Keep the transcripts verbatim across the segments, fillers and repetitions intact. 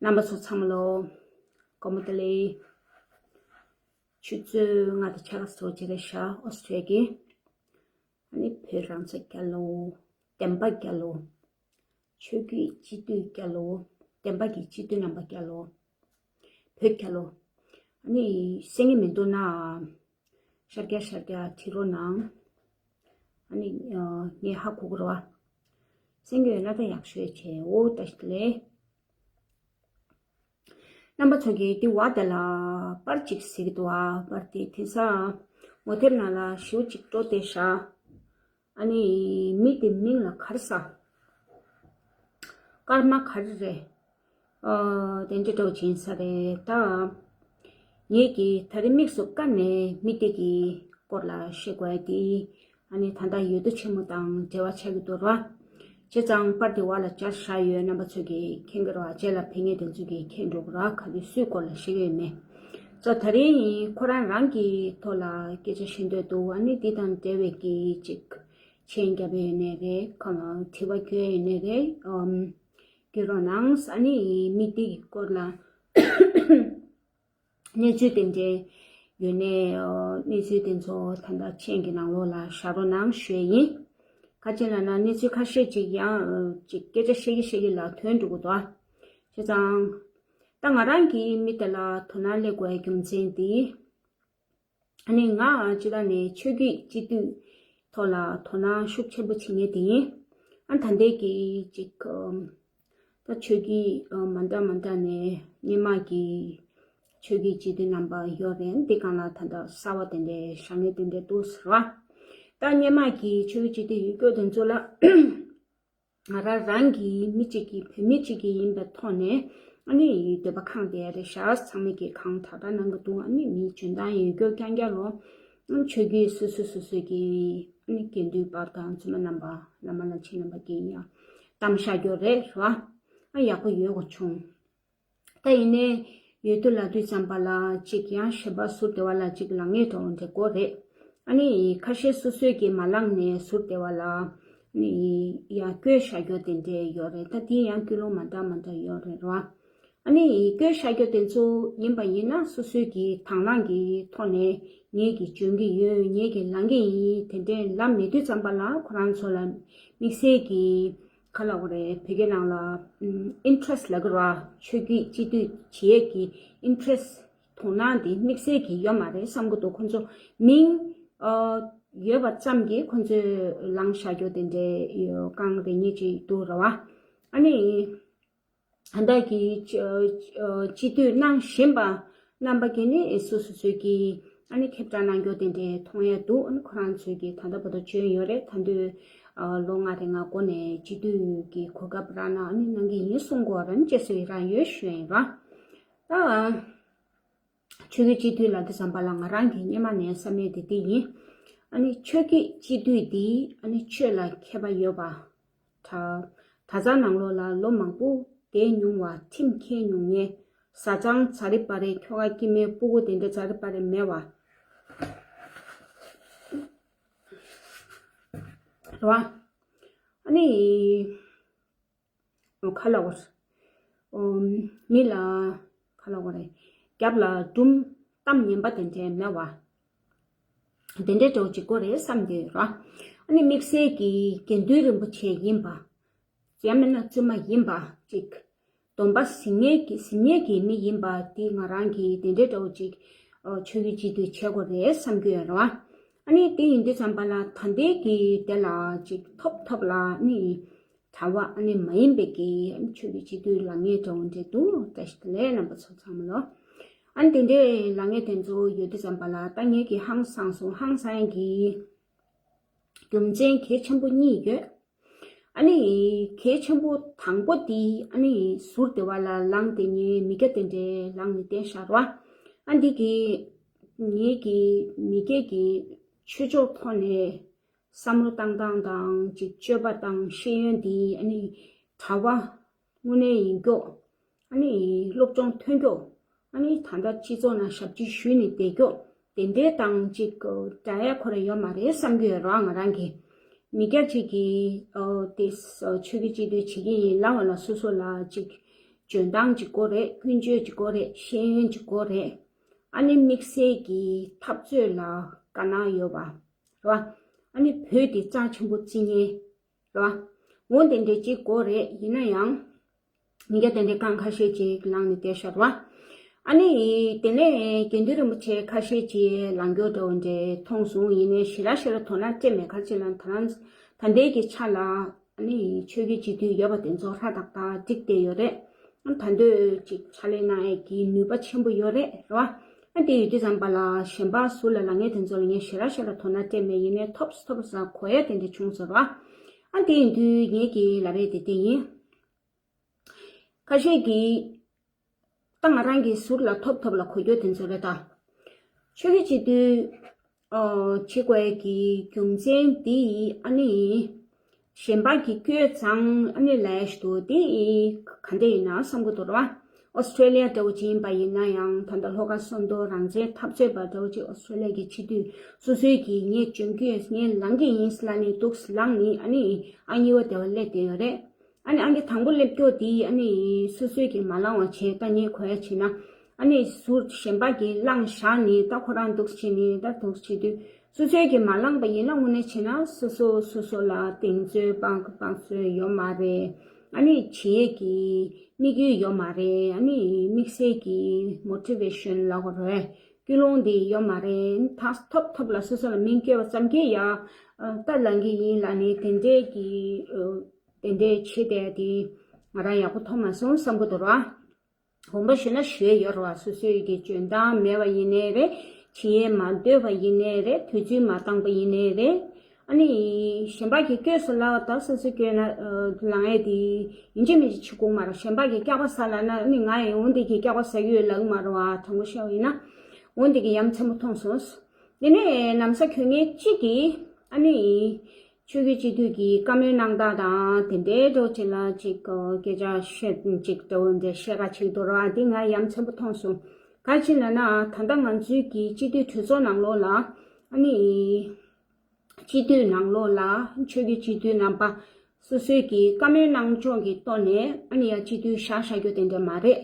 རྣམ་པ་ཚོ་ཚང་མ་ལོ། དགོང་མོ་བདེ་ལེགས། ཆུ་ཚོད་ལྔ་དང་ཕྱེད་ཀ་ཙམ་ཅིག་རེད་ཤག་ཨོ་སི་ཊེ་ལི་ཡ་གི། ཨ་ནི་བོད་རང་ས་རྒྱལ་ལོ། བདེན་པ་རྒྱལ་ལོ། ཆོས་བརྒྱུད་སྤྱི་འཐུས་རྒྱལ་ལོ། བདེན་པ་གི་སྤྱི་འཐུས་རྣམ་པ་རྒྱལ་ལོ། བོད་རྒྱལ་ལོ། ཨ་ནི་གསན་གྱི་མི་འདུག་ན། ཤར་རྒྱག་ཤར་རྒྱག་བྲིས་རོགས་གནང་། ཨ་ནི་ངས་ཧ་གོ་གི་རེད་བ། གསན་གྱི་ཡོད་ན་ད་ཡག་ཤོས་བྱས་འོ་ད་ཞིག་ལས། རྣམ་པ་ཚོ་གིས་འདི་བ་དེ་ལ་པར་གཅིག་གཟིགས་འདུག་ཨ། པར་དེ་དེང་སང་ངོ་དེབ་ནང་ལ་ཞེ་པོ་གཅིག་སྤྲོ་བསྡད་ཤག་ཨ་ནི་མི་དེ་མིང་ལ་ག་རེ་ཟེར། ཀརྨ་ག་རེ་རེད། ཨ། དེ་འདྲ་འདྲ་བོ་ཅིག་ཡིན་ས་རེད་ད། ངེད་ཀྱིས་ད་རེས་དམིགས་སུ་བཀར་ནས་མི་དེ་གི་སྐོར་ལ་བཤད་དགོས་ཡ་དེ། ཨ་ནི་ད་ལྟ་ཡུལ་དུ་ཆེན་མོ་དང་འབྲེལ་བ་ཆགས་ཀྱི་འདུག་ར། བྱས་ཙང་པར་དེ་བ་ལ་སྦྱར་བཞག་ཡོད། རྣམ་པ་ཚོས་ཀྱིས་མཁྱེན་གྱི་རེད་བ། རྗེས་ལ་ཕེབས་མཁན་དེ་ཚོས་ཀྱིས་མཁྱེན་འགྲོ་གི་ར། ག་དུས་སུའི་སྐོར་ལ་བཤད་ཀྱི་ཡོད་མེད། ཙོ་ད་རིང་ཁོ་རང་རང་གི་ཐོག་ལ་སྐད་ཆ་བཤད་འདོད་འདུག་ཨ་ནི་འདི་དང་འབྲེལ་བའི་གི་ཅིག་མཆན་རྒྱབ་པ་ཡོད་ནའི་རེད། གང་ལ་དྲི་བ་བཀོད་ཡོད་ནའི་རེད། ཨམ། བཀོད་རོགས་གནང་། ཨ་ནི་མི་དེ་གི་སྐོར་ལ། གནས་ཚུལ་དེ་འདྲའི་ཡོད་ནའི་གནས་ཚུལ་དེ་ཚོ་ད་ལྟ་མཆན་གྱི་ནང་ལོགས་ལ་བཞག་རོགས་གནང་ཞུ་ཡ་ཡིན། ག་ཅི་ལབ་ན་གནས་ཚུལ་ཁ་ཤས་ཅིག་ཡང་ཅིག་སྐད་ཆ་བཤད་ཀྱི་བཤད་ཀྱི་ལ་ཐོན་འགྲོ་གི་འདུག་ཨ། བྱས་ཙང་། ད་ང་རང་གིས་མི་དེ་ལ་དོ་སྣང་སླེབས་དགོས་པའི་རྒྱུ་མཚན་དེ། ཨ་ནི་ང་སྤྱིར་བཏང་ནས་ཆོས་བརྒྱུད་སྤྱི་འཐུས་ཐོག་ལ་དོ་སྣང་ཤུགས་ཆེན་པོ་བྱེད་མཁན་དེ་ཡིན། ཨ། ད་ལྟའི་གི་ཅིག་ཨམ། ད་ཆོས་བརྒྱུད་ཨ། མ་འདྲ་མ་འདྲ་ནས་སྔོན་མ་གི་ཆོས་བརྒྱུད་སྤྱི་འཐུས་རྣམ་པ་ཡོད་རེད། འདི་སྒང་ལ་ད་ལྟ་གསར་པ་དེ་འདྲའི་བཞག་མཁན་དེ་འདྲའི་འདུག་ཟེར་བ། ད་སྔོན་མ་གི་ཆོས་བརྒྱུད་སྤྱི་འཐུས་ཡོད་སྐྱོ་དེ་ཚོ་ལ། ང་རང་རང་གི་མི་གཅིག་གི་བོད་མི་གཅིག་གི་ཡིན་པའི་ཐོག་ནས་ཨ་ནི་འདོད་པ་ཁེངས་བསྡད་རེད་ཤག་ཚང་མས་ཀྱིས་གང་དྲག་དྲག་གནང་གི་འདུག་ཨ་ནི་མི་འཇོན་ཐང་ཡོད་སྐྱོ་རྐྱང་རྐྱང་ལོ། ཨ་ནི་ཆོས་བརྒྱུད་སོ་སོ་སོ་སོའི་གི་ཨ་ནི་དགེ་འདུན་པ་དང་བཙུན་མ་རྣམ་པ་བླ་མ་བླ་ཆེན་རྣམ་པ་གིས་ཡང་གཏམ་བཤད་རྒྱུ་རེད་ར། ཨ་ཡག་པོ་ཡོད་དགོས་བྱུང་། ད་ཡིན་ནའི་ཡོད་དུས་ལབ་དུས་ཙམ་པ་ལ་ཅིག་ཡང་གཞན་པ་ཟུར་དེ་བ་ལ་ཅིག་ལངས་ངེས་འགྲོ་འདྲ་དགོས་རེད། ཨ་ནི་ཁ་ཤས་སོ་སོས་ཀྱིས་མ་ལངས་ནས་ཟུར་དེ་བ་ལ་ནི་ཡང་བསྐྱོན་བཞག་རྒྱུ་དེ་འདྲས་ཡོད་རེད། ད་དེ་ཡང་ཀུན་སློང་མ་འདྲ་མ་འདྲ་ཡོད་རེད་ར། ཨ་ནི་བསྐྱོན་བཞག་རྒྱུ་དེ་ཚོ་ཡིན་པ་ཡིན་ན་སོ་སོའི་གི་དང་བླངས་ཀྱི་ཐོག་ནས་ངེད་ཀྱིས་འཇོན་གྱི་ཡོད། ངེད་ཀྱིས་ལངས་ཀྱི་ཡིན། དེ་འདྲས་ལབ་མེད་དུས་ཙམ་པ་ལ་ཁོ་རང་ཚོ་ལ་དམིགས་བསལ་གྱི་ག་ལབ་དགོས་རེད། བོད་སྐད་ནང་ལ་ཨིན་ཊི་རེ་སི་ཊི་ལབ་ཀྱི་རེད་བ། ཆོས་བརྒྱུད་སྤྱི་འཐུས་བྱེད་ཡས་ཀྱི་ཨིན་ཊི་རེ་སི་ཊི་དོ་སྣང་དེ་དམིགས་བསལ་གྱི་ཡོད་མ་རེད་བསམ་གྱི་འདུག་ཁོ་ཚོ་མིང་ཨ་ཡོད་པ་ཙམ་གྱིས་ཁོ་ཚོས་ལངས་བཞག་རྒྱུ་དེ་འདྲའི་རྐང་རེ་གཉིས་ཅིག་འདུག་རེད་བ། ཨ་ནི་ད་ལྟ་གི་སྤྱི་འཐུས་གནང་བཞིན་པ་རྣམ་པ་གིས་ནི་སོ་སོ་སོས་ཀྱིས་ཨ་ནི་ཁྱབ་བསྒྲགས་གནང་རྒྱུ་དེ་འདྲའི་མཐོང་ཡ་འདུག་ཨ་ནི་ཁོ་རང་ཚོས་ཀྱིས་ད་ལྟ་བར་དུ་བྱོན་ཡོད་རེད། ད་དུང་ཨ་ལོ་ལྔ་རེ་ལྔ་འགོར་ནས་སྤྱི་འཐུས་ཀྱི་གོ་སྐབས་རག་ན་ཨ་ནི་གནང་གི་ཡིན་གསུང་གི་ཡོད་རེད། ཅེས་སུ་ཡི་རང་ཡོད་ཞུ་ཡིན་ར། ད་ཆོས་བརྒྱུད་སྤྱི་འཐུས་ལབ་དུས་ཙམ་པ་ལ་ང་རང་གིས་སྔོན་མ་ནས་བསམ་ཡས་དེ་འདི་ཡིན། ཨ་ནི་ཆོས་བརྒྱུད་སྤྱི་འཐུས་འདི་ཨ་ནི་ཆོས་ལ་མཁས་པ་ཡོད་པ། གྲྭ་གྲྭ་ཚང་ནང་ལོགས་ལ་ལོ་མང་པོ་བསྡད་མྱོང་བ། ཁྲིམས་འཁྱེར་མྱོང་མཁན། བཟའ་ཚང་ཛ་རི་པ་རི་ཁྱོ་ག་སྐྱེ་དམན་སྤུ་གུ་དེ་འདྲ་ཛ་རི་པ་རི་མེད་པ། རེད་བ། ཨ་ནི། ཁ་ལ་བོར། མི་ལ་ཁ་ལ་བོར་རེད། རྒྱབ་ལ་སྒྲུང་གཏམ་ངན་པ་དེ་འདྲའི་མེད་པ། དེ་འདྲའི་འདྲ་བོ་ཅིག་དགོས་རེད་བསམ་གྱི་ཡོད་ར། ཨ་ནི་དམིགས་བསལ་གྱི་དགེ་འདུན་རིན་པོ་ཆེ་ཡིན་པ། ཡང་མིན་ན་བཙུན་མ་ཡིན་པ་ཅིག་སྡོམ་པ་ཟིན་མཁན་གྱི་ཟིན་མཁན་གྱི་མི་ཡིན་པ་དེ་ང་རང་གིས་དེ་འདྲའི་འདྲ་བོ་ཅིག་ཆོས་བརྒྱུད་སྤྱི་འཐུས་བྱེད་དགོས་རེད་བསམ་གྱི་ཡོད་ར། ཨ་ནི་དེ་ཡིན་དུས་ཙམ་པ་ལ་ད་ལྟའི་གི་དེ་ལ་ཅིག་ཐོབ་ཐོབ་ལ་ཨ་ནི་གྲྭ་པ་ཨ་ནི་མ་ཡིན་པའི་གི་ཨ་ནི་ཆོས་བརྒྱུད་སྤྱི་འཐུས་ལངས་ངེས་འདྲ་བོ་འདྲ་འདུག་བཀྲ་ཤིས་བདེ་ལེགས་རྣམ་པ་ཚོ་ཚང་མ་ལོ། ཨ་ནི་དེ་འདྲའི་ལངས་ངེས་དེ་ཚོ་ཡོད་དུས་ཙམ་པ་ལ་ད་ངེད་ཀྱིས་ཧང་སངས་སོང་། ཧང་སངས་ཡག་གི་རྒྱུ་མཚན་གལ་ཆེན་པོ་གཉིས་ཡོད། ཨ་ནི་གལ་ཆེན་པོ་དང་པོ་དེ་ཨ་ནི་ཟུར་དེ་བ་ལ་ལངས་དེ་ངའི་མི་སྐྱ་དེ་འདྲའི་ལངས་ནས་བསྡད་བཞག་ར། ཨ་འདི་གི་ངེད་ཀྱི་མི་སྐྱ་གི་ཆོས་ཕྱོགས་ཐོག་ནས་བསམ་བློ་བཏང་སྟངས་དང་ཅིག་སྤྱོད་པ་དང་ཤེས་ཡོན་དེ་ཨ་ནི་གྲྭ་པ་དངོས་གནས་ཡིན་སྐྱོ། ཨ་ནི་སློབ་སྦྱོང་ཐོན་སྐྱོ། ཨ་ནི་ད་ལྟ་སྤྱི་ཚོགས་ནང་ཞབས་ཕྱི་ཞུས་ནས་བསྡད་སྐྱོ། དེ་འདྲའི་དང་ཅིག་འདྲ་ཡ་ཁོ་ར་ཡོད་མ་རེད་བསམ་གྱི་ཡོད་ར། ང་རང་གི་མི་སྐྱ་ཅིག་གིས་ཨོ་དེ་ཆོས་བརྒྱུད་སྤྱི་འཐུས་བྱེད་ཀྱི་ཡིན་ལབ་པ་ལ་སོ་སོ་ལ་ཅིག་ འཇོན་ཐང་གཅིག་དགོས་རེད། ཀུན་སྤྱོད་གཅིག་དགོས་རེད། ཤེས་ཡོན་གཅིག་དགོས་རེད། ཨ་ནི་དམིགས་བསལ་གྱི་འཐབ་རྩོད་ལ་དགའ་སྣང་ཡོད་པ་རེད་བ། ཨ་ནི་བོད་དེ་རྩ་ཆེན་པོ་བརྩི་མཁན་རེད་བ། འོ་དེ་འདྲ་གཅིག་དགོས་རེད། ཡིན་ན་ཡང་མི་སྐྱ་དེ་འདྲའི་རྐང་ཁ་ཤས་ཅིག་ལངས་ནས་བསྡད་ཤག་རེད་བ། ཨ་ནི་དེ་ནས་དགེ་འདུན་རིན་པོ་ཆེ་ཁ་ཤས་ཅིག་ལངས་རྒྱུ་འདྲ་བོ་འདྲ་མཐོང་སོང་། ཡིན་ནའི་ཞེ་དྲག་ཞེ་དྲག་དོ་སྣང་སྤྲད་མེད། ག་རེ་བྱས་ན་ད་ལྟ་ད་ལྟའི་གི་ཆ་ལ་ཨ་ནི་ཆོས་བརྒྱུད་སྤྱི་འཐུས་ཡོད་པ་དེ་ཚོ་ཧྲ་ཏག་ཏག་འགྲིག་བསྡད་ཡོད་རེད། ཨ་ད་འདོད་ཅིག་ཕྱག་ལས་གནང་ཡས་ཀྱི་ནུས་པ་ཆེན་པོ་ཡོད་རེད། རེད་བ། ཨ་དེ་ཡོད་དུས་ཙམ་པ་ལ་གཞན་པ་ཟུར་ལ་ལངས་མཁན་དེ་ཚོ་ལ་ངས་ཞེ་དྲག་ཞེ་དྲག་དོ་སྣང་སྤྲད་མེད། ཡིན་ནའི་ཐོབ་ཐོབ་ས་གོ་ཡ་དེ་འདྲ་བྱུང་སོང་ར། ཨ་དེ་ཡིན་དུས་ངེད་ཀྱི་ལབ་ཡས་དེ་དེ་ཡིན། ཁ་ཤས་ཀྱིས་ད་ང་རང་གི་ཟུར་ལ་ཐོབ་ཐོབ་ལ་གོ་རྒྱུ་དེ་ཚོ་རེད་ད། ཆོས་བརྒྱུད་སྤྱི་འཐུས་ཨོ་བྱེད་དགོས་ཀྱི་རྒྱུ་མཚན་འདི་ཨ་ནི་གཞན་པ་གི་སྐྱོན་ཙང་ཨ་ནི་ལས་ཞུ་འདི་ག་འདྲ་ཡིན་ན་བསམ་གི་འདུག་ར་བ། ཨོ་སི་ཀྲེ་ལི་ཡ་འདྲ་བོ་ཅིག་ཡིན་པ་ཡིན་ན་ཡང་ད་ལྟ་ལྷོ་ཁ་སོ་མདོ་རང་བཙན་འཐབ་རྩོད་པ་འདྲ་བོ་ཅིག་ཨོ་སི་ཀྲེ་ལི་ཡ་གི་སྤྱི་འཐུས་སོ་སོའི་གི་ངས་འཇོན་གི་ཡོད། ངས་ལངས་གི་ཡིན་ལབ་ནས་འདུག་ལངས་ནས་ཨ་ནི་ཨ་གཉིས་པ་དེ་བ་སླེབས་བསྡད་ཡོད་རེད། ཨ་ནི་ཨང་ཀི་དང་པོ་སླེབས་སྐྱོ་དེ་ཨ་ནི་སོ་སོས་ཀྱིས་མ་བླངས་བ་བྱས། ད་ངས་གོ་ཡ་བྱས་ན་ཨ་ནི་ཟུར་གཞན་པ་གིས་བླངས་བཞག་ནས་ད་ཁོ་རང་འདུག་བྱས་ནས་ད་འདུག་བྱེད་དུས་སོ་སོས་ཀྱིས་མ་བླངས་པ་ཡིན་ན་དངོས་གནས་བྱས་ན་སོ་སོ་སོ་སོ་ལ་གདེང་ཚོད་དཔག་དཔག་ཚོད་ཡོད་མ་རེད། ཨ་ནི་བྱེད་ཡས་ཀྱི་དམིགས་ཡུལ་ཡོད་མ་རེད། ཨ་ནི་དམིགས་བསལ་གྱི་མོ་ཊི་ཝེ་ཤན་ལབ་དགོས་རེད། ཀུན་སློང་དེ་ཡོད་མ་རེད། ད་ཐོབ་ཐོབ་ལ་སོ་སོ་ལ་མིང་བསྐྱོད་པ་ཙམ་གྱིས་ཡ་ད་ལངས་ཀྱི་ཡིན་ལབ་ནས་དེ་འདྲའི་གི་དེ་འདྲའི་བྱེད་བསྡད་དེ་ང་རང་ཡག་པོ་མཐོང་མ་སོང་བསམ་གྱི་འདུག་ར། དགོངས་པ་ཞུས་ན་ཞུ་ཡས་ཡོད་རེད་བ། སོ་སོའི་གི་འཇོན་ཐང་མེད་པ་ཡིན་ནའི་རེད། བྱེད་ཡས་མ་འདོད་པ་ཡིན་ནའི་རེད། དུས་ཚོད་མ་འདང་པ་ཡིན་ནའི་རེད། ཨ་ནི་གཞན་པ་གི་སྐྱོན་སུ་ལབ་པ་ད་སོ་སོའི་སྐྱོན་ན་ལངས་ཡས་དེ་ཡིན་གཅིག་མིན་གཅིག་བྱེད་དགོས་མ་རེད། གཞན་པ་གི་སྐྱག་པ་ཟ་ལབ་ན་ཨ་ནི་ང་ཡང་འོ་འདི་གི་སྐྱག་པ་ཟ་གི་ཡོད་ལབ་གི་མ་རེད་བ། དྲང་པོ་བཤད་པ་ཡིན་ན་འོ་འདི་གི་ཡ་མཚན་པོ་མཐོང་སོང་། དེ་ནས་ན་བཟའ་གྱོན་མཁན་གཅིག་གིས་ཨ་ནི་ཆོས་བརྒྱུད་སྤྱི་འཐུས་ཀྱི་བཀའ་མོལ་གནང་སྟངས་དང་དེ་འདྲའི་འགྲོ་ཅིག་ལ་ཅིག་སྐད་ཆ་བཤད་ཅིག་འགྲོ་འདྲ་བཤད་ག་ཅིག་འདུག་ར། འདི་ང་ཡ་མཚན་པོ་མཐོང་སོང་། ག་ཅི་ལབ་ན་ད་ལྟ་ང་ཚོའི་གི་སྤྱི་འཐུས་གྲོས་ཚོགས་ནང་ལོགས་ལ་ཨ་ནི་སྤྱི་འཐུས་ནང་ལོགས་ལ་ཆོས་བརྒྱུད་སྤྱི་འཐུས་རྣམ་པ་སོ་སོའི་གི་བཀའ་མོལ་གནང་ཕྱོགས་ཀྱི་ཐོག་ནས་ཨ་ནི་ཡ་སྤྱི་འཐུས་བཞག་བཞག་རྒྱུ་དེ་འདྲ་མ་རེད།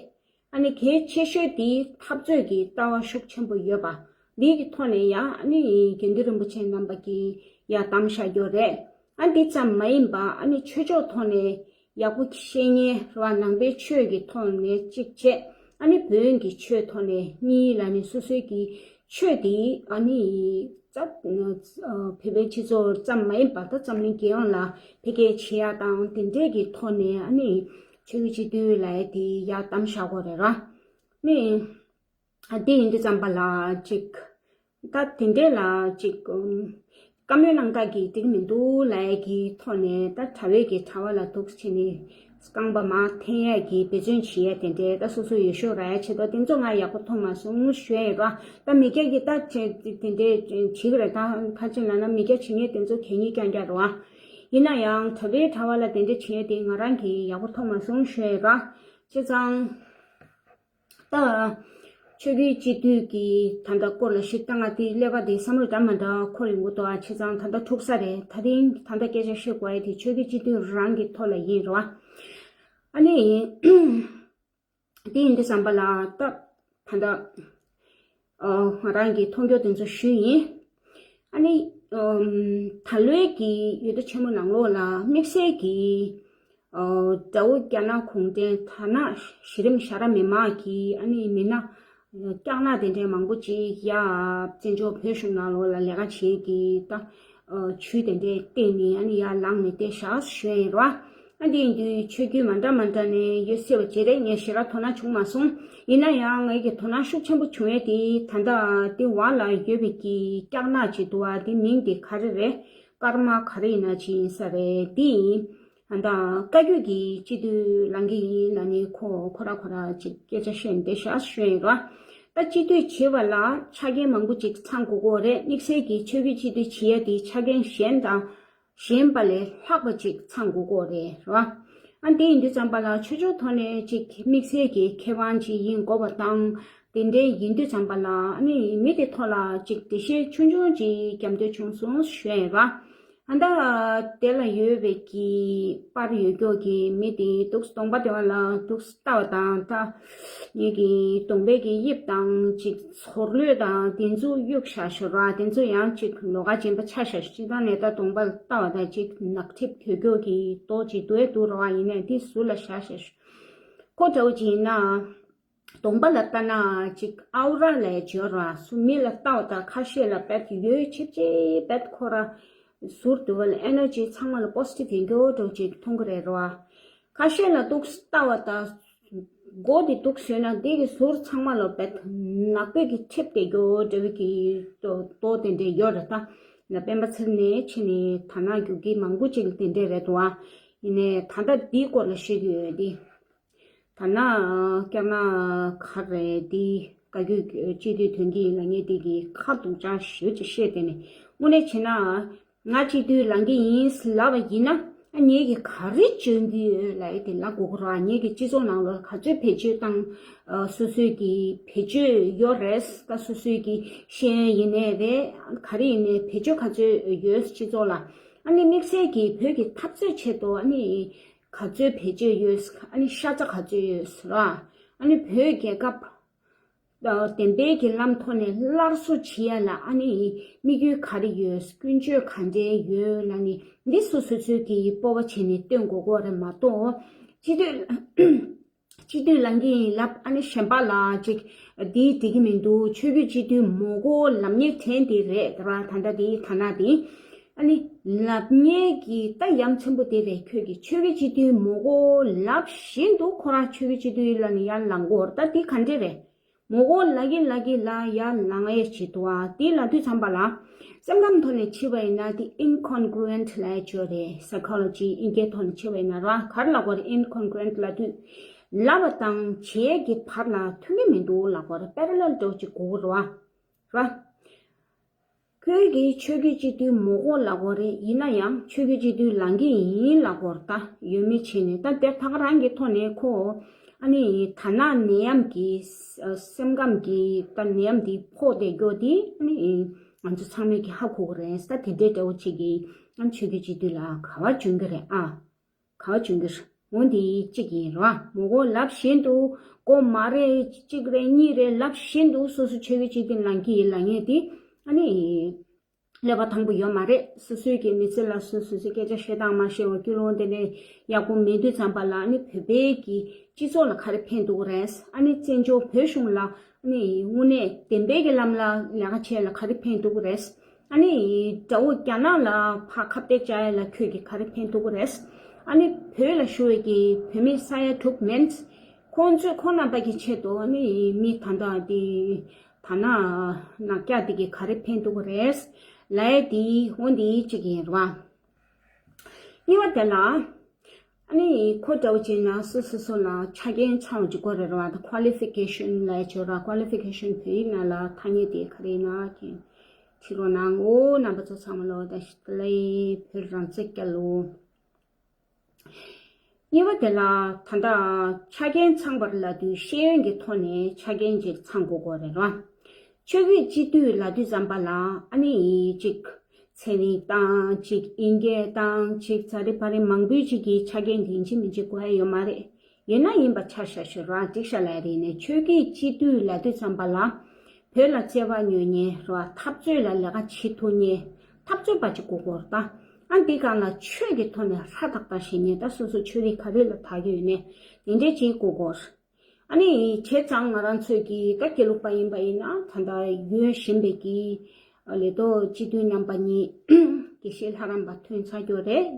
ཨ་ནི་གལ་ཆེ་ཤོས་དེ་འཐབ་རྩོད་ཀྱི་ལྟ་བ་ཤུགས་ཆེན་པོ་ཡོད་པ། འདི་གི་ཐོག་ནས་ཡང་ཨ་ནི་དགེ་འདུན་རིན་པོ་ཆེ་རྣམ་པ་གིས་ཡར་གདམ་བཞག་རྒྱུ་རེད། ཨ་འདི་ཙམ་མ་ཡིན་པ་ཨ་ནི་ཆོས་ཕྱོགས་ཐོག་ནས་ཡག་པོ་བཤད་མཁན་རེད་བ། ནང་པའི་ཆོས་ཀྱི་ཐོག་ནས་གཅིག་བྱས། ཨ་ནི་བོན་གྱི་ཆོས་ཐོག་ནས་གཉིས་ལབ་ནས་སོ་སོའི་གི་ཆོས་དེ་ཨ་ནི་རྩ་བོད་པའི་སྤྱི་ཚོགས་ཙམ་མ་ཡིན་པ་ད་འཛམ་གླིང་རྒྱལ་ཡོངས་ལ་འཕེལ་རྒྱས་བྱེད་ཡག་དང་དེ་འདྲས་ཀྱི་ཐོག་ནས་ཨ་ནི་ཆོས་བརྒྱུད་སྤྱི་འཐུས་ལབ་ཡས་དེ་ཡར་གདམ་བཞག་དགོས་རེད་ར། ནི། ཨ་དེ་ཡིན་དུས་ཙམ་པ་ལ་ཅིག་ད་དེ་འདྲས་ལ་ཅིག་ཨུམ། བཀའ་མོལ་གནང་སྟངས་ཀྱིས་འགྲིག་མི་འདུག་ལབ་ཡས་ཀྱི་ཐོག་ནས་ད་གྲྭ་བའི་གི་གྲྭ་བ་ལ་འདུག་བྱས་ནས་རྐང་པ་མར་འཐེན་ཡས་ཀྱི་འབད་བརྩོན་བྱེད་ཡས་དེ་འདྲས་ད་སོ་སོ་འོས་ཤོག་རག་ཡས་ཆེད་དུ་དེ་ཚོ་ང་ཡག་པོ་མཐོང་མ་སོང་ཞུ་ཡས་ར། ད་མི་སྐྱ་གི་ད་དེ་འདྲས་བྱེད་གི་རེད། ད་ཁ་ཅིག་ལབ་ན་མི་སྐྱ་བྱེད་མཁན་དེ་ཚོ་གད་སྙིགས་རྐྱང་རྐྱང་རེད་བ། ཡིན་ན་ཡང་གྲྭ་བའི་གྲྭ་བ་ལ་དེ་འདྲས་བྱེད་ཡས་དེ་ང་རང་གིས་ཡག་པོ་མཐོང་མ་སོང་ཞུ་ཡས་ར། བྱས་ཙང་། ད། ཆོས་བརྒྱུད་སྤྱི་འཐུས་ཀྱི་ད་ལྟ་སྐོར་ལ་ཞིབ་ལྟ་ང་དེའི་ཀླད་པ་དེ་བསམ་བློ་འདྲ་མ་འདྲ་འཁོར་ཡོང་གི་འདུག་ཨ། བྱས་ཙང་ད་ལྟ་འཁྲུག་ས་རེད། ད་རིང་ད་ལྟ་སྐད་ཆ་བཤད་དགོས་ཡ་དེ་ཆོས་བརྒྱུད་སྤྱི་འཐུས་རང་གི་ཐོག་ལ་ཡིན་རེད་བ། ཨ་ནི། དེ་ཡིན་དུས་ཙམ་པ་ལ་ད་ད་ལྟ། ཨོ། ང་རང་གིས་མཐོང་རྒྱུ་དེ་ཚོ་ཞུས་ཡིན། ཨ་ནི། ཨོམ། ད་ལོའི་གི་ཡུལ་སྡེ་ཆེན་མོ་ནང་ལོགས་ལ་དམིགས་བསལ་གྱི། ཨོ། དགྲ་བོ་རྒྱ་ནག་གུང་ཁྲན་ཐ་ན་གཞི་རིམ་ཤ་ར་མི་མང་གི་ཨ་ནི་མི་སྣ། སྐྱག་ནག་དེ་འདྲའི་མང་པོ་ཅིག་ཡ། བཙན་བྱོལ་བོད་གཞུང་ནང་ལོགས་ལ་ལས་ཀ་བྱེད་ཀྱི་ད། ཨོ། ཇུས་དེ་འདྲའི་སྟེང་ནས་ཨ་ནི་ཡར་ལངས་ནས་བསྡད་བཞག་ཞུ་ཡ་ཡིན་ར། ཨ་འདི་ཡིན་དུས་ཆོས་བརྒྱུད་མ་འདྲ་མ་འདྲ་ནས་ཡོད་སྲིད་པ་བྱས་རེད། ངས་ཞེ་དྲག་དོ་སྣང་བྱུང་མ་སོང་། ཡིན་ན་ཡང་ངའི་གི་དོ་སྣང་ཤུགས་ཆེན་པོ་བྱུང་ཡས་དེ་ད་ལྟ་དེ་བར་ལ་ཡོད་པའི་གི་སྐྱག་ནག་ཅིག་འདུག་བ། དེ་མིང་དེ་ག་རེ་རེད། ཀརྨ་ག་རེ་ཡིན་ན་ཅིག་ཡིན་ས་རེད། དེ་ཡིན། ད་ལྟ་བཀའ་བརྒྱུད་ཀྱི་སྤྱི་འཐུས་ལངས་ཀྱི་ཡིན་ལབ་ནས་ཁོ་ཁོ་ར་ཁོ་ར་ཅིག་སྐད་ཆ་བཤད་བསྡད་ཤག་ཞུ་ཡིན་ར། ད་སྤྱི་འཐུས་བྱེད་པ་ལ་ཆ་རྐྱེན་མང་པོ་ཅིག་ཚང་དགོས་ཀྱི་རེད། དམིགས་བསལ་གྱི་ཆོས་བརྒྱུད་སྤྱི་འཐུས་བྱེད་ཡས་དེ་ཆ་རྐྱེན་གཞན་དང་། གཞན་པ་ལས་ལྷག་པ་ཅིག་ཚང་དགོས་ཀྱི་རེད་ར། ཨ་འདི་ཡིན་དུས་ཙམ་པ་ལ་ཆོས་ཕྱོགས་ཐོག་ནས་ཅིག་དམིགས་བསལ་གྱི་མཁས་དབང་ཅིག་ཡིན་དགོས་པ་དང་། དེ་འདྲའི་ཡིན་དུས་ཙམ་པ་ལ་ཨ་ནི་མི་དེ་ཐོག་ལ་ཅིག་འགྲེལ་བཤད་ཆུང་ཆུང་ཅིག་རྒྱབ་འདོད་བྱུང་སོང་ཞུ་ཡ་ཡིན་ར། ཨ་ད་དེ་ལ་ཡོད་པའི་གི་པར་ཡོད་ཀྱོག་གི་མི་དེ་འདུག་གདོང་པ་དེ་བ་ལ་འདུག་ལྟ་བ་དང་། ད་ངེད་ཀྱི་གདོང་པའི་གི་དབྱིབས་དང་ཅིག་ཚོར་ལོས་དང་དེ་ཚོ་གཡུག་བཞག་ཤོར་བ། དེ་ཚོ་ཡང་ཅིག་ལོགས་ཀ་སྦྱིན་པ་ཆ་བཞག་ཤོར། ཅི་ད་ནས་ད་གདོང་པ་ལ་ལྟ་བ་དང་ཅིག་ནག་ཐིབ་གྱོད་ཀྱོག་གི་ཏོག་ཅིག་འདུག་ཨེ་འདུག་ར་བ། ཡིན་ནས་དེ་ཟུར་ལ་བཞག་བཞག་ཤོར། ཁོ་འདྲ་བོ་ཅིག་ཡིན་ན། གདོང་པ་ལ་ལྟ་ན་ཅིག་ཨའུ་ར་ལ་ཡ་བརྗོད་ར། སུ་མི་ལ་ལྟ་བ་དང་ཁ་ཤས་ལ་བེད་ཡོད་ཆེབ་ཆེ་བེད་ཁོ་ར་ཟུར་དུ་བ་ལ་ཨེ་ནར་ཇི་ཚང་མ་ལ་པོ་སི་ཊིབ་ཡིན་གྱི་འོ་འགྲོ་ཅིག་མཐོང་གི་རེད་ར། ཁ་ཤས་ལ་འདུག་ལྟ་བ་དང་མགོ་དེ་འདུག་བཟོས་ན་དེ་གི་ཟུར་ཚང་མ་ལ་བེད་ནག་པོའི་གི་ཁྲིབ་དེ་གྱོ་འདྲ་བའི་གི་ཏོ་ཏོ་དེ་འདྲས་ཡོད་རེད། ད་ན་སྤེན་པ་ཚེ་རིང་ནས་ཕྱིན་ནས་ད་ན་རྒྱུག་གི་མང་པོ་ཅིག་དེ་འདྲས་རེད་འདུག་ཨ། ཡིན་ནས་ད་ལྟ་དེའི་སྐོར་ལ་བཤད་ཀྱི་ཡོད་དེ། ད་ན་སྐྱག་ན་ག་རེ་དེ་བཀའ་བརྒྱུད་སྤྱི་འཐུས་ཐོན་གྱི་ལ་ངས་དེ་གི་ཁ་དུག་ཅག་ཞུ་ཅི་བཤད་དེ་ནས་དངོས་གནས་བྱས་ན་ང་སྤྱི་འཐུས་ལངས་ཀྱི་ཡིན་ལབ་པ་ཡིན་ན། ཨ་ངས་ཀྱི་ག་རེ་བྱོན་གྱི་ཡོད་ལ་ཡི་དེ་ལ་གོ་གོ་ར། ངས་ཀྱི་སྤྱི་ཚོགས་ནང་ལ་ག་ཚོད་བེད་སྤྱོད་བཏང་། སོ་སོའི་གི་བེད་སྤྱོད་ཡོད་རེད། ད་སོ་སོའི་གི་ཤེས་ཡོན་ཡིན་ནའི་རེད། ག་རེ་ཡིན་ནའི་བེད་སྤྱོད་ག་ཚོད་ཡོད་སྤྱི་ཚོགས་ལ། ཨ་ནི་དམིགས་བསལ་གྱི་བོད་ཀྱི་འཐབ་རྩོད་ཆེད་དུ་ཨ་ནི། ག་ཚོད་བེད་སྤྱོད་ཡོད། ཨ་ནི་ཤ་ཚ་ག་ཚོད་ཡོད་ར། ཨ་ནི་བོད་རྒྱལ་ཁབ་བདེན་པའི་གི་ལམ་ཐོག་ནས་སླར་གསོ་བྱེད་ཡ་ལ་ཨ་ནི་དམིགས་ཡུལ་ག་རེ་ཡོད། ཀུན་སྤྱོད་ག་འདྲའི་ཡོད་ལ་ནི་འདི་སོ་སོ་ཚོས་ཀྱི་སྤོབས་པ་བྱས་ནས་སྟོན་དགོས་གོ་རེད་མ་གཏོགས། སྤྱི་འཐུས་སྤྱི་འཐུས་ལངས་ཀྱི་ཡིན་ལབ་ཨ་ནི་གཞན་པ་ལ་ཅིག་འདིའི་འགྲིག་གི་མི་འདུག་ཆོས་བརྒྱུད་སྤྱི་འཐུས་མོ་གོ་ལབ་མཁན་དྲན་དེ་རེད་ར། ད་ལྟ་དེ་ཐ་ན་དེ། ཨ་ནི་ལབ་མཁན་གྱི་ད་ཡ་མཚན་པོ་དེ་རེད། ཁྱོད་ཀྱིས་ཆོས་བརྒྱུད་སྤྱི་འཐུས་མོ་གོ་ལབ་བཞིན་དུ་ཁོ་རང་ཆོས་བརྒྱུད་སྤྱི་འཐུས་ལ་ནི་ཡར་ལངས་གོ་ར། ད་དེ་ག་འདྲ་རེད། མོ་གོ་ལབ་ཀྱི་ལབ་ཀྱི་ལ་ཡར་ལངས་ཡས་བྱེད་དུ་ཨ། དེ་ལབ་དུས་ཙམ་པ་ལ་སེམས་ཁམས་ཐོག་ནས་ཕྱེ་བ་ཡིན་ན་དེ་ཨིན་ཁོན་གྷུ་རུ་ཨེན་ཊི་ལབ་ཡས་ཅིག་ཡོད་རེད། སའི་ཁོ་ལོ་ཇི་དབྱིན་སྐད་ཐོག་ནས་ཕྱེ་བ་ཡིན་ན་ར། ག་རེ་ལབ་དགོས་རེད། ཨིན་ཁོན་གྷུ་རུ་ཨེན་ཊི་ལབ་དུས་ལབ་པ་དང་བྱེད་ཀྱི་བར་ལ་མཐུན་གྱི་མི་འདུག་ལབ་དགོས་རེད། པེ་ར་ལེལ་འདྲ་བོ་ཅིག་དགོས་ཀྱི་རེད་བ། ར། ཁོས་ཀྱིས་ཆོས་བརྒྱུད་སྤྱི་འཐུས་མོ་གོ་ལབ་དགོས་རེད། ཡིན་ན་ཡང་ཆོས་བརྒྱུད་སྤྱི་འཐུས་ལངས་ཀྱི་ཡིན་ལབ་དགོས་རེད། ད་ཡོད་མེད་བྱས་ནས་ད་དེ་ད་ག་རང་གི་ཐོག་ནས་ཁོ་ཨ་ནི་ད་ན་ནད་ཡམས་ཀྱི་སེམས་ཁམས་ཀྱི་ད་ནད་ཡམས་འདི་ཕོག་བསྡད་རྒྱུ་དེ་ཨ་ནི་ང་ཚོ་ཚང་མས་ཀྱི་ཧ་གོ་གི་རེད། ད་དེ་འདྲའི་འདྲ་བོ་ཅིག་གིས་ཨ་ནི་ཆོས་བརྒྱུད་སྤྱི་འཐུས་ལ་ག་བ་བྱུང་གི་རེད་ཨ། ག་བ་བྱུང་གི་རེད། འོ་འདི་གཅིག་ཡིན་ར། མོ་གོ་ལབ་བཞིན་དུ་གོ་མ་རེད། གཅིག་རེད་གཉིས་རེད་ལབ་བཞིན་དུ་སོ་སོ་ཆོས་བརྒྱུད་སྤྱི་འཐུས་ལངས་ཀྱི་ཡིན་ལབ་མཁན་དེ་ཨ་ནི་ཀླད་པ་ཐང་པོ་ཡོད་མ་རེད། སོ་སོའི་གི་མི་ཚེ་ལ་སོ་སོ་སོའི་སྐད་ཆ་བཤད་སྟངས་མ་ཤེས་པ། ཀུན་སློང་དེ་འདྲ་ཡག་པོ་མེད་དུས་ཙམ་པ་ལ་ཨ་ནི་བོད་པའི་གི་སྤྱི་ཚོགས་ལ་ག་རེ་ཕན་ཐོགས་རེད། ཨ་ནི་བཙན་བྱོལ་བོད་གཞུང་ལ་ཨ་ནི་དངོས་གནས་བདེན་པའི་གི་ལམ་ལ་ལས་ཀ་བྱས་ལ་ག་རེ་ཕན་ཐོགས་རེད། ཨ་ནི་དགྲ་བོ་རྒྱ་ནག་ལ་ཕར་ཁ་གཏད་བཅག་ཡ་ལ་ཁྱོད་ཀྱིས་ག་རེ་ཕན་ཐོགས་རེད། ཨ་ནི་བོད་ལ་བཞུགས་པའི་གི་བོད་མི་ས་ཡ་དྲུག་མིན། ཁོང་ཚོས་ཁོང་རྣམ་པ་གི་ཆེད་དུ་ཨ་ནི་མི་ད་ལྟ་དེ་ད་ན་ནག་སྐྱག་དེ་གི་ག་རེ་ཕན་ཐོགས་རེད་ལབ་ཡ་དེ་འོ་འདི་གཅིག་ཡིན་ར། གཉིས་པ་དེ་ལ། ཨ་ནི་ཁོ་འདྲ་བོ་བྱས་ན་སོ་སོ་སོ་ལ་ཆ་རྐྱེན་ཚང་བ་ཅིག་དགོས་རེད་ར། ད་ཀོ་ལི་ཕི་ཀེ་ཤན་ལབ་ཡ་ཅིག་ཡོད་ར། ཀོ་ལི་ཕི་ཀེ་ཤན་བོད་ཡིག་ནང་ལ་ཐ་སྙད་དེ་ག་རེ་ཡིན་ན་མཁྱེན་ཁྲིད་རོགས་གནང་ངོ་། རྣམ་པ་ཚོ་ཚང་མ་ལོ། ད་ཞིག་ལ་བོད་རང་བཙན་རྒྱལ་ལོ། གཉིས་པ་དེ་ལ་ད་ལྟ་ཆ་རྐྱེན་ཚང་བར་ལབ་དུས་ཤེས་ཡོན་གྱི་ཐོག་ནས་ཆ་རྐྱེན་ཅིག་ཚང་དགོས་དགོས་རེད་ར། ཆོས་བརྒྱུད་སྤྱི་འཐུས་ལབ་དུས་ཙམ་པ་ལ་ཨ་ནི་ཅིག་ཚན་རིག་དང་ཅིག་དབྱིན་སྐད་དང་ཅིག་ཛ་དྲག་ཕ་རིག་མང་པོའི་ཅིག་གི་ཆ་རྐྱེན་དེ་ཡིན་གཅིག་མིན་གཅིག་དགོས་ཡ་ཡོད་མ་རེད། ཡོད་ན་ཡིན་པ་ཆ་བཞག་ཤོད་ར། འགྲིག་ཤག་ལབ་ཡ་རེད། ནས་ཆོས་བརྒྱུད་སྤྱི་འཐུས་ལབ་དུས་ཙམ་པ་ལ་བོད་ལ་བརྩེ་བ་ཉོ་མཁན་ར། འཐབ་རྩོད་ལ་ལས་ཀ་བྱེད་ཐུབ་མཁན་འཐབ་རྩོད་པ་ཅིག་དགོས་དགོས་རེད་ད། ཨ་འདི་སྒང་ལ་ཆོས་ཀྱི་ཐོག་ནས་ཧྲ་ཐག་ཐག་བྱེད་མཁན། ད་སོ་སོ་ཆོས་རིག་ག་རེ་ལ་དག་གི་ཡོད་ནས་དེ་འདྲས་ཅིག་དགོས་དགོས་རེད། ཨ་ནི་བྱས་ཙང་ང་རང་ཚོས་ཀྱི་ད་དགེ་ལུགས་པ་ཡིན་པ་ཡིན་ན་ད་ལྟ་ཡོད་བཞིན་པའི་གི་ལས་ཐོག་སྤྱི་འཐུས་རྣམ་པ་གཉིས་དགེ་བཤེས་ལྷ་རམས་པ་ཐོན་ཚར་ཡོད་རེད།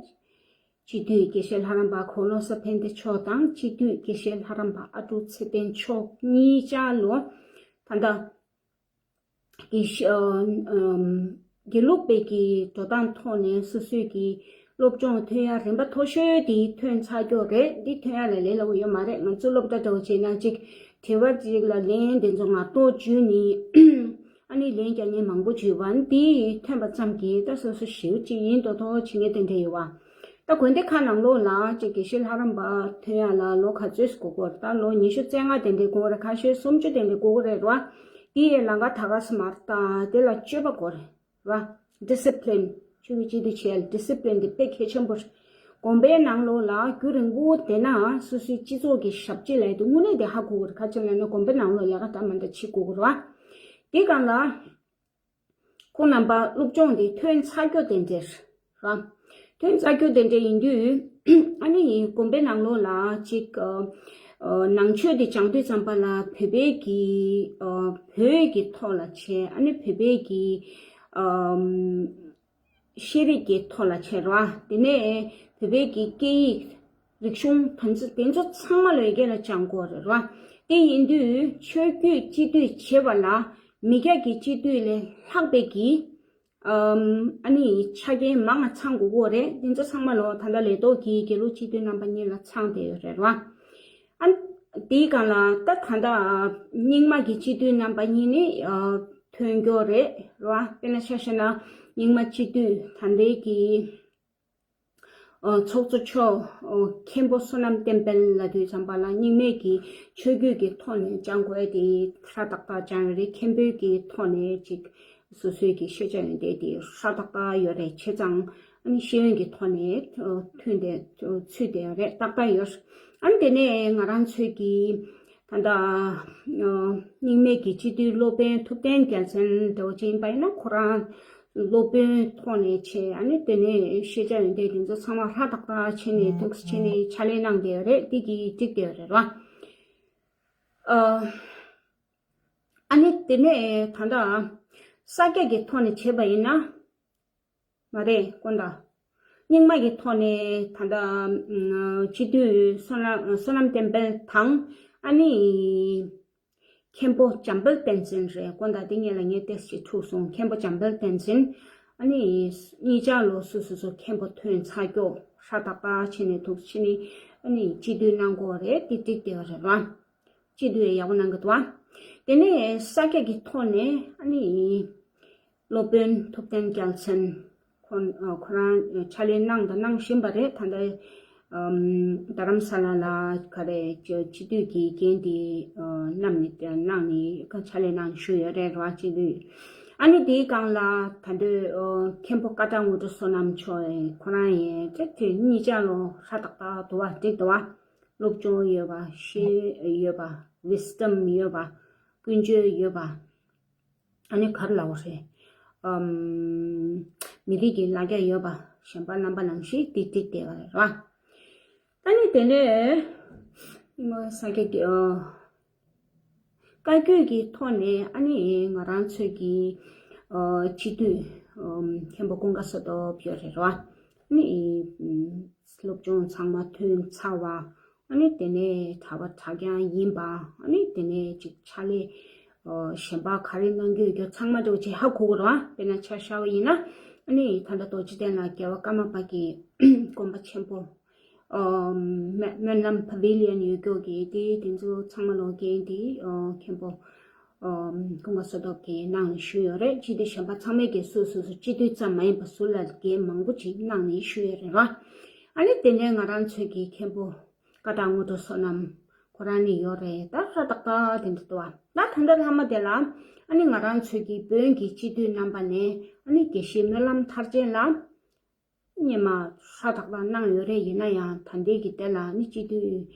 སྤྱི་འཐུས་དགེ་བཤེས་ལྷ་རམས་པ་གོ་ལོ་ས་ཕན་བདེ་མཆོག་དང་སྤྱི་འཐུས་དགེ་བཤེས་ལྷ་རམས་པ་ཨ་ཀྲུག་ཚེ་བརྟན་མཆོག་གཉིས་ཆ་ལོ། ད་ལྟ་དགེ་བཤེས་ཨ་ཨམ་དགེ་ལུགས་པའི་གི་འགྲོ་སྟངས་ཐོག་ནས་སོ་སོའི་གི་སློབ་སྦྱོང་ཐོན་ཡ་རིམ་པ་མཐོ་ཤོས་དེ་ཐོན་ཚར་ཡོད་རེད། འདི་ཐོན་ཡ་ལ་ལས་སླ་པོ་ཡོད་མ་རེད། ང་ཚོ་སློབ་གྲྭ་འདྲ་བོ་བྱས་ན་ཅིག་དྲི་བ་ཅིག་ལ་ལན་དེ་ཚོ་ངར་ཐོག་བརྒྱུད་ནས་ཨ་ནི་ལན་རྒྱག་མཁན་མང་པོ་བརྒྱུད་པ་འདི་ཐོན་པ་ཙམ་གྱིས་ད་སོ་སོ་ཞེ་པོ་ཅིག་ཡིན་མདོག་མདོག་བྱེད་མཁན་དེ་འདྲ་ཡོད་པ། ད་དགོན་སྡེ་ཁག་ནང་ལོགས་ལ་ཅིག་དགེ་བཤེས་ལྷ་རམས་པ་ཐོན་ཡ་ལ་ལོ་ག་ཚོད་ཞིག་འགོར་གི་རེད། ད་ལོ་ཉི་ཤུ་རྩ་ལྔ་དེ་འདྲའི་འགོར་གི་རེད། ཁ་ཤས་སུམ་ཅུ་དེ་འདྲའི་འགོར་གི་རེད་ར། དེ་ཡི་ལམ་ཁ་ད་ག་སེ་མ་རེད། ད་དེ་ལ་སྤྱོད་པ་དགོས་རེད་ར། ཌི་སི་པི་ལིན། ཆོས་ཀྱི་སྤྱི་འཐུས་བྱས་ལ་ཌི་སི་པི་ལིན་དེ་དཔེ་གལ་ཆེན་པོ་རེད། དགོན་པའི་ནང་ལོགས་ལ་རྒྱུན་རིང་པོ་བསྡད་ན་སོ་སོའི་སྤྱི་ཚོགས་ཀྱི་ཞབས་ཕྱི་ལས་དེ་དངོས་གནས་དེ་ཧ་གོ་གི་རེད། ག་ཅི་ལབ་ན་དགོན་པའི་ནང་ལོགས་ལས་ཀ་འདྲ་མི་འདྲ་བྱེད་དགོས་ཀྱི་རེད་བ། དེ་སྒང་ལ། ཁོང་རྣམ་པ་སློབ་སྦྱོང་དེ་ཐོན་ཚར་རྒྱུ་དེ་འདྲ་རེད། ཐོན་ཚར་རྒྱུ་དེ་འདྲ་ཡིན་དུས། ཨ་ནི་དགོན་པའི་ནང་ལོགས་ལ་ཅིག་ཨ། ཨ། ནང་ཆོས་དེ་སྦྱང་དུས་ཙམ་པ་ལ་བོད་པའི་གི། ཨ། བོད་ཀྱི་ཐོག་ལ་བྱས། ཨ་ནི་བོད་པའི་གི། ཨམ། ཤེས་རིག་གི་ཐོག་ལ་བྱས་རེད་བ། དེ་ནས་བོད་པའི་གི་སྐད་ཡིག་རིག་གཞུང་དོན་ཚན་དེ་ཚོ་ཚང་མ་ལོ་ཡི་གེ་ལ་སྦྱང་དགོས་རེད་བ། དེ་ཡིན་དུས་ཆོས་བརྒྱུད་སྤྱི་འཐུས་བྱེད་པ་ལ་མི་སྐྱ་གི་སྤྱི་འཐུས་ལས་ལྷག་པའི་གི། ཨམ། ཨ་ནི་ཆ་རྐྱེན་མང་ང་ཚང་དགོས་ཀྱི་རེད། དེ་ཚོ་ཚང་མ་ལོ་ད་ལྟ་ལས་ཐོག་གི་དགེ་ལུགས་སྤྱི་འཐུས་རྣམ་པ་གཉིས་ལ་ཚང་བསྡད་ཡོད་རེད་བ། ཨ། དེའི་སྒང་ལ་ད་ད་ལྟ་རྙིང་མ་གི་སྤྱི་འཐུས་རྣམ་པ་གཉིས་ནི། ཨ། ཐོན་རྒྱུ་རེད་རེད་བ། དཔེར་ན་ཆ་བཞག་ན་རྙིང་མ་སྤྱི་འཐུས་ད་ལྟའི་གི། ཨ། ཚོགས་གཙོ་མཆོག་ཨ། མཁན་པོ་བསོད་ནམས་བསྟན་འཕེལ་ལབ་དུས་ཙམ་པ་ལ་རྙིང་མའི་གི་ཆོས་བརྒྱུད་ཀྱི་ཐོག་ནས་སྦྱང་དགོས་དེ་ཧྲ་ཏག་ཏག་སྦྱང་ཡོད་རེད། མཁན་པོའི་གི་ཐོག་ནས་ཅིག་སོ་སོའི་གི་ཤེས་བྱ་ཡོན་ཏན་དེ་ཧྲ་ཏག་ཏག་ཡོད་རེད། བྱས་ཙང་ཨ་ནི་ཤེས་ཡོན་གྱི་ཐོག་ནས་ཨ། ཐོན་ཏེ་ཨ། ཚུད་བསྡད་ཡོད་རེད། ཏག་ཏག་ཡོད། ཨ་ནི་དེ་ནས་ང་རང་ཚོའི་གི་ད་ལྟ་ཨ། རྙིང་མའི་གི་སྤྱི་འཐུས་སློབ་དཔོན་ཐུབ་བསྟན་རྒྱལ་མཚན་འདྲ་བོ་ཅིག་ཡིན་པ་ཡིན་ན། ཁོ་རང་སློབ་དཔོན་ཐོག་ནས་བྱས། ཨ་ནི་དེ་ནས་ཤེས་བྱ་ཡོན་ཏན་དེ་ཚོ་ཚང་མ་ཧྲ་ཏག་ཏག་བྱས་ནས་ཐུགས་བྱས་ནས་ཕྱག་ལས་གནང་བསྡད་ཡོད་རེད། དེ་གི་འགྲིག་བསྡད་ཡོད་རེད་བ། ཨ། ཨ་ནི་དེ་ནས་ད་ལྟ་ས་སྐྱ་གི་ཐོག་ནས་བྱས་པ་ཡིན་ན། མ་རེད། དཀོན་དག་རྙིང་མ་གི་ཐོག་ནས་ད་ལྟ་ཨ། སྤྱི་འཐུས་བསོད་ནམས་བསོད་ནམས་བསྟན་འཕེལ་དང་། ཨ་ནི་མཁན་པོ་འཇམ་དཔལ་བསྟན་འཛིན་རེད། དཀོན་དག་དེ་ངེད་ལ་ངས་ཏོག་ཙམ་ཐུག་སོང་། མཁན་པོ་འཇམ་དཔལ་བསྟན་འཛིན། ཨ་ནི་གཉིས་ཆ་ལོ་སོ་སོ་སོ་མཁན་པོ་ཐོན་ཚར་རྒྱུ་ཧྲ་ཏག་ཏག་བྱས་ནས་ཐུགས་ཆེ་ནས་ཨ་ནི་སྤྱི་འཐུས་གནང་དགོས་རེད། དེ་འགྲིག་བསྡད་པ་རེད་བ། སྤྱི་འཐུས་ཡག་པོ་གནང་གི་འདུག་བ། དེ་ནས་ས་སྐྱ་གི་ཐོག་ནས་ཨ་ནི་སློབ་དཔོན་ཐུབ་བསྟན་རྒྱལ་མཚན་ཁོ་ཁོ་རང་ཕྱག་ལས་གནང་དང་གནང་བཞིན་པ་རེད། ད་ལྟ་ཨམ། རྡ་རམ་ས་ལ་ལ་ག་རེ་སྤྱི་འཐུས་ཀྱི་འགན་དེ་ཨ། བསྣམས་ནས་གནང་ནས་ཕྱག་ལས་གནང་བཞུགས་ཡོད་རེད་ར། སྤྱི་འཐུས། ཨ་ནི་དེའི་སྒང་ལ་ད་དུང་ཨ། མཁན་པོ་ཀ་ཏ་དངོས་གྲུབ་བསོད་ནམས་མཆོག་ཁོ་རང་ཡིན་ཏེ། དེ་གཉིས་ཆ་ལོ་ཧྲ་ཏག་ཏག་འདུག་བ། འགྲིག་འདུག་བ། སློབ་སྦྱོང་ཡོད་པ། ཤེས་ཡོད་པ། ཝིས་ཌམ་ཡོད་པ། ཀུན་སྤྱོད་ཡོད་པ། ཨ་ནི་ག་རེ་ལབ་དགོས་རེད། ཨམ། མི་རིགས་ཀྱི་ལ་རྒྱ་ཡོད་པ། གཞན་པ་རྣམ་པ་ནང་བཞིན་དེ་འགྲིག་བསྡད་པ་རེད་བ། ཨ་ནི་དེ་ནས་ས་སྐྱ་གི་ཨ། བཀའ་བརྒྱུད་ཀྱི་ཐོག་ནས་ཨ་ནི་ང་རང་ཚོའི་གི་ཨ། སྤྱི་འཐུས་ཨམ། མཁན་པོ་ཀུན་དགའ་བསོད་སྟོབས་ཡོད་རེད་བ། ཨ་ནི་ཨམ། སློབ་སྦྱོང་ཚང་མ་ཐོན་ཚར་བ། ཨ་ནི་དེ་ནས་གྲྭ་པ་གྲྭ་རྐྱང་ཡིན་པ། ཨ་ནི་དེ་ནས་ཅིག་ཕྱག་ལས་ཨ། གཞན་པ་ག་རེ་གནང་རྒྱུ་ཡོད་རྒྱུ་ཚང་མ་འདྲ་བོ་ཅིག་ཧ་གོ་གི་རེད་བ། དཔེར་ན་ཆ་བཞག་པ་ཡིན་ན། ཨ་ནི་ད་ལྟ་རྡོ་རྗེ་གདན་ལ་རྒྱལ་བ་ཀརྨ་པ་གི་དགོན་པ་ཆེན་པོ་ཨ། སྨོན་སྨོན་ལམ་པ་བི་ལི་ཡན་ཡོད་རྒྱུ་གི་དེ་དེ་ཚོ་ཚང་མ་ལོ་འགན་དེ་ཨ། མཁན་པོ་ཨ། ཀུན་དགའ་བསོད་སྟོབས་ཀྱིས་གནང་ནས་བཞུགས་ཡོད་རེད། སྤྱི་འཐུས་གཞན་པ་ཚང་མས་ཀྱི་སོ་སོ་སོ་སྤྱི་འཐུས་ཙམ་མ་ཡིན་པ་ཟུར་ལ་འགན་མང་པོ་ཅིག་གནང་ནས་བཞུགས་ཡོད་རེད་བ། ཨ་ནི་དེ་ནས་ང་རང་ཚོའི་གི་མཁན་པོ་ཀ་ཏ་དངོས་གྲུབ་བསོད་ནམས་ཁོ་རང་ནི་ཡོད་རེད། ད་ཧྲ་ཏག་ཏག་དེ་འདྲ་འདུག་བ། ད་ད་ལྟ་ལྷག་མ་དེ་ལ་ཨ་ནི་ང་རང་ཚོའི་གི་བོན་གྱི་སྤྱི་འཐུས་རྣམ་པ་ནས་ཨ་ནི་དགེ་བཤེས་སྨོན་ལམ་མཐར་ཕྱིན་ལགས་སྔོན་མ་ཧྲ་ཏག་ཏག་གནང་ཡོད་རེད། ཡིན་ན་ཡང་ད་ལྟའི་གི་དེ་ལ་ནི་སྤྱི་འཐུས་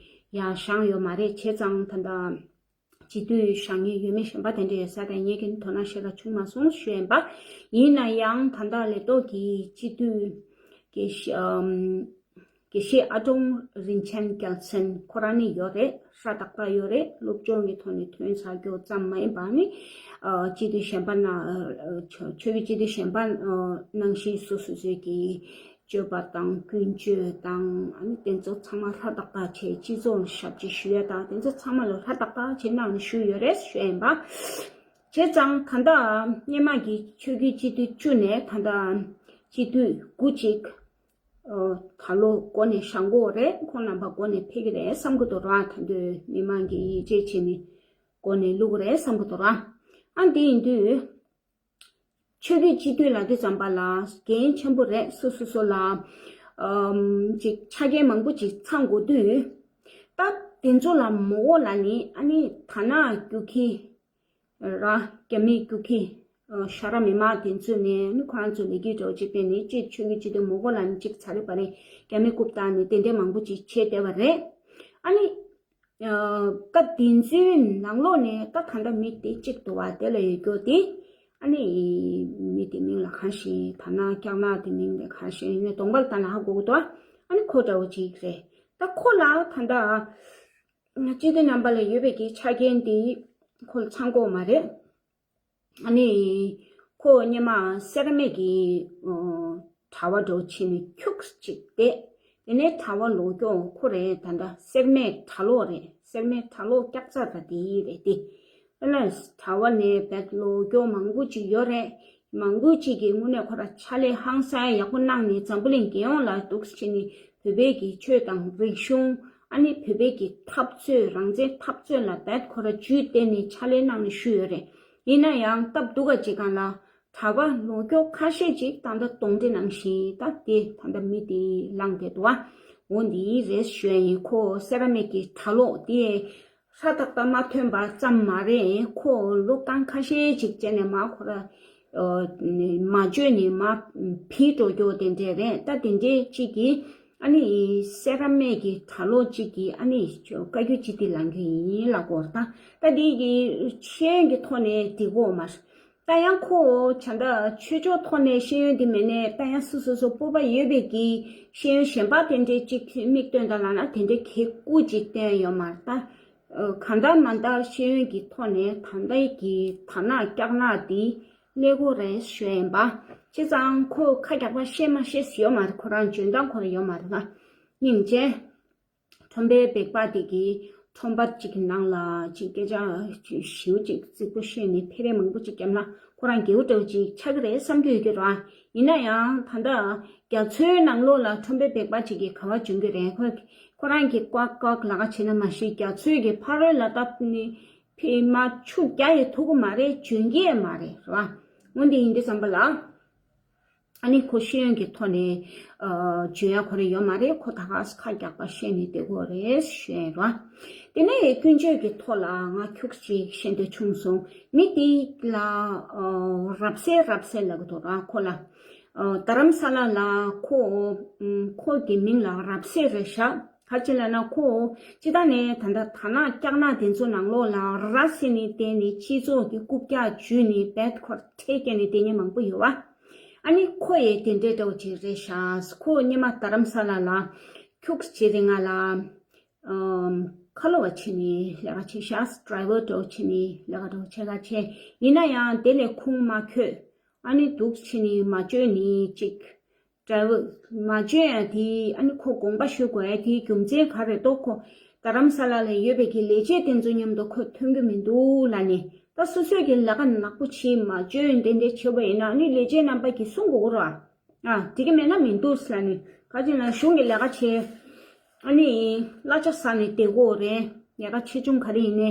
ཡང་བཞེངས་ཡོད་མ་རེད། བྱས་ཙང་ད་ལྟ་སྤྱི་འཐུས་བཞེངས་མཁན་ཡོད་མེད་གཞན་པ་དེ་འདྲ་ཡོད་ས་དང་། ངས་ཀྱི་དོ་སྣང་ཞེ་དྲག་བྱུང་མ་སོང་ཞུ་ཡིན་པ། ཡིན་ན་ཡང་ད་ལྟ་ལས་ཐོག་གི་སྤྱི་འཐུས་དགེ་བཤེས་ཨམ། དགེ་བཤེས་ཨ་ཀྲོང་རིན་ཆེན་རྒྱལ་མཚན་ཁོ་རང་ནི་ཡོད་རེད། ཧྲ་ཏག་ཏག་ཡོད་རེད། སློབ་སྦྱོང་གི་ཐོག་ནས་ཐོན་ཚར་རྒྱུ་ཙམ་མ་ཡིན་པ་ནི་ཨ། སྤྱི་འཐུས་གཞན་པ་ན་ཨ། ཆོས་ཀྱི་སྤྱི་འཐུས་གཞན་པ་ཨ། ནང་བཞིན་སོ་སོ་སོའི་གི་སྤྱོད་པ་དང་ཀུན་སྤྱོད་དང་ཨ་ནི་དེ་ཚོ་ཚང་མ་ཧྲ་ཏག་ཏག་བྱས། སྤྱི་ཚོགས་ཞབས་ཕྱི་ཞུ་ཡ་དང་དེ་ཚོ་ཚང་མ་ལ་ཧྲ་ཏག་ཏག་བྱས་གནང་ནས་བཞུགས་ཡོད་རེད་ཞུ་ཡ་ཡིན་པ། བྱས་ཙང་ད་ལྟ་སྔོན་མ་གི་ཆོས་བརྒྱུད་སྤྱི་འཐུས་བཅུ་ནས་ད་ལྟ་སྤྱི་འཐུས་དགུ་ཅིག་ཨ། ད་ལོ་འགོ་ནས་བཞེངས་དགོས་རེད། ཁོང་རྣམ་པ་འགོ་ནས་ཕེབས་ཀྱི་རེད་བསམ་གྱི་འདུག་ར། ད་དུང་མི་མང་གིས་ཡིད་ཆེས་བྱས་ནས་འགོ་ནས་བླུག་གི་རེད་བསམ་གྱི་འདུག་ར། ཨ། འདི་ཡིན་དུས་ཆོས་བརྒྱུད་སྤྱི་འཐུས་ལབ་དུས་ཙམ་པ་ལ་འགན་ཆེན་པོ་རེད། སོ་སོ་སོ་ལ་ཨམ། ཅིག་ཆ་རྐྱེན་མང་པོ་ཅིག་ཚང་དགོས་དུས། ད་དེ་ཚོ་ལ་མ་འོངས་ལ་ནི་ཨ་ནི་དར་ནག་རྒྱུག་ཁྱི་ར། རྒྱ་མི་རྒྱུག་ཁྱི་ ཤ་ར་མི་མང་དེ་ཚོ་ནས་ནི་ཁོ་རང་ཚོ་ལས་འགུལ་འདྲ་བོ་ཅིག་སྤེལ་ནས་ཅིག་ཆོས་ཀྱི་སྤྱི་འཐུས་མོ་གོ་ལ་ནི་ཅིག་ཚ་རེ་བ་རེ་རྒྱ་མི་རྐུབ་བཏང་ནས་དེ་འདྲའི་མང་པོ་ཅིག་བྱས་བསྡད་པ་རེད། ཨ་ནི། སྐབས་དེ་ཚོའི་ནང་ལོགས་ནས་ད་ད་ལྟ་མི་དེ་གཅིག་འདུག་བ་དེ་ལ་ཡོད་རྒྱུ་དེ། ཨ་ནི། མི་དེ་མིང་ལ་གང་ཤེས་ད་ན་སྐྱག་ན་དེ་མིང་ལ་གང་ཤེས་ཡིན་ན་གདོང་པ་ལ་ད་ན་ཧ་གོ་གི་འདུག་ཨ་ནི་ཁོ་འདྲ་བོ་ཅིག་རེད། ད་ཁོ་ལ་ད་ལྟ། སྤྱི་འཐུས་རྣམ་པ་ལ་ཡོད་པའི་གི་ཆ་རྐྱེན་དེ་ཁོ་ལ་ཚང་གི་མ་རེད། ཨ་ནི། ཁོ་སྔོན་མ་སེར་སྨད་ཀྱི་གྲྭ་པ་འདྲ་བོ་བྱས་ནས་ཁྱུག་ཅིག་བསྡད། དེ་ནས་གྲྭ་པ་ལོག་སྐྱོ་ཁོ་རེད། ད་ལྟ་སེར་སྨད་གྲྭ་ལོག་རེད། སེར་སྨད་གྲྭ་ལོག་སྐྱག་རྫ་ད་དེ་རེད་དེ། ཨ་ལ་གྲྭ་པ་ནས་བད་ལོག་སྐྱོ་མང་པོ་ཅིག་ཡོད་རེད། མང་པོ་ཅིག་གིས་དངོས་གནས་ཁོ་ར་ཕྱག་ལས་ཧང་སང་ཡག་པོ་གནང་ནས་འཛམ་བུ་གླིང་རྒྱལ་ཡོངས་ལ་འདུག་སེ་བྱས་ནས་བོད་པའི་གི་ཆོས་དང་རིག་གཞུང་ཨ་ནི་བོད་པའི་གི་འཐབ་རྩོད་རང་བཙན་འཐབ་རྩོད་ལ་བད་ཁོ་ར་ཇུས་བཏོན་ནས་ཕྱག་ལས་གནང་ནས་བཞུགས་ཡོད་རེད། ཡིན་ན་ཡང་སྟབས་སྡུག་ག་ཅིག་གང་ལ་གྲྭ་པ་ལོག་སྐྱོ་ཁ་ཤས་ཅིག་ད་ལྟ་གདོན་འདྲེ་ནང་བཞིན་ད་དེ་ད་ལྟ་མི་དེ་ལངས་བསྡད་འདུག་བ། འོ་འདི་རེད་ཞུ་ཡ་ཡིན། ཁོ་སེར་སྨད་ཀྱི་གྲྭ་ལོག་དེ་ཧྲ་ཏག་ཏག་མ་ཐོན་པ་ཙམ་མ་རེད། ཁོ་ལོ་གང་ཁ་ཤས་ཅིག་བྱས་ནས་མ་ཁོ་ར་མ་བཅོས་ནས་མ་བིས་འགྲོ་རྒྱུ་དེ་འདྲས་རེད། ད་དེ་འདྲས་ཅིག་གིས་ཨ་ནི་སེར་སྨད་ཀྱི་གྲྭ་ལོག་ཅིག་གིས་ཨ་ནི་བཀའ་བཀྱོན་ཅིག་དེ་ལངས་རྒྱུ་ཡིན་ལབ་དགོས་རེད། ད་ད་དེ་གི་ཤེས་ཡོན་གྱི་ཐོག་ནས་འགྲིག་གོ་མ་རེད། ད་ཡང་ཁོ་བྱ་ད་ཆོས་ཕྱོགས་ཐོག་ནས་ཤེས་ཡོན་དེ་མེད་ནས་ད་ཡང་སོ་སོ་སོ་སྤོབས་པ་ཡོད་པའི་གི་ཤེས་ཡོན་གཞན་པ་དེ་འདྲས་ཅིག་མིག་སྟོན་དང་ལབ་ན་དེ་འདྲས་གི་སྐུ་ཅིག་བསྟན་ཡོད་མ་རེད། ད་གང་ལྟར་མ་ལྟར་ཤེས་ཡོན་གྱི་ཐོག་ནས་ད་ལྟའི་གི་དར་ནག་སྐྱག་ནག་དེ་སླེབས་ཀྱི་རེད་ཞུ་ཡིན་པ། བྱས་ཙང་ཁོ་ཁ་རྒྱག་པ་ཤེས་མ་ཤེས་ཡོད་མ་རེད། ཁོ་རང་འཇོན་ཐང་ཁོ་རང་ཡོད་མ་རེད་ལ། སྙིང་རྗེ། ཁྲོམ་པའི་སྦལ་པ་དེ་གིས་ཁྲོམ་པ་གཅིག་གི་ནང་ལ་གཅིག་སྐད་ཆ་ཞེ་པོ་ཅིག་རྫིག་པོ་བཤད་ནས་ཕེ་རེ་མང་པོ་ཅིག་བརྒྱབ་ན་ཁོ་རང་དགེ་བ་འདྲ་བོ་ཅིག་ཆགས་ཀྱི་རེད་བསམ་གྱི་ཡོད་ཀྱི་རེད། ཡིན་ན་ཡང་ད་ལྟ་རྒྱ་མཚོའི་ནང་ལོགས་ལ་ཁྲོམ་པའི་སྦལ་པ་ཅིག་གིས་ག་པར་འཇོན་གྱི་རེད། ཁོ་ཁོ་རང་གིས་ཀོག་ཀོག་ལབ་ཀ་བྱས་ན་མ་གཞི་རྒྱ་མཚོའི་གི་ཕ་རོལ་ལ་ད་ནི་ཕི་མ་ཆུ་རྒྱ་ཡི་ཐུག་གི་མ་རེད། འཇོན་གྱི་ཡང་མ་རེད། རེད་བ། འོན་ཏེ་ཡིན་དུས་ཙམ་པ་ལ། ཨ་ནི་ཁོ་ཤེས་ཡོན་གྱི་ཐོག་ནས་ཨ་འཇོན་ཡ་ཁོ་རེ་ཡོད་མ་རེད། ཁོ་ད་ག་ས་ཁ་རྒྱག་པ་བཤད་ནས་བསྡད་ཀྱི་ཡོད་རེད་ཞུ་ཡ་ཡིན་ར། དེ་ནས་ཀུན་སྤྱོད་ཀྱི་ཐོག་ལ་ང་ཁྱུག་ཅིག་བཤད་འདོད་བྱུང་སོང་། མི་དེ་ལ་ཨ་རབ་གསལ་རབ་གསལ་ལབ་ཀྱི་འདུག་ར། ཁོ་ལ་ཨ་རྡ་རམ་ས་ལ་ལ་ཁོ་ཨ་ཁོ་གི་མིང་ལ་རབ་གསལ་རེད་ཤག་ག་ཅི་ལབ་ན་ཁོ་སྤྱིར་བཏང་ནས་ད་ལྟ་དར་ནག་སྐྱག་ནག་དེ་ཚོ་ནང་ལོགས་ལ་ར་ཟེར་ནས་བསྡད་ནས་སྤྱི་ཚོགས་ཀྱི་རྐུབ་བཀྱག་འཇུས་ནས་བད་ཁོར་ཁྲལ་བཀལ་ནས་བསྡད་མཁན་མང་པོ་ཡོད་བ། ཨ་ནི་ཁོ་ཡི་དེ་འདྲའི་འདྲ་བོ་ཅིག་རེད་ཤག་ཁོ་སྔོན་མ་རྡ་རམ་ས་ལ་ལ་ཁྱུག་ཅིག་རིང་ང་ལ་ཨམ་ཁ་ལོ་བ་བྱས་ནས་ལས་ཀ་བྱས་ཤག་ཌ་རའི་ཝར་འདྲ་བོ་བྱས་ནས་ལས་ཀ་འདྲ་བོ་བྱས་ཀ་བྱས། ཡིན་ན་ཡང་དེ་ལས་ཁུངས་མ་འཁྱོལ། ཨ་ནི་འདུག་བྱས་ནས་མ་བཅོས་ནས་ཅིག་ཌ་རའི་ཝར་མ་བཅོས་ཡ་དེ་ཨ་ནི་ཁོ་དགོངས་པ་ཞུ་དགོས་ཡ་དེའི་རྒྱུ་མཚན་ག་རེ་འདུག་ཁོ་རྡ་རམ་ས་ལ་ལ་ཡོད་པའི་གི་ལས་བྱེད་དེ་ཚོ་མཉམ་དུ་ཁོ་མཐུན་གྱི་མི་འདུག་ལབ་ནས། ད་སོ་སོས་ཀྱི་ལས་ཀ་ནག་པོ་བྱེད་མ་བཅོས་དེ་འདྲ་བྱེད་པ་ཡིན་ན་ཨ་ནི་ལས་བྱེད་རྣམ་པ་གིས་གསུང་དགོས་ར། ཨ་འགྲིག་གི་མེད་ན་མི་འདུག་ལབ་ནས། ག་ཅི་ན་གཞུང་གི་ལས་ཀ་བྱེད། ཨ་ནི་གླ་ཆ་ཟ་ནས་བསྡད་དགོས་རེད། ལས་ཀ་ཆེ་ཆུང་ག་རེ་ཡིན་ནའི།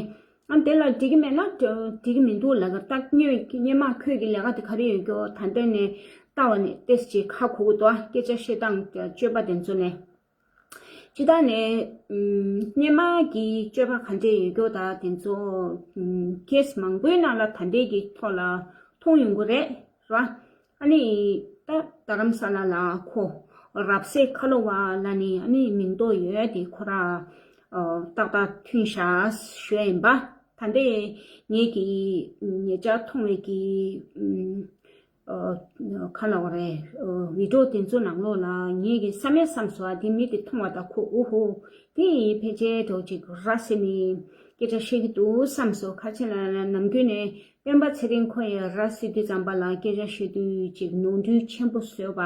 ཨ་དེ་ལ་འགྲིག་གི་མེད་ན་འགྲིག་གི་མི་འདུག་ལབ་ཀྱི་རེད། ད་སྔོན་སྔོན་མ་ཁོས་ཀྱི་ལས་ཀ་དེ་ག་རེ་ཡོད་རྒྱུ་ད་ལྟ་ནས་ལྟ་བ་ནས་ཏོག་ཙམ་ཅིག་ཧ་གོ་གི་འདུག་སྐད་ཆ་བཤད་སྟངས་སྤྱོད་པ་དེ་ཚོ་ནས། སྤྱིར་བཏང་ནས་ཨམ་སྔོན་མ་གི་སྤྱོད་པ་ག་འདྲས་ཡོད་རྒྱུ་ད་དེ་ཚོ་ཨམ་ཁེ་སི་མང་པོའི་ནང་ལ་ད་ལྟའི་གི་ཐོག་ལ་མཐོང་ཡོང་གི་རེད། རེད་བ། ཨ་ནི་ད་རྡ་རམ་ས་ལ་ལ་ཁོ་རབ་གསལ་ཁ་ལོ་བ་ལ་ནི་ཨ་ནི་མིང་འདོགས་ཡོད་དེ་ཁོ་ར་ཨ་ཏག་ཏག་མཐུན་ཤག་ཞུ་ཡ་ཡིན་པ། ད་ལྟའི་ངེད་ཀྱི་ཉེ་ཆར་མཐོང་བའི་གི་ཨ་ཁ་ལོ་བ་རེད། ཨ་བི་ཌིའོ་དེ་ཚོ་ནང་ལོགས་ལ་ངེད་ཀྱི་བསམ་ཡས་བསམ་སོང་། ཨ་དེ་མི་དེ་མཐོང་བ་དང་ཁོ་ཨོ་ཧོ་དེ་ཡི་ཕལ་ཆེར་འདྲ་བོ་ཅིག་ར་ཟེར་ནས་སྐད་ཆ་བཤད་ཀྱི་འདུག་བསམ་སོང་། ག་ཅི་ལབ་ན་ནམ་རྒྱུན་ནས་སྤེན་པ་ཚེ་རིང་ཁོ་ཡི་ར་ཟེར་དུས་ཙམ་པ་ལ་སྐད་ཆ་བཤད་དུས་ཅིག་ནོར་འཁྲུལ་ཆེན་པོ་བཟོས་པ།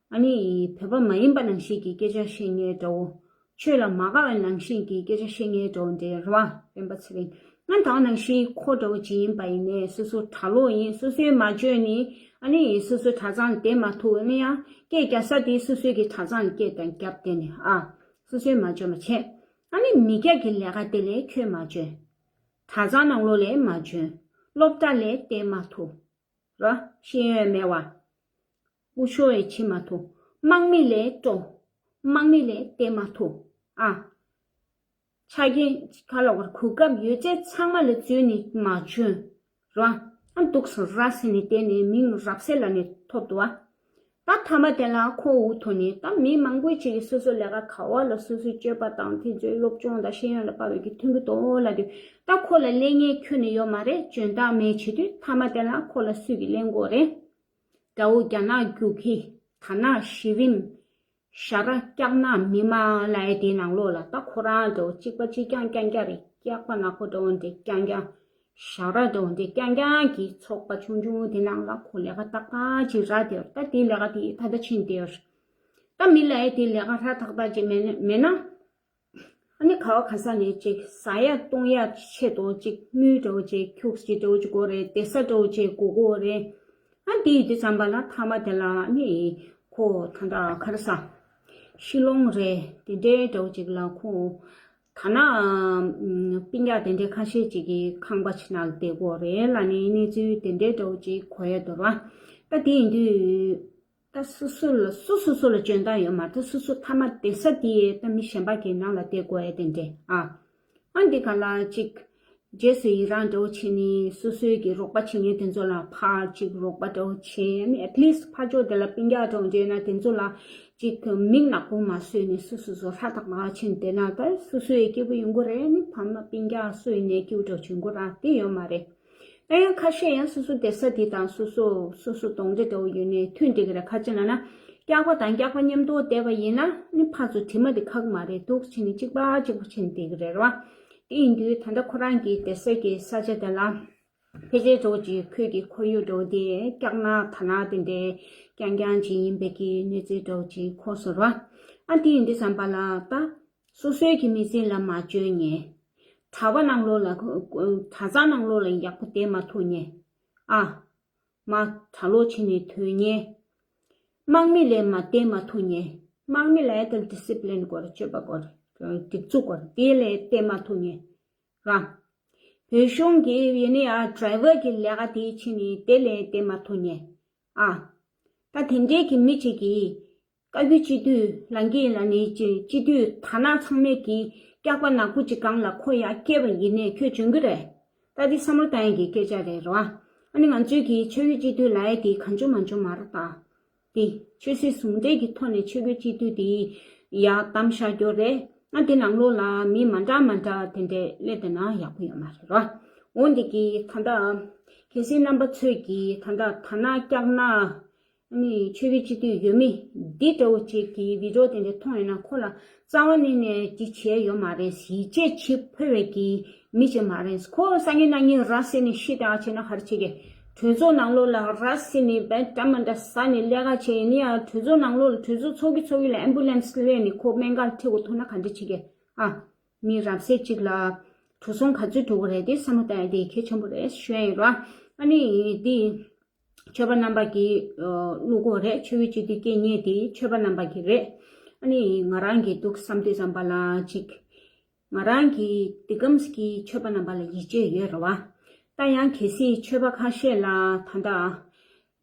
ཨ་ནི་བོད་པ་མ་ཡིན་པ་ནང་བཞིན་གྱི་སྐད་ཆ་བཤད་མཁན་འདྲ་བོ། ཆོས་ལ་མ་དགའ་བའི་ནང་བཞིན་གྱི་སྐད་ཆ་བཤད་མཁན་འདྲ་བོ་འདྲ་རེད་བ། སྤེན་པ་ཚེ་རིང་། ང་ད་ག་ནང་བཞིན་ཁོ་འདྲ་བོ་ཅིག་ཡིན་པ་ཡིན་ནའི་སོ་སོ་གྲྭ་ལོག་ཡིན། སོ་སོས་མ་བཅོས་ནི། ཨ་ནི་སོ་སོའི་གྲྭ་ཚང་ལ་བསྡད་མ་ཐུབ། ཨ་ནི་ཡང་སྐད་རྒྱག་ས་དེ་སོ་སོའི་གི་གྲྭ་ཚང་ལ་སྐད་དང་རྒྱབ་བསྡད་ནས་ཨ་སོ་སོས་མ་བཅོས་མ་བྱས། ཨ་ནི་མི་སྐྱ་གི་ལས་ཀ་དེ་ལས་ཁྱོད་མ་བཅོས། གྲྭ་ཚང་ནང་ལོགས་ལ་མ་བཅོས། སློབ་གྲྭ་ལ་བསྡད་མ་ཐུབ། ར་ཤེས་ཡོན་མེད་བ། སྐུ་ཞབས་ཡང་བྱེད་མ་ཐུབ། དམག་མི་ལས་སྤྲོ། དམག་མི་ལ་བསྡད་མ་ཐུབ། ཨ། ཆ་རྐྱེན་ག་ལ་བར་གོ་སྐབས་ཡོད་ཚད་ཚང་མ་ལ་འཛུལ་ནས་མ་བྱོན། ར། ཨ་འདུག་སེ་ར་ཟེར་ནས་བལྟས་ནས་མིང་རབ་གསལ་ལབ་ནས་ཐོབ་འདུག་བ། ད་མཐའ་མ་དེ་ལ་ཁོ་འུ་ཐུག་ནས་ད་མི་མང་པོ་ཅིག་གིས་སོ་སོ་ལས་ཀ་ག་བ་ལ་སོ་སོའི་སྤྱོད་པ་དང་དེ་ཚོའི་སློབ་སྦྱོང་དང་ཤེས་ཡོན་ལ་དཔག་པའི་གི་མཐུན་གྱི་འདུག་ལབ་དུས། ད་ཁོ་ལ་ལེན་མཁན་ཁྱོན་ནས་ཡོད་མ་རེད། འཇོན་ཐང་མེད་བྱེད་དུས་མཐའ་མ་དེ་ལ་ཁོ་ལ་སུས་ཀྱིས་ལེན་དགོས་རེད། དགྲ་བོ་རྒྱ་ནག་རྒྱུག་ཁྱི། ད་ནག་གཞི་རིམ། ཞྭ་ར་སྐྱག་ནག་མི་མང་ལབ་ཡ་དེའི་ནང་ལོགས་ལ་ད་ཁོ་རང་འདྲ་བོ་གཅིག་པ་གཅིག་རྐྱང་རྐྱང་རྐྱང་རེད། སྐྱག་པ་ནག་པོ་འདྲ་བོ་འདི་རྐྱང་རྐྱང་། ཞྭ་ར་འདྲ་བོ་འདི་རྐྱང་རྐྱང་གི་ཚོགས་པ་ཆུང་ཆུང་དེ་ནང་ལ་ཁོ་ལས་ཀ་ཏག་ཏག་ཅིག་རག་བསྡད་ཡོད་རེད། ད་དེའི་ལས་ཀ་དེ་ད་ལྟ་ཕྱིན་བསྡད་ཡོད་རེད། ད་མི་ལབ་ཡ་དེའི་ལས་ཀ་ཧྲ་ཐག་ཐག་ཅིག་མེད་ན་མེད་ན། ཨ་ནི་ག་བ་ག་ས་ནས་ཅིག་ཟ་ཡ་བཏུང་ཡ་ཆེད་དུ་ཅིག་དངུལ་འདྲ་བོ་ཅིག་ཁྱུག་ཅིག་འདྲ་བོ་ཅིག་དགོས་རེད། བསྡད་ས་འདྲ་བོ་ཅིག་དགོས་དགོས་རེད། ཨ་དེ་ཡིན་དུས་ཙམ་པ་ལ་མཐའ་མ་དེ་ལ་ཨ་ནི་ཁོ་ད་ལྟ་ག་རེ་ཟ། ཤི་ལོང་རེད། དེ་འདྲའི་འདྲ་བོ་ཅིག་ལ་ཁོ་ད་ན་ཨམ་སྤུན་ཀྱག་དེ་འདྲའི་ཁ་ཤས་ཅིག་གི་ཁང་པ་ཅིག་ནང་བསྡད་དགོས་རེད་ལབ་ནས་གནས་ཚུལ་དེ་འདྲའི་འདྲ་བོ་ཅིག་གོ་ཡ་འདུག་ར། ད་དེ་ཡིན་དུས། ད་སོ་སོ་ལ་སོ་སོ་སོ་ལ་འཇོན་ཐང་ཡོད་མ་རེད། ད་སོ་སོ་མཐའ་མ་བསྡད་ས་དེ་ད་མི་གཞན་པ་གི་ནང་ལ་བསྡད་དགོས་ཡ་དེ་འདྲས་ཨ། ཨ་འདི་ག་ལ་ཅིག་རྗེས་སུ་ཡི་རང་འདྲ་བོ་བྱས་ནས་སོ་སོའི་གི་རོགས་པ་བྱེད་མཁན་དེ་ཚོ་ལ་ཕར་ཅིག་རོགས་པ་འདྲ་བོ་བྱས། ཨ་ནི་at least་ཕར་ཕྱོགས་དེ་ལ་སྤུན་ཀྱག་འདྲ་བོ་འདྲ་ཡོད་ན་དེ་ཚོ་ལ་ཅིག་མིག་ནག་པོ་མ་བཟོས་ནས་སོ་སོ་སོ་ཧྲ་ཐག་ཐག་བྱས་ནས་བསྡད་ན་ད་སོ་སོའི་སྐྱིད་པོ་ཡོང་གི་རེད། ཨ་ནི་ཕ་མ་སྤུན་ཀྱག་སུ་ཡིན་ནའི་སྐྱིད་པོ་འདྲ་བོ་བྱུང་གི་རེད། དེ་ཡོད་མ་རེད། ད་ཡང་ཁ་ཤས་ཡང་སོ་སོ་བསྡད་ས་དེ་དང་སོ་སོ་སོ་སོ་གདོང་འདྲེ་འདྲ་བོ་ཡོད་ནས་མཐུན་བསྡད་ཀྱི་རེད། ག་ཅི་ལབ་ན་སྐྱག་པ་དང་སྐྱག་པ་མཉམ་དུ་བསྡད་པ་ཡིན་ན་ནི་ཕར་ཚུར་དྲི་མ་དེ་ཁག་མ་རེད། འདུག་བྱས་ནས་གཅིག་པ་གཅིག་པ་བྱས་ནས་བསྡད་ཀྱི་རེད་ར། དེ་ཡིན་དུས་ད་ལྟ་ཁོ་རང་གི་བསྡད་ས་གི་ས་ཆ་དེ་ལ་ཕལ་ཆེར་འདྲ་བོ་ཅིག་ཁོས་ཀྱི་ཁོར་ཡུག་འདྲ་བོ་དེ་སྐྱག་ནག་ད་ནག་དེ་འདྲའི་རྐྱང་རྐྱང་ཅིག་ཡིན་པའི་གི་གནས་ཚུལ་འདྲ་བོ་ཅིག་གོ་སོང་ར། ཨ་དེ་ཡིན་དུས་ཙམ་པ་ལ་ད། སོ་སོའི་གི་མི་ཚེ་ལ་མ་འཇོན་ཉེ། གྲྭ་པ་ནང་ལོགས་ལ་གྲྭ་ཚང་ནང་ལོགས་ལ་ཡག་པོ་བསྡད་མ་ཐུབ་ཉེ། ཨ། མ་གྲྭ་ལོག་བྱས་ནས་ཐོན་ཉེ། དམག་མི་ལས་མ་བསྡད་མ་ཐུབ་ཉེ། དམག་མི་ལ་ཡ་དེ་ལ་ཌི་སི་པི་ལིན་དགོས་རེད། སྤྱོད་པ་དགོས་རེད། སྒྲིག་འཛུགས་དགོས་རེད། དེ་ལས་བསྡད་མ་ཐུབ་ཉེ། ར། བོད་གཞུང་གི་ཡིན་ནའི་ཨ་ཌ་རའི་ཝར་གི་ལས་ཀ་དེ་བྱས་ནས་དེ་ལས་བསྡད་མ་ཐུབ་ཉེ། ཨ། ད་དེ་འདྲའི་གི་མི་གཅིག་གིས། བཀའ་བརྒྱུད་སྤྱི་འཐུས་ལངས་ཀྱི་ལ་ནི་སྤྱི་སྤྱི་འཐུས་ད་ནག་ཚང་མས་ཀྱི་སྐྱག་པ་ནག་པོ་ཅིག་སྒང་ལ་ཁོ་ཡར་སྐྱེས་པ་ཡིན་ནས་ཁྱོད་འཇོན་གི་རེད། ད་འདི་བསམ་བློ་བཏང་ཡག་གི་སྐད་ཆ་རེད་རོ། ཨ་ནི་ང་ཚོའི་གི་ཆོས་བརྒྱུད་སྤྱི་འཐུས་ལབ་ཡ་དེ་གང་བྱུང་མང་བྱུང་མ་རེད་ད། དེ་ཆོས་སྲིད་ཟུང་འབྲེལ་གྱི་ཐོག་ནས་ཆོས་བརྒྱུད་སྤྱི་འཐུས་དེ་ཡར་བདམས་བཞག་རྒྱུ་རེད། ཨ་དེ་ནང་ལོགས་ལ་མི་མ་འདྲ་མ་འདྲ་དེ་འདྲས་སླེབས་བསྡད་ན་ཡག་པོ་ཡོད་མ་རེད་རོ། འོན་ཏེ་གི་ད་ལྟ་གལ་སྲིད་རྣམ་པ་ཚོས་ཀྱི་ད་ལྟ་ད་ནག་སྐྱག་ནག་ཨ་ནི་ཆོས་བརྒྱུད་སྤྱི་འཐུས་ཡོད་མེད་འདི་འདྲ་བོ་ཅིག་གི་བི་ཌི་ཡོ་དེ་འདྲ་མཐོང་ཡོད་ན་ཁོ་ལ་རྩ་བ་ནས་ནས་འདི་བྱས་ཡོད་མ་རེད། ཡིད་ཆེས་བྱེད་ཕོད་པའི་གི་མི་ཅིག་མ་རེད། ཁོ་སང་ཉིན་གནངས་ཉིན་ར་བཟི་ནས་ཤི་བཏང་བྱས་ན་ག་རེ་བྱེད་གི། གྲོས་ཚོགས་ནང་ལོགས་ལ་ར་བཟི་ནས་བན་འདྲ་མ་འདྲ་ཟ་ནས་ལས་ཀ་བྱས་ཡིན་ཡང་གྲོས་ཚོགས་ནང་ལོགས་ལ་གྲོས་ཚོགས་ཚོགས་ཀྱི་ཚོགས་ཀྱི་ལ་ཨེམ་བུ་ལན་སི་སླེབས་ནས་ཁོ་སྨན་ཁང་ཁྲིད་དགོས་ཐུག་ན་ག་འདྲ་བྱེད་གི། ཨ། མི་རབས་གསལ་གཅིག་ལ་གྲུ་གཟིངས་ག་ཚོད་འགྲོ་གི་རེད་དེ་བསམ་བློ་བཏང་ཡ་དེ་གལ་ཆེན་པོ་རེད་ཞུ་ཡ་ཡིན་རོ། ཨ་ནི་དེ་ཆོས་པ་རྣམ་པ་གིས་བླུག་གོ་རེད། ཆོས་བརྒྱུད་སྤྱི་འཐུས་སྐད་གཉིས་དེ་ཆོས་པ་རྣམ་པ་གི་རེད། ཨ་ནི་ང་རང་གི་འདུག་བསམ་དུས་ཙམ་པ་ལ་ཅིག་ང་རང་གི་དེ་གམ་གི་ཆོས་པ་རྣམ་པ་ལ་ཡིད་ཆེས་ཡོད་རེད་བ། ད་ཡང་གལ་སྲིད་ཆོས་པ་ཁ་ཤས་ལ་ད་ལྟ། ད་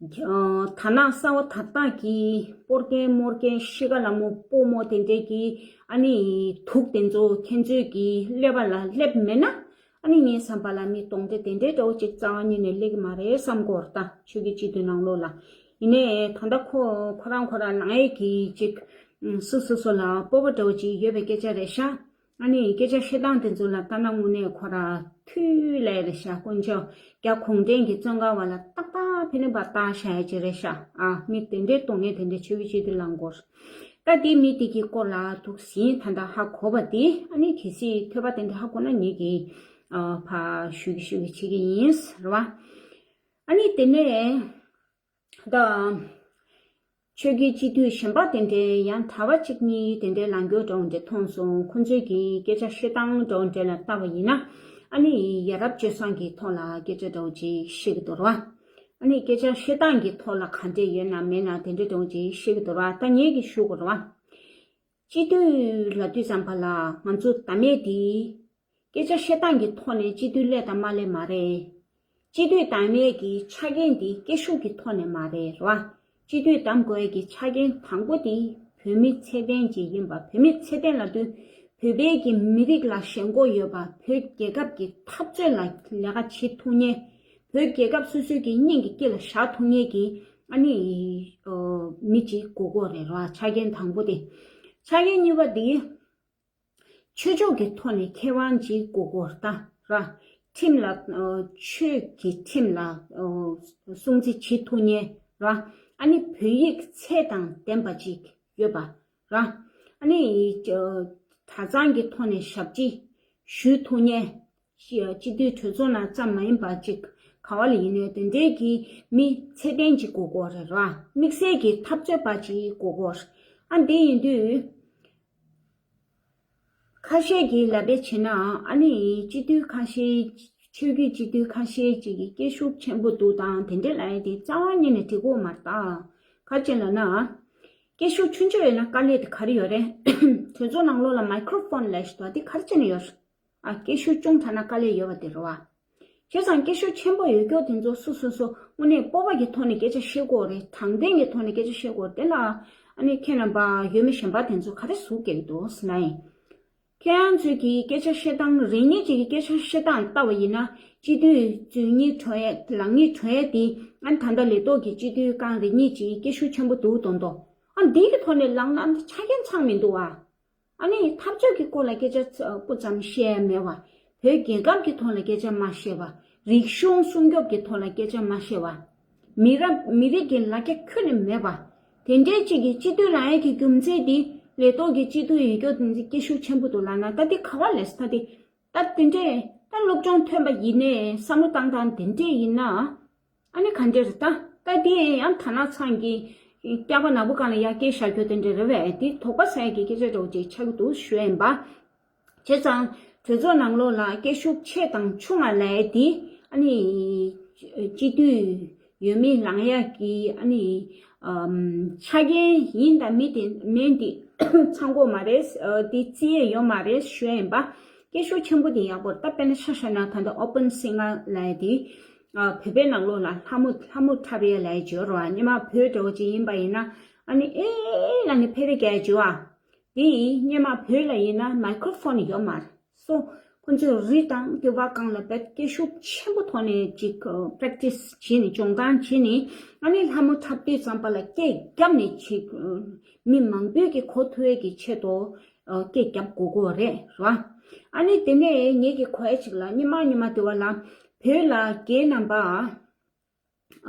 ནག་གསར་བ་དར་སྟངས་ཀྱི་སྤོར་མཁན་རྨོར་མཁན་ཤི་ཀ་ལ་མོ་སྤོ་མོ་དེ་འདྲས་ཀྱི་ཨ་ནི་དུག་དེ་ཚོ་ཁྱེད་ཚོས་ཀྱི་ཀླད་པ་ལ་སླེབས་མེད་ན་ཨ་ནི་ངའི་བསམ་པ་ལ་མི་གདོན་འདྲེ་དེ་འདྲའི་འདྲ་བོ་ཅིག་རྩ་བ་ཉིད་ནས་སླེབས་ཀྱི་མ་རེད་བསམ་གྱི་ཡོད་རེད། ད་ཆོས་བརྒྱུད་སྤྱི་འཐུས་ནང་ལོགས་ལ་ཡིན་ནའི་ད་ལྟ་ཁོ་ཁོ་རང་ཁོ་རང་ལངས་ཡས་ཀྱི་ཅིག་སུ་སོ་སོ་ལ་སྤོབས་པ་འདྲ་བོ་ཅིག་ཡོད་པའི་སྐད་ཆ་རེད་ཤག་ཨ་ནི་སྐད་ཆ་བཤད་སྟངས་དེ་ཚོ་ལ་ལྟ་ན་དངོས་གནས་ཁོ་ར་ཐུ་ལས་རེད་ཤག་དཀོན་མཆོག་རྒྱ་གུང་ཁྲན་གྱི་བཙོན་ཁང་བ་ལ་ཏག་ཏག་ཕི་ནི་པ་ལྟ་བཞག་ཡ་ཅིག་རེད་ཤག་ཨ་མི་དེ་འདྲའི་གདོང་ངན་དེ་འདྲའི་ཆོས་བརྒྱུད་སྤྱི་འཐུས་ལངས་སྐོར། ད་དེ་མི་དེ་གི་སྐོར་ལ་འདུག་ཟིན་ད་ལྟ་ཧ་གོ་བ་དེ་ཨ་ནི་གལ་སྲིད་ཐོས་པ་དེ་འདྲ་ཧ་གོ་ན་ངེད་ཀྱིས་ཨ་ཕ་ཞུ་གི་ཞུ་གི་བྱེད་ཀྱི་ཡིན་ཟེར་བ། ཨ་ནི་དེ་ནས། ད། ཆོས་བརྒྱུད་སྤྱི་འཐུས་གཞན་པ་དེ་འདྲའི་ཡང་གྲྭ་པ་གཅིག་གཉིས་དེ་འདྲའི་ལངས་རྒྱུ་འདྲ་བོ་འདྲ་མཐོང་སོང་། ཁོང་ཚོས་ཀྱི་སྐད་ཆ་བཤད་སྟངས་འདྲ་བོ་འདྲ་ལ་བལྟས་པ་ཡིན་ན། ཨ་ནི་ཡ་རབས་སྤྱོད་བཟང་གི་ཐོག་ལ་སྐད་ཆ་འདྲ་བོ་ཅིག་བཤད་ཀྱི་འདུག་ར། ཨ་ནི་སྐད་ཆ་བཤད་སྟངས་ཀྱི་ཐོག་ལ་ག་འདྲས་ཡོད་ན་མེད་ན་དེ་འདྲའི་འདྲ་བོ་ཅིག་བཤད་ཀྱི་འདུག་ར། ད་ངས་ཀྱི་ཞུ་དགོས་ར། སྤྱི་འཐུས་ལབ་དུས་ཙམ་པ་ལ་ང་ཚོ་ད་མེད་དེ། སྐད་ཆ་བཤད་སྟངས་ཀྱི་ཐོག་ནས་སྤྱི་འཐུས་སླེབས་དང་མ་སླེབས་མ་རེད། སྤྱི་འཐུས་དང་མའི་གི་ཆ་རྐྱེན་འདི་སྐད་ཤུགས་ཀྱི་ཐོག་ནས་མ་རེད་ར། སྤྱི་འཐུས་གདམ་དགོས་ཀྱི་ཆ་རྐྱེན་དང་པོ་དེ་བོད་མི་ཚད་ལྡན་ཅིག་ཡིན་པ། བོད་མི་ཚད་ལྡན་ལབ་དུས་བོད་པའི་གི་མི་རིགས་ལ་ཞེན་ཁོག་ཡོད་པ། བོད་རྒྱལ་ཁབ་ཀྱི་འཐབ་རྩོད་ལ་ལས་ཀ་བྱེད་ཐུབ་མཁན། བོད་རྒྱལ་ཁབ་སོ་སོའི་གི་སྙིང་གི་དཀྱིལ་ལ་བཞག་ཐུབ་མཁན་གྱི་ཨ་ནི་ཨ་མི་གཅིག་དགོས་ཀྱི་རེད་ར། ཆ་རྐྱེན་དང་པོ་དེ། ཆ་རྐྱེན་གཉིས་པ་དེ། ཆོས་ཕྱོགས་ཀྱི་ཐོག་ནས་མཁས་དབང་ཅིག་དགོས་ཀྱི་རེད་ད་ར། ཁྲིམས་ལ་ཨ་ཆོས་ཀྱི་ཁྲིམས་ལ་ཨ་སྲུང་བརྩི་བྱེད་ཐུབ་མཁན་ར། ཨ་ནི་བོད་ཡིག་ཚད་དང་ལྡན་པ་ཅིག་ཡོད་པ་ར། ཨ་ནི་ཨ་གྲྭ་ཚང་གི་ཐོག་ནས་ཞབས་ཕྱི་ཞུ་ཐུབ་མཁན། སྤྱི་སྤྱི་འཐུས་གྲོས་ཚོགས་ནང་ཙམ་མ་ཡིན་པ་ཅིག་ག་བ་ལ་ཡིན་ནའི་དེ་འདྲའི་གི་མི་ཚད་ལྡན་ཅིག་དགོས་ཀྱི་རེད་ར། དམིགས་བསལ་གྱི་འཐབ་རྩོད་པ་ཅིག་དགོས་ཀྱི་རེད། ཨ་འདི་ཡིན་དུས། ཁ་ཤས་ཀྱིས་ལབ་པ་བྱས་ན་ཨ་ནི་སྤྱི་འཐུས་ཁ་ཤས། ཆོས་བརྒྱུད་སྤྱི་འཐུས་ཁ་ཤས་ཅིག་གིས་སྐད་ཤུགས་ཆེན་པོ་འདུག་དང་དེ་འདྲ་ལབ་ཡ་དེ་རྩ་བ་ཉིད་ནས་འགྲིག་གི་མ་རེད་ད། ག་རེ་ལབ་ན། སྐད་ཤུགས་ཆུང་ཆུང་ཡོད་ན་དཀའ་ལས་དེ་ག་རེ་ཡོད་རེད། གྲོས་ཚོགས་ནང་ལོགས་ལ་མའི་ཁྲོ་ཕོན་ལབ་ཞིག་འདུག་དེ་ག་རེ་བྱས་ནས་ཡོད་རེད། ཨ་སྐད་ཤུགས་ཆུང་དྲགས་ན་དཀའ་ལས་ཡོད་པ་དེ་རེད་བ། བྱས་ཙང་སྐད་ཤུགས་ཆེན་པོ་ཡོད་མཁན་དེ་ཚོ་སོ་སོ་སོ་དངོས་གནས་སྤོབས་པ་གི་ཐོག་ནས་སྐད་ཆ་བཤད་དགོས་རེད། དྲང་བདེན་གྱི་ཐོག་ནས་སྐད་ཆ་བཤད་དགོས་རེད། དེ་ལ་ཨ་ནི་ཁྱེད་རྣམ་པ་འོས་མི་གཞན་པ་དེ་ཚོ་ག་རེ་ཟུག་སྐྱེ་གི་འདུག་ཟེར་ན་ཡིན། ཁྱེད་རང་ཚོས་ཀྱི་སྐད་ཆ་བཤད་སྟངས་རེ་གཉིས་ཅིག་གི་སྐད་ཆ་བཤད་སྟངས་ལྟ་བ་ཡིན་ན་སྤྱི་འཐུས་འཛུལ་སྙིང་བྲོ་ཡས་ལངས་སྙིང་བྲོ་ཡས་དེ་ཨ་ནི་ད་ལྟ་ལས་ཐོག་གི་སྤྱི་འཐུས་རྐང་རེ་གཉིས་ཅིག་སྐད་ཤུགས་ཆེན་པོ་འདུག་མདོག་མདོག་ཨ་འདི་གི་ཐོག་ནས་ལངས་ན་ཆ་རྐྱེན་ཚང་མི་འདུག་ཨ། ཨ་ནི་འཐབ་རྩོད་ཀྱི་སྐོར་ལ་སྐད་ཆ་ཚ་སྤུ་ཙམ་བཤད་ཡ་མེད་པ། བོད་རྒྱལ་ཁབ་ཀྱི་ཐོག་ལ་སྐད་ཆ་མ་བཤད་པ། རིག་གཞུང་སྲུང་སྐྱོབ་ཀྱི་ཐོག་ལ་སྐད་ཆ་མ་བཤད་པ། མི་རབས་མི་རིགས་ཀྱི་ལ་རྒྱ་ཁྱོན་ནས་མེད་པ། དེ་འདྲའི་གཅིག་གིས་སྤྱི་འཐུས་ལངས་ཡས་ཀྱི་རྒྱུ་མཚན་དེ་ལས་ཐོག་གི་སྤྱི་འཐུས་ཡོད་རྒྱུ་དེ་ཚོ་སྐད་ཤུགས་ཆེན་པོ་འདུག་ལབ་ན་ད་དེ་ག་བ་ལས་ད་དེ། ད་དེ་འདྲས་ད་སློབ་སྦྱོང་ཐོན་པ་ཡིན་ནའི་བསམ་བློ་བཏང་སྟངས་དེ་འདྲས་ཡིན་ན། ཨ་ནི་ག་འདྲས་རེད་ད། ད་དེ་ཡང་ཐ་ན་ཚང་གི་སྐྱག་པ་ནག་པོ་སྒང་ལ་ཡར་སྐད་བཞག་རྒྱུ་དེ་འདྲས་རེད་པས། དེ་དོགས་པ་ཟ་ཡ་གི་སྐད་ཆ་འདྲ་བོ་ཅིག་ཆགས་ཀྱི་འདུག་ཞུ་ཡ་ཡིན་པ། བྱས་ཙང་གྲོས་ཚོགས་ནང་ལོགས་ལ་སྐད་ཤུགས་ཆེ་དང་ཆུང་ང་ལབ་ཡ་དེ་ཨ་ནི་སྤྱི་འཐུས་འོས་མི་ལངས་ཡ་གི་ཨ་ནི་ཨམ་ཆ་རྐྱེན་ཡིན་དང་མིན་དེ་མིན་དེ་ཚང་གི་ཡོད་མ་རེད། ཨ་དེ་བརྩི་ཡས་ཡོད་མ་རེད་ཞུ་ཡ་ཡིན་པ། སྐད་ཤུགས་ཆེན་པོ་དེ་ཡག་པོ་རེད། ད་དཔེར་ན་ཆ་བཞག་ན་ད་ལྟ་ཨོ་པན་སིང་གར་ལབ་ཡ་དེ་ཨ་བོད་པའི་ནང་ལོགས་ལ་ལྷ་མོ་ལྷ་མོ་འཁྲབ་ཡ་ལབ་ཡ་ཅིག་ཡོད་རེད་བ། སྔོན་མ་བོད་འདྲ་བོ་ཅིག་ཡིན་པ་ཡིན་ན་ཨ་ནི་ཨེ་ལབ་ནས་ཕེ་རེ་རྒྱག་ཡ་ཅིག་ཡོད་བ། དེ་ཡིན་སྔོན་མ་བོད་ལ་ཡིན་ན་མའི་ཁྲོ་ཕོན་ཡོད་མ་རེད། སོ་ཁོ་ཚོས་རི་དང་དེ་བ་སྒང་ལ་བེད་སྐད་ཤུགས་ཆེན་པོ་ཐོག་ནས་ཅིག་པེ་རེག་ཊི་སི་བྱས་ནས་སྦྱོང་སྟངས་བྱས་ནས་ཨ་ནི་ལྷ་མོ་འཁྲབ་དུས་ཙམ་པ་ལ་སྐད་བརྒྱབ་ནས་ཅིག་མི་མང་པོས་ཀྱི་གོ་ཐུབ་ཡས་ཀྱི་ཆེད་དུ་སྐད་བརྒྱབ་དགོས་ཀྱི་རེད་ར། ཨ་ནི་དེ་ནས་ངེད་ཀྱི་གོ་ཡ་ཅིག་ལ་སྔོན་མ་སྔོན་མ་དེ་བ་ལ་བོད་ལ་རྒན་རྣམ་པ།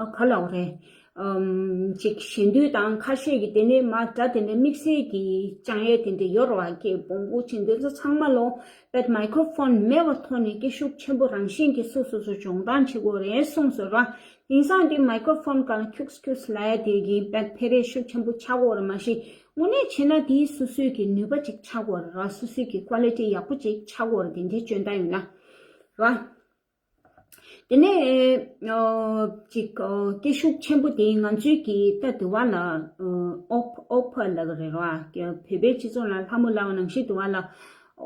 ཨ་ག་ལབ་དགོས་རེད། ཨམ་ཅིག་ཞེ་འདོད་དང་ཁ་ཤས་ཀྱི་དེ་ནས་མ་སྒྲ་དེ་འདྲ་དམིགས་བསལ་གྱི་སྦྱང་ཡས་དེ་འདྲ་ཡོད་རེད་བ། སྐད་སྦོམ་པོ་ཅིག་འདི་ཚོ་ཚང་མ་ལོ་བེད་མའི་ཁྲོ་ཕོན་མེད་པ་ཐོག་ནས་སྐད་ཤུགས་ཆེན་པོ་རང་བཞིན་གྱིས་སོ་སོ་སོ་སྦྱོང་སྟངས་བྱེད་དགོས་རེད་གསུངས་སོང་ར། དེང་སང་དེ་མའི་ཁྲོ་ཕོན་སྒང་ཁྱུགས་ཁྱུགས་ལབ་ཡ་དེ་གི་བེད་ཕེ་རེ་ཤུགས་ཆེན་པོ་ཆགས་ཀྱི་ཡོད་རེད། མ་གཞི་དངོས་གནས་བྱས་ན་དེ་སོ་སོའི་གི་ནུས་པ་ཅིག་ཆགས་ཀྱི་ཡོད་རེད་ར། སོ་སོའི་གི་ཀོ་ལི་ཊི་ཡག་པོ་ཅིག་ཆགས་ཀྱི་ཡོད་རེད། དེ་འདྲའི་སྤྱོད་སྟངས་ཡོད་ན་ར། དེ་ནས་ཨ་ཅིག་ཨ་སྐད་ཤུགས་ཆེན་པོ་དེ་ང་ཚོའི་གི་ད་དེ་བ་ལ་ཨ་ཨོ་ཨོ་ཕ་ལབ་ཀྱི་རེད་ར། བོད་པའི་སྤྱི་ཚོགས་ལ་ལྷ་མོ་ལབ་པ་ནང་བཞིན་དེ་བ་ལ་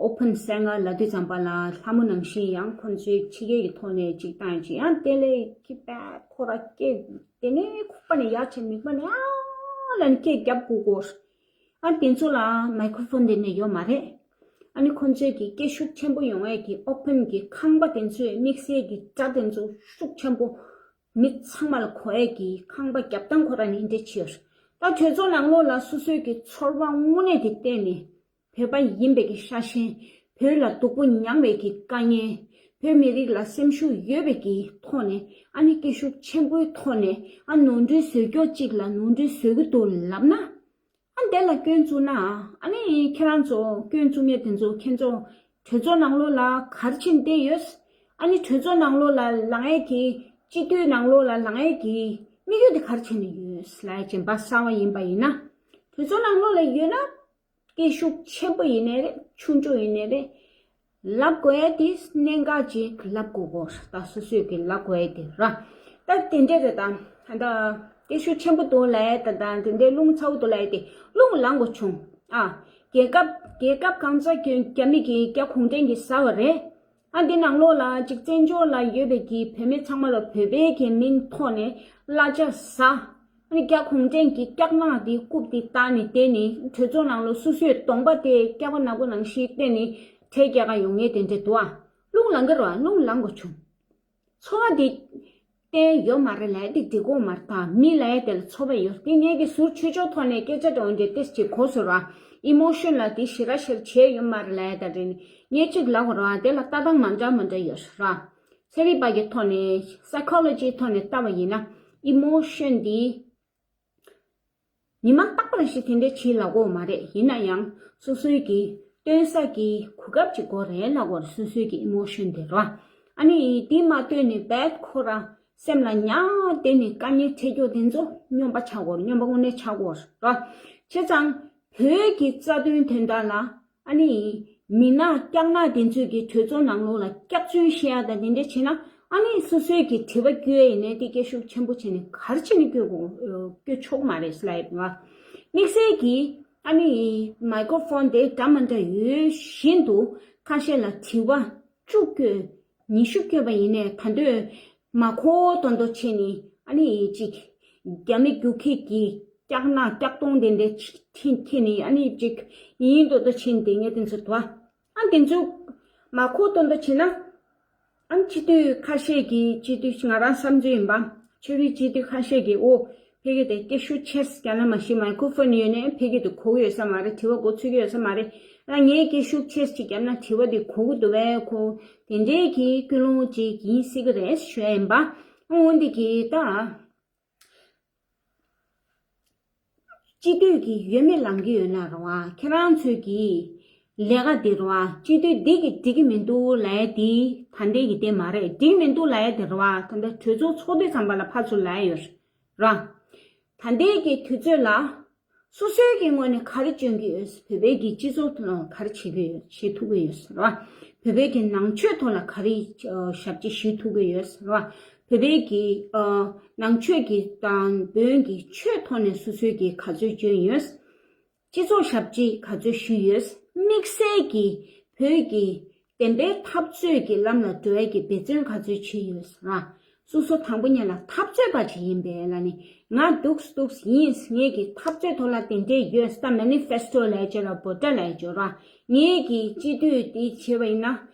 ཨོ་ཕན་སིང་གར་ལབ་དུས་ཙམ་པ་ལ་ལྷ་མོ་ནང་བཞིན་ཡང་ཁོང་ཚོའི་ཕྱི་རྒྱལ་གྱི་ཐོག་ནས་ཅིག་བཏང་ཅིག་ཡང་དེ་ལས་ཀི་པེད་ཁོ་ར་སྐད་དེ་ནས་ཁུག་པ་ནས་ཡར་བྱས་མིག་པ་ནས་ཨ་ལབ་ནས་སྐད་རྒྱབ་དགོས་ཀྱི་ཡོད། ཨ་དེ་ཚོ་ལ་མའི་ཁྲོ་ཕོན་དེ་ནས་ཡོད་མ་རེད། ཨ་ནི་ཁོང་ཚོས་ཀྱི་སྐད་ཤུགས་ཆེན་པོ་ཡོང་ཡས་ཀྱི་ཨོ་ཕན་གྱི་ཁང་པ་དེ་ཚོའི་དམིགས་བསལ་གྱི་སྒྲ་དེ་ཚོ་ཤུགས་ཆེན་པོ་མི་ཚང་མ་ལ་གོ་ཡས་ཀྱི་ཁང་པ་རྒྱབ་སྟངས་ཁོ་རང་ནས་འདི་འདྲ་བྱས་ཡོད། ད་གྲོས་ཚོགས་ནང་ལོགས་ལ་སོ་སོའི་གི་ཚོར་བ་དངོས་གནས་དེ་བསྟན་ནས་བོད་པ་ཡིན་པའི་གི་ཤ་ཞེན། བོད་ལ་སྡུག་པོ་མྱངས་པའི་གི་དཀའ་ངལ། བོད་མི་རིགས་ལ་སེམས་ཤུགས་ཡོད་པའི་གི་ཐོག་ནས་ཨ་ནི་སྐད་ཤུགས་ཆེན་པོའི་ཐོག་ནས་ཨ་ནོར་འཁྲུལ་བཟོ་རྒྱུ་གཅིག་ལ་ནོར་འཁྲུལ་བཟོ་གི་འདུག་ལབ་ན། ཨ་འདི་ལ་སྐྱོན་བཙུགས་ན། ཨ་ནི་ཁྱེད་རང་ཚོ་སྐྱོན་བཙུགས་མཁན་དེ་ཚོ་ཁྱེད་ཚོ་གྲོས་ཚོགས་ནང་ལོགས་ལ་ག་རེ་བྱས་ནས་བསྡད་ཡོད། ཨ་ནི་གྲོས་ཚོགས་ནང་ལོགས་ལ་ལངས་ཡས་ཀྱི་སྤྱི་འཐུས་ནང་ལོགས་ལ་ལངས་ཡས་ཀྱི་དམིགས་ཡུལ་དེ་ག་རེ་བྱས་ནས་ཡོད་ལབ་ཡས་ཅིག་ཡིན་པ་གསར་པ་ཡིན་པ་ཡིན་ན། གྲོས་ཚོགས་ནང་ལོགས་ལ་ཡོད་ན། སྐད་ཤུགས་ཆེན་པོ་ཡིན་ནའི་རེད། ཆུང་ཆུང་ཡིན་ནའི་རེད། ལབ་དགོས་ཡ་དེ་གནད་འགག་ཅིག་ལབ་དགོས་གོ། ད་སོ་སོས་ཀྱི་ལབ་དགོས་ཡ་དེ་ར། ད་དེ་འདྲས་རེད་ད། ད་སྐད་ཤུགས་ཆེན་པོ་འདུག་ལབ་ཡ་ད་ད་དེ་འདྲས་རླུང་ཚ་བོ་འདུག་ལབ་ཡ་དེ་རླུང་ལངས་དགོས་བྱུང་། ཨ། རྒྱལ་ཁབ་རྒྱལ་ཁབ་གང་ས་གྱོན་རྒྱ་མི་གི་རྒྱ་གུང་ཁྲན་གྱིས་ཟ་བ་རེད། ཨ་འདི་ནང་ལོགས་ལ་ཅིག་བཙན་བྱོལ་ལ་ཡོད་པའི་གི་བོད་མི་ཚང་མ་ལ་བོད་པའི་གི་མིང་ཐོག་ནས་གླ་ཆ་ཟ། ཨ་ནི་རྒྱ་གུང་ཁྲན་གྱི་སྐྱག་ནག་དེ་རྐུབ་དེ་བཏགས་ནས་བསྡད་ནས་གྲོས་ཚོགས་ནང་ལ་སོ་སོའི་གདོང་པ་དེ་སྐྱག་པ་ནག་པོ་ནང་བཞིན་བསྟན་ནས་གྲལ་རྒྱག་ག་ཡོང་ངེས་དེ་འདྲ་འདུག་ཨ། རླུང་ལངས་ཀྱི་རེད་བ། རླུང་ལངས་དགོས་བྱུང་། ཚོར་བ་དེ་ བསྟན་ཡོད་མ་རེད་ལབ་ཡ་དེ་འགྲིག་གོ་མ་རེད། ད་མི་ལབ་ཡ་དེ་ལ་ཚོར་བ་ཡོད་རེད། དེ་ངས་ཀྱི་ཟུར་ཆོས་ཕྱོགས་ཐོག་ནས་སྐད་ཆ་འདྲ་བོ་འདྲ་ཏོག་ཙམ་གོ་སོང་ར། ཨི་མོ་ཤོན་ལ་དེ་ཞེ་དྲག་ཞེ་དྲག་བྱས་ཡོད་མ་རེད་ལབ་ཡ་ད་རེད། ངས་གཅིག་ལབ་དགོས་ར། དེ་ལ་ལྟ་སྟངས་མ་འདྲ་མ་འདྲ་ཡོད་ར། ཚན་རིག་པ་གི་ཐོག་ནས་སའི་ཁོ་ལོ་ཇིའི་ཐོག་ནས་ལྟ་བ་ཡིན་ན། ཨི་མོ་ཤོན་འདི་ཉི་མ་རྟག་པར་ཞིག་དེ་འདྲ་བྱེད་ལབ་དགོས་མ་རེད། ཡིན་ན་ཡང་སོ་སོའི་གི་སྟོན་ས་གི་གོ་སྐབས་ཅིག་དགོས་རེད་ལབ་དགོས་རེད། སོ་སོའི་གི་ཨི་མོ་ཤོན་དེ་ར། ཨ་ནི་དེ་མ་སྟོན་ནས་བད་ཁོ་ར་སེམས་ལ་ཉར་བསྡད་ནས་དཀའ་ངལ་འཕྲད་རྒྱུ་དེ་ཚོ་སྨྱོན་པ་ཆགས་དགོས་རེད། སྨྱོན་པ་དངོས་གནས་ཆགས་དགོས་རེད་ར། བྱས་ཙང་བོད་ཀྱི་རྩ་དོན་དོན་དག་ལ། ཨ་ནི། མི་ནག་སྐྱག་ནག་དེ་ཚོས་ཀྱི་གྲོས་ཚོགས་ནང་ལོགས་ལ་སྐྱག་རྫུན་བཤད་ཡ་དང་དེ་འདྲ་བྱས་ན། ཨ་ནི་སོ་སོའི་གི་དྲི་བ་བསྐྱོན་ཡ་ཡིན་ནའི་དེ་སྐད་ཤུགས་ཆེན་པོ་བྱས་ནས་ག་རེ་བྱས་ནས་བསྐྱོན་དགོས། བསྐྱོན་ཆོག་མ་རེད་ལབ་ཡ་ཡིན་པ། དམིགས་བསལ་གྱིས་ཨ་ནི་མའི་ཀྲོ་ཕོན་དེ་འདྲ་མ་འདྲ་ཡོད་བཞིན་དུ་ཁ་ཤས་ལ་དྲི་བ་བཅུ་བསྐྱོན། ཉི་ཤུ་བསྐྱོན་པ་ཡིན་ནའི་ད་འདོད་མ་ཁོ་དོན་དོ་བྱས་ནས་ཨ་ནི་ཅིག་རྒྱ་མི་རྒྱུག་ཁྱི་གི་སྐྱག་ནག་སྐྱག་སྟོང་དེ་འདྲ་ཁྱེར་ནས་ཨ་ནི་ཅིག་ཡིན་དོ་དོ་བྱས་ནས་དེ་ངས་དེ་ཚོ་དོ། ཨ་དེ་ཚོ་མ་ཁོ་དོན་དོ་བྱས་ན། ཨ་སྤྱི་འཐུས་ཁ་ཤས་ཀྱིས། སྤྱི་འཐུས་ང་རང་བསམ་ཚུལ་ཡིན་པ། ཆོས་རིག་སྤྱི་འཐུས་ཁ་ཤས་ཀྱིས་ཨོ། ཕ་གི་དེ་སྐད་ཤུགས་ཆེ་ཙམ་རྒྱབ་ན་མ་གཞི་མའི་ཀྲོ་ཕོན་ཡོད་ནའི་ཕ་གི་དེ་གོ་གི་ཡོད་ས་མ་རེད། དྲི་བ་མགོ་ཚོད་ཀྱི་ཡོད་ས་མ་རེད། ཨ་ངས་སྐད་ཤུགས་ཆེ་ཙམ་ཅིག་བརྒྱབ་ན་དྲི་བ་དེ་གོ་གི་འདུག་པས། ཁོ་དེ་འདྲའི་གི་ཀུན་སློང་ཅིག་ཡིན་སྲིད་ཀྱི་རེད་ཞུ་ཡ་ཡིན་པ། ཨ་འོན་ཏེ་གི་ད། སྤྱི་འཐུས་ཀྱི་ཡོད་མེད་ལངས་ཀྱི་ཡོད་ན་རེད་པ། ཁྱེད་རང་ཚོས་ཀྱི་ལས་ཀ་འདི་རེད་པ། སྤྱི་འཐུས་འདི་གི་འགྲིག་གི་མི་འདུག་ལབ་ཡ་འདི་ད་ལྟའི་གི་དེ་མ་རེད། འགྲིག་མི་འདུག་ལབ་ཡ་དེ་རེད་པ། ད་ལྟ་གྲོས་ཚོགས་ཚོགས་དུས་ཙམ་པ་ལ་ཕར་ཚུར་ལབ་ཡ་ཡོད་རེད་པ། ད་ལྟའི་གི་དུས་ཚོད་ལ་སོ་སོའི་གི་ངོས་ནས་ག་རེ་སྐྱོན་གྱི་ཡོད། བོད་པའི་གི་སྤྱི་ཚོགས་ཐོག་ལ་ག་རེ་བྱེད་ཀྱི་ཡོད། བྱེད་ཐུབ་ཀྱི་ཡོད་རེད་པ། བོད་པའི་གི་ནང་ཆོས་ཐོག་ལ་ག་རེ་ཞབས་ཕྱི་ཞུ་ཐུབ་ཀྱི་ཡོད་རེད་པ། བོད་པའི་གི་ཨ་ནང་ཆོས་ཀྱི་དང་བོན་གྱི་ཆོས་ཐོག་ནས་སོ་སོའི་གི་ག་ཚོད་བྱུང་ཡོད། སྤྱི་ཚོགས་ཞབས་ཕྱི་ག་ཚོད་ཞུས་ཡོད། དམིགས་བསལ་གྱི་བོད་ཀྱི་བདེན་པའི་འཐབ་རྩོད་ཀྱི་ལམ་ལ་འགྲོ་ཡ་གི་འབད་བརྩོན་ག་ཚོད་བྱས་ཡོད་ཟེར་ན། སོ་སོ་དང་པོ་ཉིད་ལ་འཐབ་རྩོད་པ་ཅིག་ཡིན་པས་ལ་ནི། ང་འདུག་འདུག་ཡིན། ངས་ཀྱི་འཐབ་རྩོད་ཐོག་ལ་དེ་འདྲས་ཡོད་ས། མེ་ནི་ཕེ་སི་ཊོ་ལབ་ཡ་ཅིག་ལ་བོ་ཊ་ལབ་ཡ་ཅིག་ཡོད་ར། ངས་ཀྱི་སྤྱི་འཐུས་དེ་བྱས་པ་ཡིན་ན།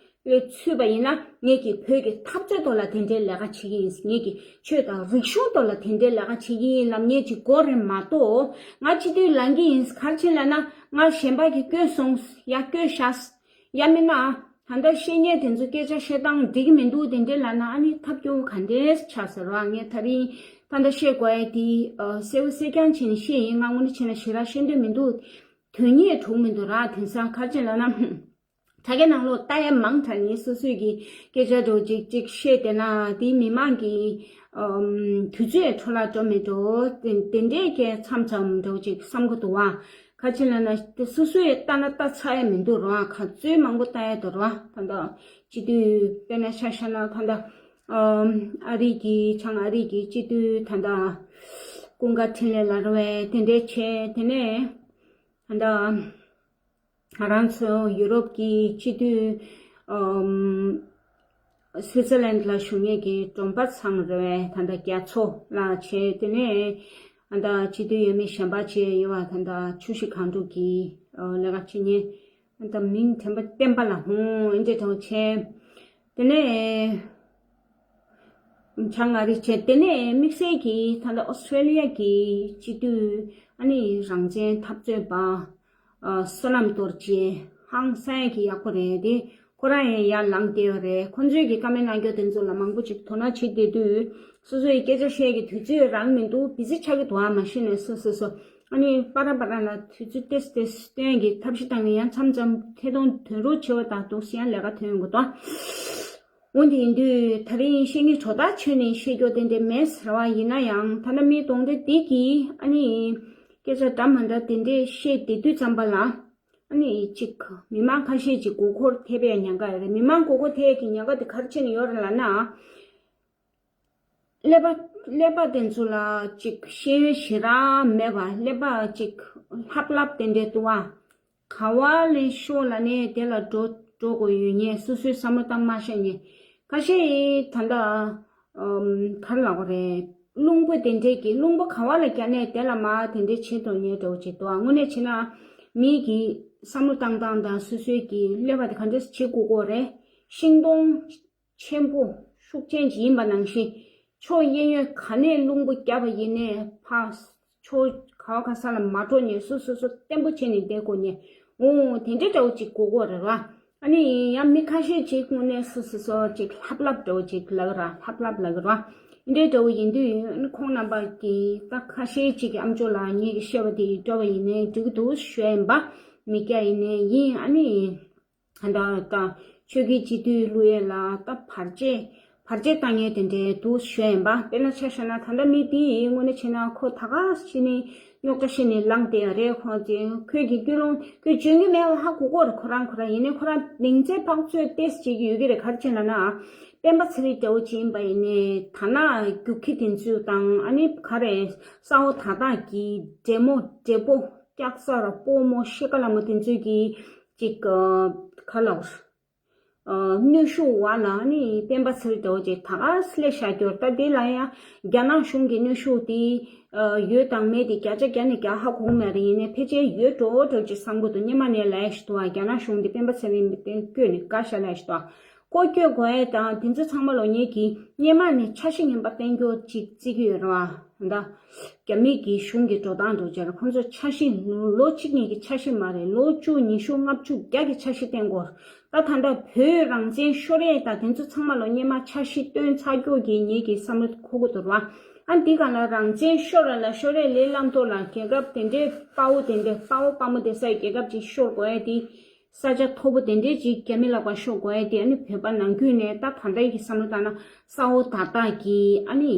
ལ་ཚུད་པ་ཡིན་ན། ངས་ཀྱི་བོད་ཀྱི་འཐབ་རྩོད་ཐོག་ལ་དེ་འདྲའི་ལས་ཀ་བྱེད་ཀྱི་ཡིན། ངས་ཀྱི་ཆོས་དང་རིག་གཞུང་ཐོག་ལ་དེ་འདྲའི་ལས་ཀ་བྱེད་ཀྱི་ཡིན་ལབ་མཁན་ཅིག་དགོས་རེད་མ་གཏོགས། ང་སྤྱི་འཐུས་ལངས་ཀྱི་ཡིན། ག་རེ་བྱས་ལབ་ན། ང་གཞན་པ་གིས་བསྐོས་སོང་། ཡ་བསྐོས་བཞག། ཡ་མིན་ན། ད་ལྟ་བཤད་མཁན་དེ་ཚོ་སྐད་ཆ་བཤད་སྟངས་འགྲིག་གི་མི་འདུག་དེ་འདྲའི་ལབ་ན། ཨ་ནི་ཐབས་སྐྱོ་བོ་ག་འདྲས་ཆགས་ཟེར་བ། ངས་ད་རིང་ད་ལྟ་བཤད་དགོས་ཡ་དེ་ཨ་གསལ་བོ་གསལ་རྐྱང་བྱས་ནས་བཤད་ཡིན། ང་དངོས་གནས་བྱས་ན་ཞེ་དྲག་བཤད་འདོད་མི་འདུག་དོན་གཉེར་གྲུག་མི་འདུག་ར། དེང་སང་ག་རེ་བྱས་ལབ་ན། དྲ་རྒྱ་ནང་ལོགས་ལྟ་ཡ་མང་དྲགས་ནས་སོ་སོའི་གི་སྐད་ཆ་འདྲ་བོ་ཅིག་ཅིག་བཤད་བསྡད་ན། དེ་མི་མང་གི་ཨམ་དུས་ཚོད་འཕྲོ་བརླག་འགྲོ་མི་འགྲོ། དེ་དེ་འདྲའི་སྐད་མཚམས་མཚམས་འདྲ་བོ་ཅིག་བསམ་གི་འདུག་བ། ག་རེ་བྱས་ལབ་ན། དེ་སོ་སོས་ལྟ་ན་ལྟ་ཚར་ཡ་མི་འདུག་ར། ག་ཚོད་མང་པོ་ལྟ་ཡ་འདུག་ར། ད་ལྟ་སྤྱི་འཐུས་དཔེར་ན་ཆ་བཞག་ན། ད་ལྟ་ཨམ་ཨ་རི་གི་བྱང་ཨ་རི་གི་སྤྱི་འཐུས་ད་ལྟ་ཀུན་དགའ་འཕྲིན་ལས་ལབ་རེད་པས། དེ་འདྲས་བྱས། དེ་ནས་ད་ལྟ། ང་རང་ཚོ་ཡུ་རོབ་ཀྱི་སྤྱི་འཐུས། ཨམ། སུའི་ཙར་ལན་ལ་བཞུགས་མཁན་གྱི་སྒྲོལ་མ་ཚང་རེད་པས། ད་ལྟ་རྒྱ་མཚོ་ལགས་བྱས། དེ་ནས་ད་ལྟ་སྤྱི་འཐུས་ཡས་མས་གཞན་པ་བྱས་ཡོད་པ། ད་ལྟ་ཆུ་བཞི་སྒང་དྲུག་གི་ལས་ཀ་བྱེད་མཁན། ད་ལྟ་མིང་དྲན་པ་བསྟན་པ་ལ་ཧོང་ཨེ་འདྲས་དང་བྱས། དེ་ནས་བྱང་ཨ་རི་བྱས། དེ་ནས་དམིགས་བསལ་གྱིས་ད་ལྟ་ཨོ་སི་ཀྲེ་ལི་ཡ་གི་སྤྱི་འཐུས། ཨ་ནི་རང་བཙན་འཐབ་རྩོད་པ། ཨ་བསོད་ནམས་རྡོ་རྗེ། ཧང་སང་གི་ཡག་པོ་རེད་དེ། ཁོ་རང་ཡང་ཡར་ལངས་བསྡད་ཡོད་རེད། ཁོ་ཚོས་ཀྱི་བཀའ་མོལ་གནང་རྒྱུ་དེ་ཚོ་ལ་མང་པོ་ཅིག་དོ་སྣང་བྱེད་བསྡད་དུས། སོ་སོ་ཡི་སྐད་ཆ་བཤད་ཀྱི་དུས་ཚོད་རག་མི་འདུག་བི་ཟི་ཆགས་ཀྱི་འདུག་ཨ་མ་གཞི་ནས་སོ་སོ་སོ། ཨ་ནི་པ་ར་པ་ར་ལ་དུས་ཚོད་ཏོག་ཙམ་ཏོག་ཙམ་སྟོན་གྱི་ཐབས་ཤེས་བཏང་གི། ཡང་མཚམས་མཚམས་ཐད་གཏོང་དོན་རུ་ཆེ་བ་དང་འདུག་སེ་ཡང་ལས་ཀ་ཐོན་ཡོང་གི་འདུག་འོ་དེ་ཡིན་དུས་ད་རིང་བཤད་ངེས་གྲོ་ཐག་ཆོད་ནས་བཤད་རྒྱུ་དེ་འདྲ་མེད་ཟེར་བ་ཡིན་ན་ཡང་། ད་ལྟ་མི་གདོང་འདྲ་འདི་གིས་ཨ་ནི་སྐད་ཆ་འདྲ་མ་འདྲ་དེ་འདྲས་བཤད་བསྡད་དུས་ཙམ་པ་ལ། ཨ་ནི་ཅིག་མི་མང་ཁ་ཤས་ཅིག་མགོ་སྐོར་ཐེབས་པའི་ཉེན་ཁ་ཡོད་རེད། མི་མང་མགོ་སྐོར་ཐེབས་ཀྱི་ཉེན་ཁ་དེ་ག་རེ་བྱས་ནས་ཡོད་རེད་ལབ་ན། ཀླད་པ་ཀླད་པ་དེ་ཚོ་ལ་ཅིག་ཤེས་ཡོན་ཞེ་དྲག་མེད་པ། ཀླད་པ་ཅིག་ལྷབ་ལྷབ་དེ་འདྲས་འདུག་བ། ག་བ་ལ་ཤོག་ལབ་ནས་དེ་ལ་འགྲོ་འགྲོ་དགོས་ཡོད་མཁན། སོ་སོའི་བསམ་བློ་བཏང་མ་ཤེས་མཁན། ཁ་ཤས་ད་ལྟ་ཨམ་ག་རེ་ལབ་དགོས་རེད། རླུང་བུ་དེ་འདྲས་ཀྱི་རླུང་བུ་ག་བ་ལ་བརྒྱབ་ནས་དེ་ལ་མར་དེ་འདྲས་བྱེད་དོ་མཁན་འདྲ་བོ་ཅིག་འདུག་བ། དངོས་གནས་བྱས་ན་མི་གི་བསམ་བློ་བཏང་སྟངས་དང་སོ་སོའི་གི་ཀླད་པ་དེ་ག་འདྲས་བྱེད་དགོས་དགོས་རེད། ཤིང་སྡོང་ཆེན་པོ་ཤུགས་ཅན་ཅིག་ཡིན་པ་ནང་བཞིན། ཕྱོགས་གཡས་གཡོན་ག་ནས་རླུང་བུ་བརྒྱབ་པ་ཡིན་ནའི་ཕར་ཕྱོགས་ག་བ་ག་ས་ལ་མ་འགྲོ་ནས་སོ་སོ་སོ་བརྟན་པོ་བྱས་ནས་བསྡད་དགོས་ནས། འོ་དེ་འདྲའི་འདྲ་བོ་ཅིག་དགོས་ཀྱི་ཡོད་རེད་བ། ཨ་ནི་ཡང་མི་ཁ་ཤས་ཅིག་དངོས་གནས་སོ་སོ་སོ་ཅིག་ལྷབ་ལྷབ་འདྲ་བོ་ཅིག་ལབ་ཀྱི་ར། ལྷབ་ལྷབ་ལབ་ཀྱི་ར། འདི་འདྲའི་འདྲ་བོ་ཡིན་དུས་ཨ་ནི་ཁོང་རྣམ་པ་གིས་ད་ཁ་ཤས་ཅིག་གིས་ཨ་མཆོག་ལགས་ངེད་ཀྱིས་བཤད་པ་དེ་ཡིས་འགྲོ་བ་ཡིན་ནའི་འགྲིག་གི་འདུག་ཞུ་ཡ་ཡིན་པ། མི་སྐྱ་ཡིན་ནའི་ཡིན། ཨ་ནི། ད་ལྟ་ད་ཆོས་བརྒྱུད་སྤྱི་འཐུས་བླུག་ཡས་ལ་ད་བར་ཆད་བར་ཆད་བཏང་ཡས་དེ་འདྲའི་འདུག་ཞུ་ཡིན་པ། དཔེར་ན་ཆ་བཞག་ན་ད་ལྟ་མི་དེ་ཡིས་དངོས་གནས་བྱས་ན་ཁོ་ད་ག་ཤི་ནས་རྙོག་དྲ་ཤི་ནས་ལངས་བསྡད་ཡ་རེད། ཁོ་ཚོས་ཁོས་ཀྱི་ཀུན་སློང་ཁོས་འཇོན་གྱི་མེད་པ་ཧ་གོ་གོ་རེད། ཁོ་རང་ཁོ་རང་ཡིན་ནའི་ཁོ་རང་ནིང་ཚན་ཕག་ཚོད་ཏེས་བྱེད་ཀྱི་ཡོད་ཀྱི་རེད། ག་རེ་བྱས་ན་ན་སྤེན་པ་ཚེ་རིང་འདྲ་བོ་ཅིག་ཡིན་པ་ཡིན་ནའི་ད་ན་རྒྱུག་ཁྱི་དེ་ཚོ་དང་ཨ་ནི་ག་རེ་ས་འོག་ད་དག་གི་འདྲེ་མོ་འདྲེ་པོ་སྐྱག་ཟ་ར་སྤོ་མོ་ཤི་ཀ་ལ་མོ་དེ་ཚོས་ཀྱི་ཅིག་ག་ལ་གནོན་ཤུགས་བ་ལ་ནི་སྤེན་པ་ཚེ་རིང་འདྲ་བོ་ཅིག་ད་ག་སླེབས་བཞག་རྒྱུར། ད་འདི་ལ་ཡང་རྒྱ་ནག་གཞུང་གི་གནོན་ཤུགས་དེ་ཡོད་དང་མེད་དེ་བརྒྱ་ཆ་བརྒྱ་ནས་བརྒྱ་ཧ་གོ་མེད་རེད། ཡིན་ནའི་ཕལ་ཆེར་ཡོད་འགྲོ་འགྲོ་ཅིག་བསམ་གྱི་འདུག་སྔོན་མ་ནས་ལབ་ཡ་ཞིག་འདུག་བ། རྒྱ་ནག་གཞུང་དེ་སྤེན་པ་ཚེ་རིང་དེ་བསྐོས་ནས་བཀའ་ཤག་ལབ་ཡ་ཞིག་འདུག་བ། ཀོ་སྐྱོད་དགོས་ཡས་དང་དེ་ཚོ་ཚང་མ་ལོ་ཉེས་ཀྱི་སྔོན་མ་ནས་འཆར་གཞི་ངན་པ་བསྟན་རྒྱུ་ཅིག་བརྩི་གི་ཡོད་རེད་བ། ད་རྒྱ་མི་གི་གཞུང་གི་འགྲོ་སྟངས་འགྲོ་བྱས་ར། ཁོང་ཚོ་འཆར་གཞི་ལོ་གཅིག་གཉིས་ཀྱི་འཆར་གཞི་མ་རེད། ལོ་བཅུ་ཉི་ཤུ་ལྔ་བཅུ་བརྒྱ་གི་འཆར་གཞི་བསྟན་དགོས། ད་ད་ལྟ་བོད་རང་བཙན་ཤོར་ཡས་དང་དེ་ཚོ་ཚང་མ་ལོ་སྔོན་མ་འཆར་གཞི་བཏོན་ཚར་རྒྱུ་གི་ངེད་ཀྱི་བསམ་བློ་འཁོར་གི་འདུག་ར། ཨ་འདི་ག་ལ་རང་བཙན་ཤོར་ར་ལ་ཤོར་ཡས་ལས་སླ་མདོག་ལ་རྒྱལ་ཁབ་དེ་འདྲའི་དཔའ་བོ་དེ་འདྲའི་དཔའ་བོ་དཔའ་མོ་དེ་སའི་རྒྱལ་ཁབ་ཅིག་ཤོར་དགོས་ཡས་དེ། ས་ཆ་མཐོ་པོ་དེ་འདྲའི་ཅིག་རྒྱ་མི་ལག་པར་ཤོར་དགོས་ཡས་དེ། ཨ་ནི་བོད་པ་ནང་ཁུལ་ནས་ད་ད་ལྟའི་གི་བསམ་བློ་བཏང་ན་ས་འོག་ད་ལྟ་གི་ཨ་ནི་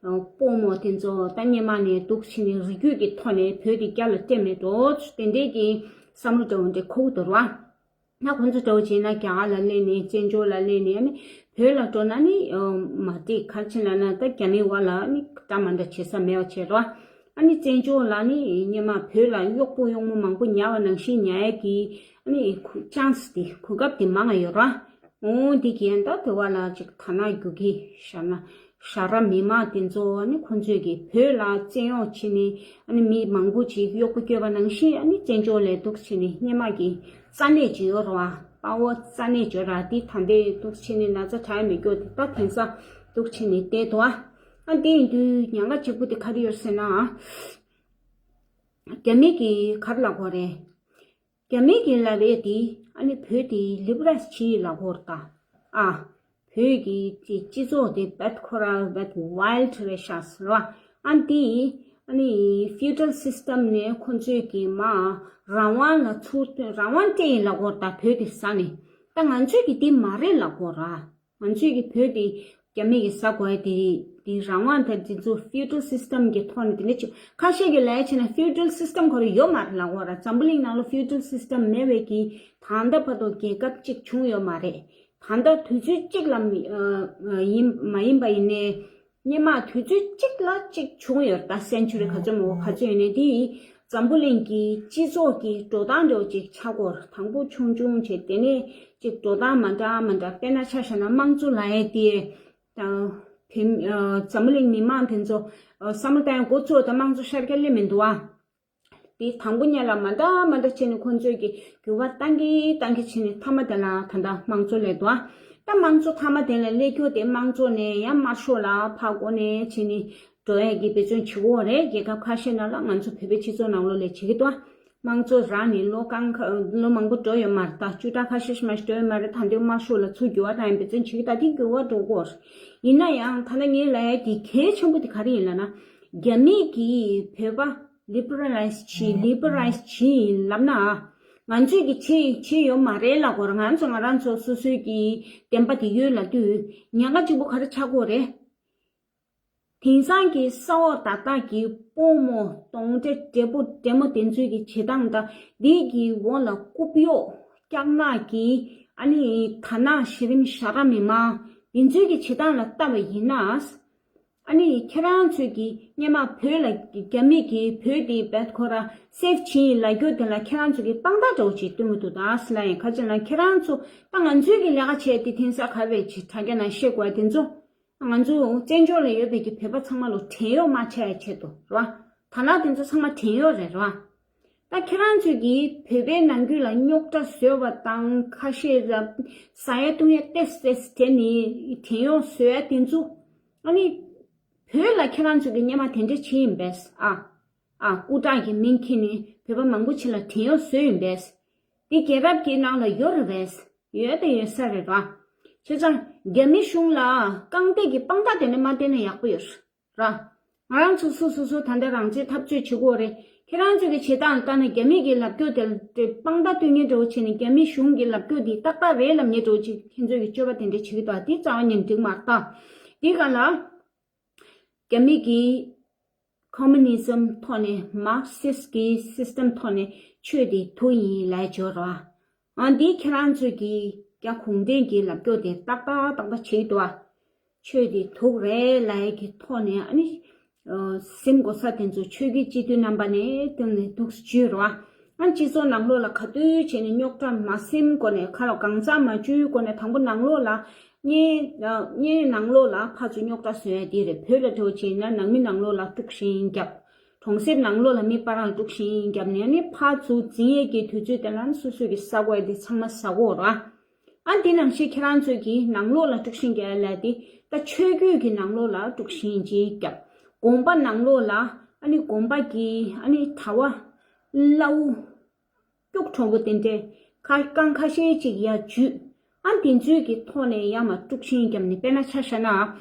སྤོ་རྨོ་དེ་ཚོ་ད་སྔོན་མ་ནས་འདུག་བྱས་ནས་རིགས་རྒྱུད་ཀྱི་ཐོག་ནས་བོད་དེ་རྒྱ་ལ་སྤྲད་མེད་འགྲོ་དེ་འདྲའི་གི་བསམ་བློ་འདྲ་བོ་འདྲ་འཁོར་གི་འདུག་ར། ད་ཁོང་ཚོ་འདྲ་བོ་བྱས་ན་རྒྱ་གར་ལ་སླེབས་ནས་བཙན་བྱོལ་ལ་སླེབས་ནས་ཨ་ནི་བོད་ལ་འགྲོ་ན་ནི་མ་འགྲིག་ག་རེ་བྱས་ན་ན་ད་རྒྱ་མིའི་བར་ལ་ཨ་ནི་འདྲ་མ་འདྲ་བྱེད་ས་མེད་པ་བྱས་ར། ཨ་ནི་བཙན་བྱོལ་ལ་ནི་སྔོན་མ་བོད་ལ་གཡོག་པོ་གཡོག་མོ་མང་པོ་ཉར་བ་ནང་བཞིན་ཉར་ཡས་ཀྱི་ཨ་ནི་ཆན་སི་དེ་གོ་སྐབས་དེ་མང་ང་ཡོད་ར། འོ་འདི་གིས་ད་དེ་བ་ལ་ཅིག་ཐ་ན་རྒྱུག་གི་ཤར་ན་ཤ་ར་མི་མང་དེ་ཚོ་ཨ་ནི་ཁོང་ཚོས་ཀྱི་བོད་ལ་བཙན་གཡོག་བྱས་ནས་ཨ་ནི་མི་མང་པོ་ཅིག་གཡོག་པོ་སྐྱོད་པ་ནང་བཞིན་ཨ་ནི་བཙན་བྱོལ་ལ་འདུག་བྱས་ནས་སྔོན་མ་གི་རྩ་གནད་ཅིག་ཡོད་ར་བ། དཔའ་བོ་རྩ་གནད་ཅིག་ཡོད་ར། དེ་ད་ལྟའི་འདུག་བྱས་ནས་ན་ཚ་དྲག་མི་སྐྱོ་དེ་ད་དེང་སང་འདུག་བྱས་ནས་བསྡད་འདུག་ཨ། ཨ་དེ་ཡིན་དུས་ཉེན་ཁ་གཅིག་པུ་དེ་ག་རེ་ཡོད་ཟེར་ན། རྒྱ་མི་གིས་ག་རེ་ལབ་དགོས་རེད། རྒྱ་མི་གིས་ལབ་ཡས་དེ་ཨ་ནི་བོད་དེ་ལི་བྷ་རལ་ཨའི་ཛི་བྱས་ལབ་དགོས་རེད་ད། ཨ། བོད་ཀྱི་སྤྱི་སྤྱི་ཚོགས་དེ་བད་ཁོ་ར་བད་ཝའིལ་ཌི་རེད་ཤག་ཟེར་བ། ཨ་འདི་ཨ་ནི་ཕིའུ་ཌལ་སིས་ཊམ་ནས་ཁོ་ཚོས་ཀྱི་མ་རང་དབང་ལ་ཚུར་རང་དབང་སྤྲད་ཡིན་ལབ་དགོས་རེད་ད། བོད་དེ་ཟ་ནས། ད་ང་ཚོས་ཀྱི་དེ་མ་རེད་ལབ་དགོས་ར། ང་ཚོས་ཀྱི་བོད་དེ་རྒྱ་མི་གིས་ཟ་དགོས་ཡ་དེ་རེད། དེ་རང་དབང་དང་དེ་ཚོ་ཕིའུ་ཌལ་སིས་ཊམ་གྱི་ཐོག་ནས་དེ་འདྲ་བྱེད། ཁ་ཤས་ཀྱིས་ལབ་ཡ་བྱས་ན་ཕིའུ་ཌལ་སིས་ཊམ་ཁོ་རང་ཡོད་མ་རེད་ལབ་དགོས་ར། འཛམ་བུ་གླིང་ནང་ལ་ཕིའུ་ཌལ་སིས་ཊམ་མེད་པའི་གི་ད་ལྟ་བར་དུ་རྒྱལ་ཁབ་གཅིག་བྱུང་ཡོད་མ་རེད། ད་ལྟ་དུས་ཚོད་གཅིག་ལ་མི་ཨ་ཨ་ཡིན་མ་ཡིན་པ་ཡིན་ནའི་སྔོན་མ་དུས་ཚོད་གཅིག་ལ་གཅིག་བྱུང་ཡོད་རེད་ད། སེན་ཅུ་རི་ག་ཚོད་མོ་ག་ཚོད་ཡིན་ནའི་དེ་འཛམ་བུ་གླིང་གི་སྤྱི་ཚོགས་ཀྱི་འགྲོ་སྟངས་འདྲ་བོ་ཅིག་ཆགས་ཀྱི་ཡོད་རེད། དང་པོ་ཆུང་ཆུང་བྱས་དེ་ནས་ཅིག་འགྲོ་སྟངས་མ་འདྲ་མ་འདྲ། དཔེར་ན་ཆ་བཞག་ན་དམངས་གཙོ་ལབ་ཡས་དེ། ད་བོད་ཨ་འཛམ་བུ་གླིང་མི་མང་དེ་ཚོ་ཨ་བསམ་བློ་བཏང་ཡ་འགོ་ཚུགས་ད་དམངས་གཙོ་ཤར་རྒྱག་སླེབས་མི་འདུག་ཨ། དེ་དང་པོ་ཉིད་ལ་མ་འདྲ་མ་འདྲ་བྱས་ནས་ཁོང་ཚོས་ཀྱི་འགྱུར་བ་བཏང་གི་བཏང་གི་བྱས་ནས་མཐའ་མ་དེ་ལ་ད་ལྟ་དམངས་གཙོ་སླེབས་འདུག་ཨ། ད་དམངས་གཙོ་མཐའ་མ་དེ་ལ་སླེབས་རྒྱུ་དེ་དམངས་གཙོ་ནས་ཡང་དམར་ཤོག་ལ་ཕར་འགོ་ནས་བྱས་ནས་འགྲོ་ཡས་ཀྱི་འབད་བརྩོན་བྱེད་ཀྱི་ཡོད་རེད། རྒྱལ་ཁབ་ཁ་ཤས་ནང་ལ་ང་ཚོ་བོད་པའི་སྤྱི་ཚོགས་ནང་ལོགས་ལ་བྱེད་ཀྱི་འདུག་ཨ། དམངས་གཙོ་རག་ནས་ལོ་གང་ཁ་ལོ་མང་པོ་འགྲོ་ཡོད་མ་རེད་ད། བཅུ་ཕྲག་ཁ་ཤས་ཤིག་མ་ཞིག་འགྲོ་ཡོད་མ་རེད། ད་འདི་དམར་ཤོག་ལ་ཚུར་འགྱུར་བ་བཏང་ཡས་འབད་བརྩོན་བྱེད་ཀྱི་ད་དེ་འགྱུར་བ་འགྲོ་གི་ཡོད་རེད། ཡིན་ན་ཡང་ད་ལྟ་ངས་ལབ་ཡས་དེ་གལ་ཆེན་པོ་དེ་ག་རེ་ཡིན་ལབ་ན། རྒྱ་མི་གིས་བོད་པ་ལི་བྷ་རལ་ཨའི་ཛི་བྱས་ལི་བྷ་རལ་ཨའི་ཛི་བྱས་ཡིན་ལབ་ན། ང་ཚོས་ཀྱི་བྱས་བྱས་ཡོད་མ་རེད་ལབ་དགོས་རེད། ང་ཚོ་ང་རང་ཚོ་སོ་སོའི་གི་བདེན་པ་དེ་ཡོད་ལབ་དུས་ཉེན་ཁ་གཅིག་པོ་ག་རེ་ཆགས་ཀྱི་ཡོད་རེད། དེང་སང་གི་ས་འོག་ད་ལྟ་གི་སྤོ་རྨོ་གདོན་འདྲེ་འདྲེ་པོ་འདྲེ་མོ་དེ་ཚོའི་གི་བྱེད་སྟངས་དང་འདི་གི་འོག་ལ་རྐུབ་གཡོག་སྐྱག་ནག་གི་ཨ་ནི་ད་ནག་གཞི་རིམ་ཤ་ར་མི་མང་དེ་ཚོའི་གི་བྱེད་སྟངས་ལ་ལྟ་བ་ཡིན་ན། ཨ་ནི་ཁྱེད་རང་ཚོས་ཀྱི་སྔོན་མ་བོད་ལ་རྒྱ་མི་གིས་བོད་དེ་བད་ཁོ་ར་སེབ་བྱིན་ལ་རྒྱུ་དེ་ལ་ཁྱེད་རང་ཚོས་ཀྱི་དཔང་རྟགས་འདྲ་བོ་ཅིག་སྟོན་གི་འདུག་ད་སི་ལ་ཡིན་ཁ་ཅིག་ལ་ཁྱེད་རང་ཚོ་ད་ང་ཚོའི་གི་ལས་ཀ་བྱས་ཏེ་དེང་སང་ག་རེ་བྱེད་དྲ་རྒྱ་ནང་བཤད་དགོས་དེ་ཚོ། ང་ཚོ་བཙན་བྱོལ་ལ་ཡོད་པའི་གི་བོད་པ་ཚང་མ་ལོ་བྲན་གཡོག་མ་ཆགས་ཡ་ཆེད་དུ་རེད་བ། ད་ལྟ་དེ་ཚོ་ཚང་མ་བྲན་གཡོག་རེད་རེད་བ། ད་ཁྱེད་རང་ཚོས་ཀྱིས་བོད་པའི་ནང་ཁུལ་ལ་རྙོག་དྲ་བཟོས་པ་དང་ཁ་ཤས་ར་ཟ་ཡ་བཏུང་ཡ་ཏེས་ཏེས་དེ་ནི་བྲན་གཡོག་བཟོ་ཡ་དེ་ཚོ་ཨ་ནི་ བོད་ལ་ཁྱེད་རང་ཚོ་གི་སྔོན་མ་དེ་འདྲ་བྱས་ཡིན་པས། ཨ། ཨ། སྐུ་དྲག་གི་མིང་འཁྱེར་ནས་བོད་པ་མང་པོ་ཅིག་ལ་བྲན་གཡོག་བཟོས་ཡིན་པས། འདི་རྒྱལ་རབས་ཀྱི་ནང་ལ་ཡོད་རེད་པས། ཡོད་དང་ཡོད་ས་རེད་ར། བྱས་ཙང་རྒྱ་མི་གཞུང་ལ་རྐང་སྟེགས་ཀྱི་དཔང་རྟགས་དེ་འདྲ་མ་བསྟན་ན་ཡག་པོ་ཡོད་ར། ང་རང་ཚོ་སོ་སོ་སོ་ད་ལྟ་རང་བཙན་འཐབ་རྩོད་བྱེད་དགོས་རེད། ཁྱེད་རང་ཚོ་གི་བྱེད་སྟངས་ལྟ་ན་རྒྱ་མི་གི་ལབ་རྒྱུ་དེ་དཔང་རྟགས་སྟོན་མཁན་འདྲ་བོ་བྱས་ནས་རྒྱ་མི་གཞུང་གི་ལབ་རྒྱུ་འདི་ཏག་ཏག་རེད་ལབ་མཁན་འདྲ་བོ་ཅིག་ཁྱེད་ཚོ་གི་སྤྱོད་པ་དེ་འདྲ་བྱེད་ཀྱི་འདུག་འདི་རྩ་བ་ཉིད་འགྲིག་མ་རེད་ད། འདི་ག་ལ། རྒྱ་མི་གི་ཁོ་མུ་ནི་ཛམ་ཐོག་ནས་མར་ཁི་སི་གི་སི་སི་ཊམ་ཐོག་ནས་ཆོས་དེ་དུག་ཡིན་ལབ་ཡོད་རེད་བ། ཨ། འདི་ཁྱེད་རང་ཚོས་ཀྱིས་རྒྱ་གུང་ཁྲན་གྱི་ལབ་རྒྱུ་དེ་ཏག་ཏག་ཏག་ཏག་བྱེད་ཀྱི་འདུག་བ། ཆོས་དེ་དུག་རེད་ལབ་ཡས་ཀྱི་ཐོག་ནས་ཨ་ནི། ཨ། སེམས་གོ་ས་དེ་ཚོ་ཆོས་བརྒྱུད་སྤྱི་འཐུས་རྣམ་པ་ནས་དེ་ནས་འདུག་སེ་བྱས་རེད་བ། ཨ། སྤྱི་ཚོགས་ནང་ལོགས་ལ་ག་དུས་བྱས་ནས་རྙོག་དྲ་མ་སེམས་སྒོ་ནས་ཁ་ལ་གང་ཟག་མ་བཅུའི་སྒོ་ནས་དང་པོ་ནང་ལོགས་ལ་གཉེན་གཉེན་ནང་ལོགས་ལ་ཕར་ཚུར་རྙོག་དྲ་བཟོ་ཡ་དེ་རེད། བོད་ལ་འགྲོ་བྱས་ན་ནང་མི་ནང་ལོགས་ལ་དཀྲུག་ཤིང་བརྒྱབ། གྲོང་གསེབ་ནང་ལོགས་ལ་མི་སྤར་རང་དཀྲུག་ཤིང་བརྒྱབ་ནས་ནི་ཕར་ཚུར་འཛིང་ཡས་ཀྱི་དུས་ཚོད་དེ་ལ་ནི་སོ་སོ་གི་ས་གོ་ཡ་དེ་ཚང་མ་ཟ་གོ་ར། ཨ། འདི་ནང་བཞིན་ཁྱེད་རང་ཚོས་ཀྱི་ནང་ལོགས་ལ་དཀྲུག་ཤིང་རྒྱག་ཡ་ལ་དེ་ད་ཆོས་བརྒྱུད་ཀྱི་ནང་ལོགས་ལ་དཀྲུག་ཤིང་ཅིག་བརྒྱབ། དགོན་པ་ནང་ལོགས་ལ་ཨ་ནི་དགོན་པ་གི་ཨ་ནི་གྲྭ་བ་སླ་བོ། སྐྱུག་བྲོ་བོ་དེ་འདྲས་ཁ་རྐང་ཁ་ཤས་ཅིག་ཡར་འཇུས། ཨ། དེ་ཚོའི་གི་ཐོག་ནས་ཡར་མར་དཀྲུག་ཤིང་བརྒྱབ་ནས། དཔེར་ན་ཆ་བཞག་ན།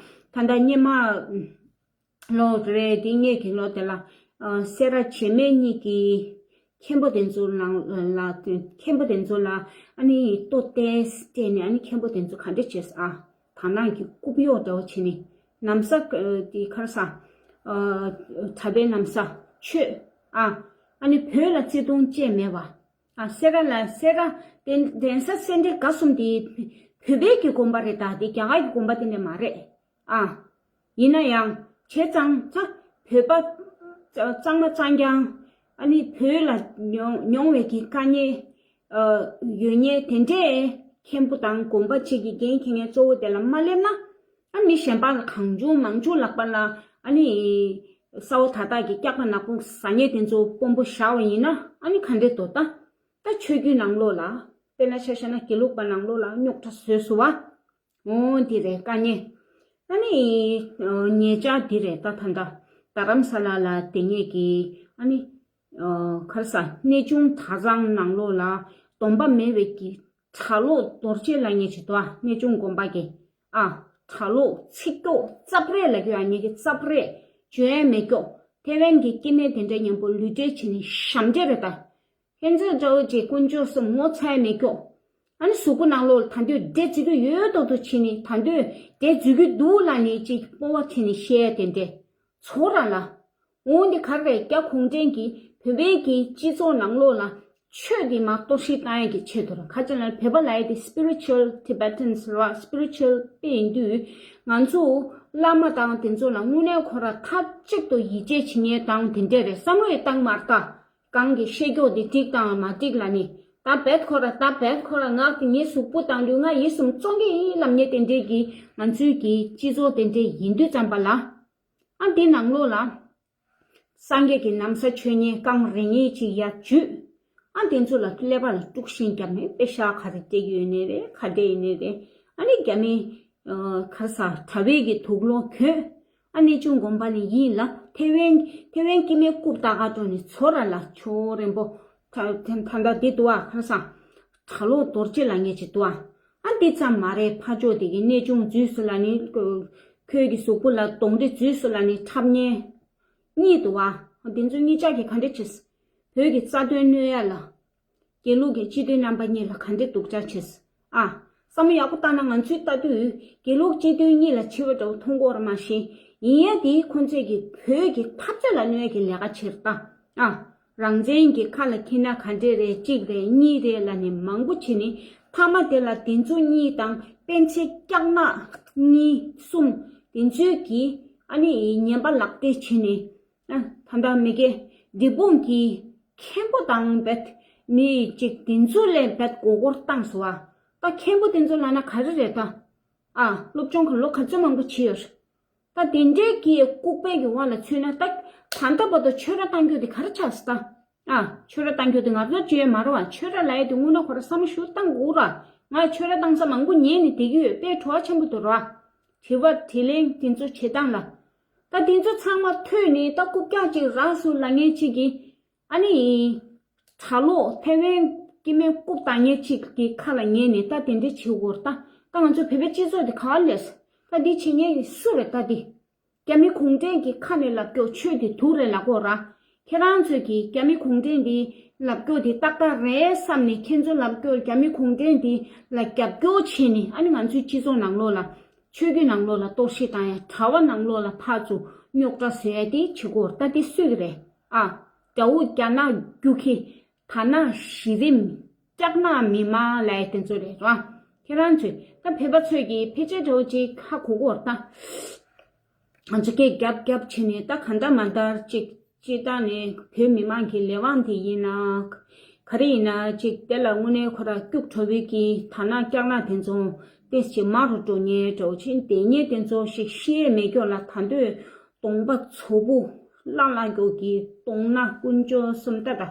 ད་ལྟ་སྔོན་མ་ལོ་རེད། དེ་སྔོན་གྱི་ལོ་དེ་ལ། ཨ། སེ་ར་བྱེས་སྨད་གཉིས་ཀྱི་མཁན་པོ་དེ་ཚོ་ནང་ལ། མཁན་པོ་དེ་ཚོ་ལ་ཨ་ནི་ལྟོ་ཏོག་ཙམ་སྤྲད་ནས། ཨ་ནི་མཁན་པོ་དེ་ཚོ་ག་འདྲ་བྱས། ཨ། དར་ནག་གི་རྐུབ་གཡོག་འདྲ་བོ་བྱས་ནས་ན་བཟའ། ཨ། དེ་ག་རེ་ཟ། ཨ། གྲྭ་པའི་ན་བཟའ། ཆོས། ཨ། ཨ་ནི་བོད་ལ་བརྩེ་དུང་ཅན་མེད་པ། ཨ། སེ་ར་ལ། སེ་ར། གདན་གདན་ས་སེ་འབྲས་དགའ་གསུམ་དེ་བོད་པའི་གི་དགོན་པ་རེད་ད། དེ་རྒྱ་གར་གྱི་དགོན་པ་དེ་འདྲ་མ་རེད། ཨ། ཡིན་ན་ཡང་བྱས་ཙང་ད་བོད་པ་གཙང་མ་གཙང་རྐྱང་། ཨ་ནི་བོད་ལ་མྱོང་མྱོང་བའི་གི་དཀའ་ངལ། ཨ། ཡོད་མཁན་དེ་འདྲས་མཁན་པོ་དང་དགོན་པ་གཅིག་གི་འགན་འཁྱེར་མཁན་གཙོ་བོ་དེ་ལ་མ་སླེབས་ན། ཨ། མི་གཞན་པ་ལ་གང་བྱུང་མང་བྱུང་ལག་པ་ལ་ཨ་ནི་ས་འོག་ད་དག་གི་སྐྱག་པ་ནག་པོ་ཟ་མཁན་དེ་ཚོ་དཔོན་པོ་བཞག་པ་ཡིན་ན། ཨ་ནི་ག་འདྲས་འདུག་ད། ད་ཆོས་བརྒྱུད་ནང་ལོགས་ལ། དཔེར་ན་ཆ་བཞག་ན་དགེ་ལུགས་པ་ནང་ལོགས་ལ་རྙོག་དྲ་བཟོས་སོང་བ། འོ། འདི་རེད་དཀའ་ངལ། ཨ་ནི་ཉེ་ཆར་འདི་རེད་ད། ད་ལྟ་རྡ་རམ་ས་ལ་ལ་དེ་སྔོན་གྱི་ཨ་ནི། ཨ། ག་རེ་ཟ། གནས་ཆུང་གྲྭ་ཚང་ནང་ལོགས་ལ་སྡོམ་པ་མེད་པའི་གི་གྲྭ་ལོག་རྡོ་རྗེ་ལབ་མཁན་ཅིག་འདུག་ཨ། གནས་ཆུང་དགོན་པ་གི། ཨ། གྲྭ་ལོག་ཚིག་སྐྱོག་རྩབ་རེད་ལབ་རྒྱུ། ཨ། ངེད་ཀྱི་རྩབ་རེད། བརྗོད་ཡ་མེད་སྐྱོག་དེ་བན་གྱི་སྐྱེ་དམན་དེ་འདྲ་མཉམ་པོ་ལུས་འབྲེལ་བྱས་ནས་ཞབས་འདྲེན་རེད་ད། ཁྱེད་ཚོའི་དགྲ་བོ་ཅིག་དཀོན་མཆོག་གསུམ་ངོ་ཚ་ཡ་མེད་སྐྱོག་ཨ་ནི་གཟུགས་པོ་ནང་ལོགས་ལ་ད་དུང་འདྲེ་འཛུལ་གྱི་ཡོད་མདོག་མདོག་བྱས་ནས། ད་དུང་འདྲེ་འཛུལ་གྱི་འདུག་ལབ་ནས་ཅིག་སྤོབས་པ་བྱས་ནས་བཤད་ཡ་དེ་འདྲས་ཚོ་ར་ལ། འོ། འདི་ག་རེ་རེད། རྒྱ་གུང་ཁྲན་གྱིས་བོད་པའི་གི་སྤྱི་ཚོགས་ནང་ལོགས་ལ་ཆོས་འདི་མར་གཏོར་བཤིག་བཏང་ཡས་ཀྱི་ཆེད་དུ་ར། ཁ་ཅིག་ལ་བོད་པ་ལབ་ཡས་དེ་spiritual Tibetans ར། spiritual དཔེ་ཡིན་དུས། ང་ཚོ་བླ་མ་དང་དེ་ཚོ་ལ་དངོས་གནས་ཁོ་ར་མཐའ་གཅིག་ཏུ་ཡིད་ཆེས་བྱེད་མཁན་དང་དེ་འདྲས་རེད། བསམ་བློ་ཡི་བཏང་མ་རེད་ད། གང་གི་བཤད་སྐྱོག་དེ་འགྲིག་དང་མ་འགྲིག་ལབ་ནས། ད་བེད་ཁོ་ར། ད་བེད་ཁོ་ར། ངག་དེ་ངའི་གཟུགས་པོ་དང་ལུས་ངག་ཡིད་གསུམ་བཙོང་གི་ཡིན་ལབ་མཁན་དེ་འདྲས་ཀྱི་ང་ཚོའི་གི་སྤྱི་ཚོགས་དེ་འདྲས་ཡིན་དུས་ཙམ་པ་ལ། ཨ། འདི་ནང་ལོགས་ལ་སངས་རྒྱས་ཀྱི་ན་བཟའ་ཆོས་ཉན་རྐང་རེ་གཉིས་ཅིག་ཡར་འཇུས། ཨ། དེ་ཚོ་ལ་ཀླད་པ་ལ་དཀྲུག་ཤིང་བརྒྱབ་ནས་པེ་ཤག་ག་རེ་སྤྲད་ཀྱི་ཡོད་ནའི་རེད། ག་འདྲས་ཡིན་ནའི་རེད། ཨ་ནི་རྒྱ་མི། ཨ། ག་རེ་ཟ། གྲྭ་པའི་གི་དུག་སློག་གྱོན། ཨ། གནས་ཆུང་དགོན་པ་ནས་ཡིན་ལ། ཐེ་ཝན། ཐེ་ཝན་སྐྱེ་དམན་རྐུབ་ལྟག་ཁ་འགྲོ་ནས་ཚོ་ར་ལ་ཆོ་རན་པོ། ད་ད་ད་འདི་འདུག་ཨ། ག་རེ་ཟ། གྲྭ་ལོག་རྡོ་རྗེ་ལབ་མཁན་ཅིག་འདུག་ཨ། ཨ། འདི་ཙམ་མ་རེད། ཕར་ཕྱོགས་དེ་གི་གནས་ཆུང་འཛུལ་སོང་ལབ་ནི། ཁོའི་གི་གཟུགས་པོ་ལ་གདོན་འདྲེ་འཛུལ་སོང་ལབ་ནི་འཁྲབ་མཁན་གཉིས་འདུག་ཨ། འདི་ཚོ་གཉིས་ཆ་གིས་ག་འདྲ་བྱས། བོད་ཀྱི་རྩ་དོན་གནོད་ཡ་ལ། དགེ་ལུགས་ཀྱི་སྤྱི་འཐུས་རྣམ་པ་གཉིས་ལ་ག་འདྲ་སྡུག་ཅག་བྱས། ཨ། བསམ་བློ་ཡག་པོ་བཏང་ན་ང་ཚོས་ལྟ་དུས་དགེ་ལུགས་སྤྱི་འཐུས་གཉིས་ལ་འཆི་བ་འདྲ་བོ་མཐོང་གི་ཡོད་རེད་མ་གཞི། ཡིན་ཡང་དེ་ཁོང་ཚོས་ཀྱི་བོད་ཀྱི་འཐབ་རྩོད་ལ་གནོད་ཀྱི་ལས་ཀ་བྱེད་རེད་ད། ཨ། རང་བཙན་གྱི་ཁ་ལ་འཁྱེར་ན་ག་འདྲས་རེད། གཅིག་རེད། གཉིས་རེད་ལབ་ནས་མང་པོ་བྱས་ནས། མཐའ་མ་དེ་ལ་དེ་ཚོ་གཉིས་དང་སྤེན་ཚེ་སྐྱག་ནག་གཉིས་གསུམ་དེ་ཚོས་ཀྱིས་ཨ་ནི་ངན་པ་ལག་དེབ་བྱས་ནས། ཨ། ད་ལྟ་མི་དགེ་འབྲས་སྤུངས་ཀྱི་མཁན་པོ་དང་བེད་མི་གཅིག་དེ་ཚོ་ལས་བེད་མགོ་སྐོར་བཏང་སོང་བ། ད་མཁན་པོ་དེ་ཚོ་ལབ་ན་ག་རེ་རེད་ད། ཨ། སློབ་སྦྱོང་གི་ལོ་ག་ཚོད་མང་པོ་བྱས་ཡོད་རེད། ད་དེ་འདྲའི་གི་ལྐུགས་པའི་གི་དབང་ལ་ཚུད་ན། ད་ད་ལྟ་བར་དུ་ཆོས་ར་བཏང་རྒྱུ་དེ་ག་རེ་ཆགས་སོང་ད། ཨ། ཆོས་ར་བཏང་རྒྱུ་དེ་ང་ཚོ་བྱས་མ་རེད་བ། ཆོས་ར་ལབ་ཡས་དེ་དངོས་གནས་ཁོ་ར་བསམ་བློ་ཞིག་བཏང་དགོས་ར། ང་ཆོས་ར་བཏང་ས་མང་པོ་ཉན་ནས་བསྡད་ཀྱི་ཡོད། དཔེ་བྲོ་བ་ཆེན་པོ་འདུག་ར། དྲི་བ་དྲིས་ལན་དེ་ཚོ་བྱེད་སྟངས་ལ། ད་དེ་ཚོ་ཚང་མ་ཐོས་ནས་ད་རྐུབ་བཀྱག་ཅིག་རག་སོང་ལབ་མཁན་ཅིག་གིས། ཨ་ནི། གྲྭ་ལོག་ཐེ་ཝན་སྐྱེ་དམན་རྐུབ་བཏགས་མཁན་ཅིག་གི་ཁ་ལ་ཉན་ནས་ད་དེ་འདྲ་བྱེད་དགོས་རེད་ད། ད་ང་ཚོ་བོད་པའི་སྤྱི་ཚོགས་དེ་ག་བ་སླེབས་སོང་། ད་འདི་བྱེད་མཁན་གྱི་སུ་རེད་ད་འདི། རྒྱ་མི་གུང་ཁྲན་གྱི་ཁ་ནས་ལབ་སྐྱོ་ཆོས་དེ་དུག་རེད་ལབ་དགོས་ར། ཁྱེད་རང་ཚོས་ཀྱིས་རྒྱ་མི་གུང་ཁྲན་འདི་ལབ་སྐྱོ་དེ་ཏག་ཏག་རེད་བསམ་ནས་ཁྱེད་ཚོ་ལབ་སྐྱོ་རྒྱ་མི་གུང་ཁྲན་འདི་ལ་རྒྱབ་སྐྱོར་བྱས་ནས། ཨ་ནི་ང་ཚོའི་སྤྱི་ཚོགས་ནང་ལོགས་ལ། ཆོས་བརྒྱུད་ནང་ལོགས་ལ་གཏོར་བཤིག་བཏང་ཡ། གྲྭ་པ་ནང་ལོགས་ལ་ཕར་ཚུར་རྙོག་དྲ་བཟོ་ཡ་དེ་བྱེད་དགོས་རེད་ད། དེ་སུས་ཀྱི་རེད། ཨ། དགྲ་བོ་རྒྱ་ནག་རྒྱུག་ཁྱི། དར་ནག་གཞི་རིམ། སྐྱག་ནག་མི་མང་ལབ་ཡ་དེ་ཚོ་རེད་ར། ཁྱེད་རང་ཚོས་ད་བོད་པ་ཚོས་ཀྱིས་ཕལ་ཆེར་འདྲ་བོ་ཅིག་ཧ་གོ་གོ་རེད་ད། ང་ཚོ་སྐད་རྒྱབ་རྒྱབ་བྱས་ནས་ད་གང་ལྟར་མ་ལྟར་ཅིག་སྤྱིར་བཏང་ནས་བོད་མི་མང་གི་ལས་དབང་དེ་ཡིན་ན། ག་རེ་ཡིན་ན་ཅིག་དེ་ལ་དངོས་གནས་ཁོ་ར་སྐྱུག་བྲོ་བའི་གི་དར་ནག་སྐྱག་ནག་དེ་ཚོ་ཏོག་ཙམ་མར་འགྲོ་ཉེན་འདྲ་བོ་ཅིག་དེ་ཉེན་དེ་ཚོ་ཞིག་ཤི་ཡས་མེད་སྐྱོ་ལ། ད་འདོད་གདོང་པ་ཚོ་བུ་བརླག་བརླག་སྐྱོ་གི་གདོང་ནག་དཀོན་མཆོག་གསུམ་ད་ད།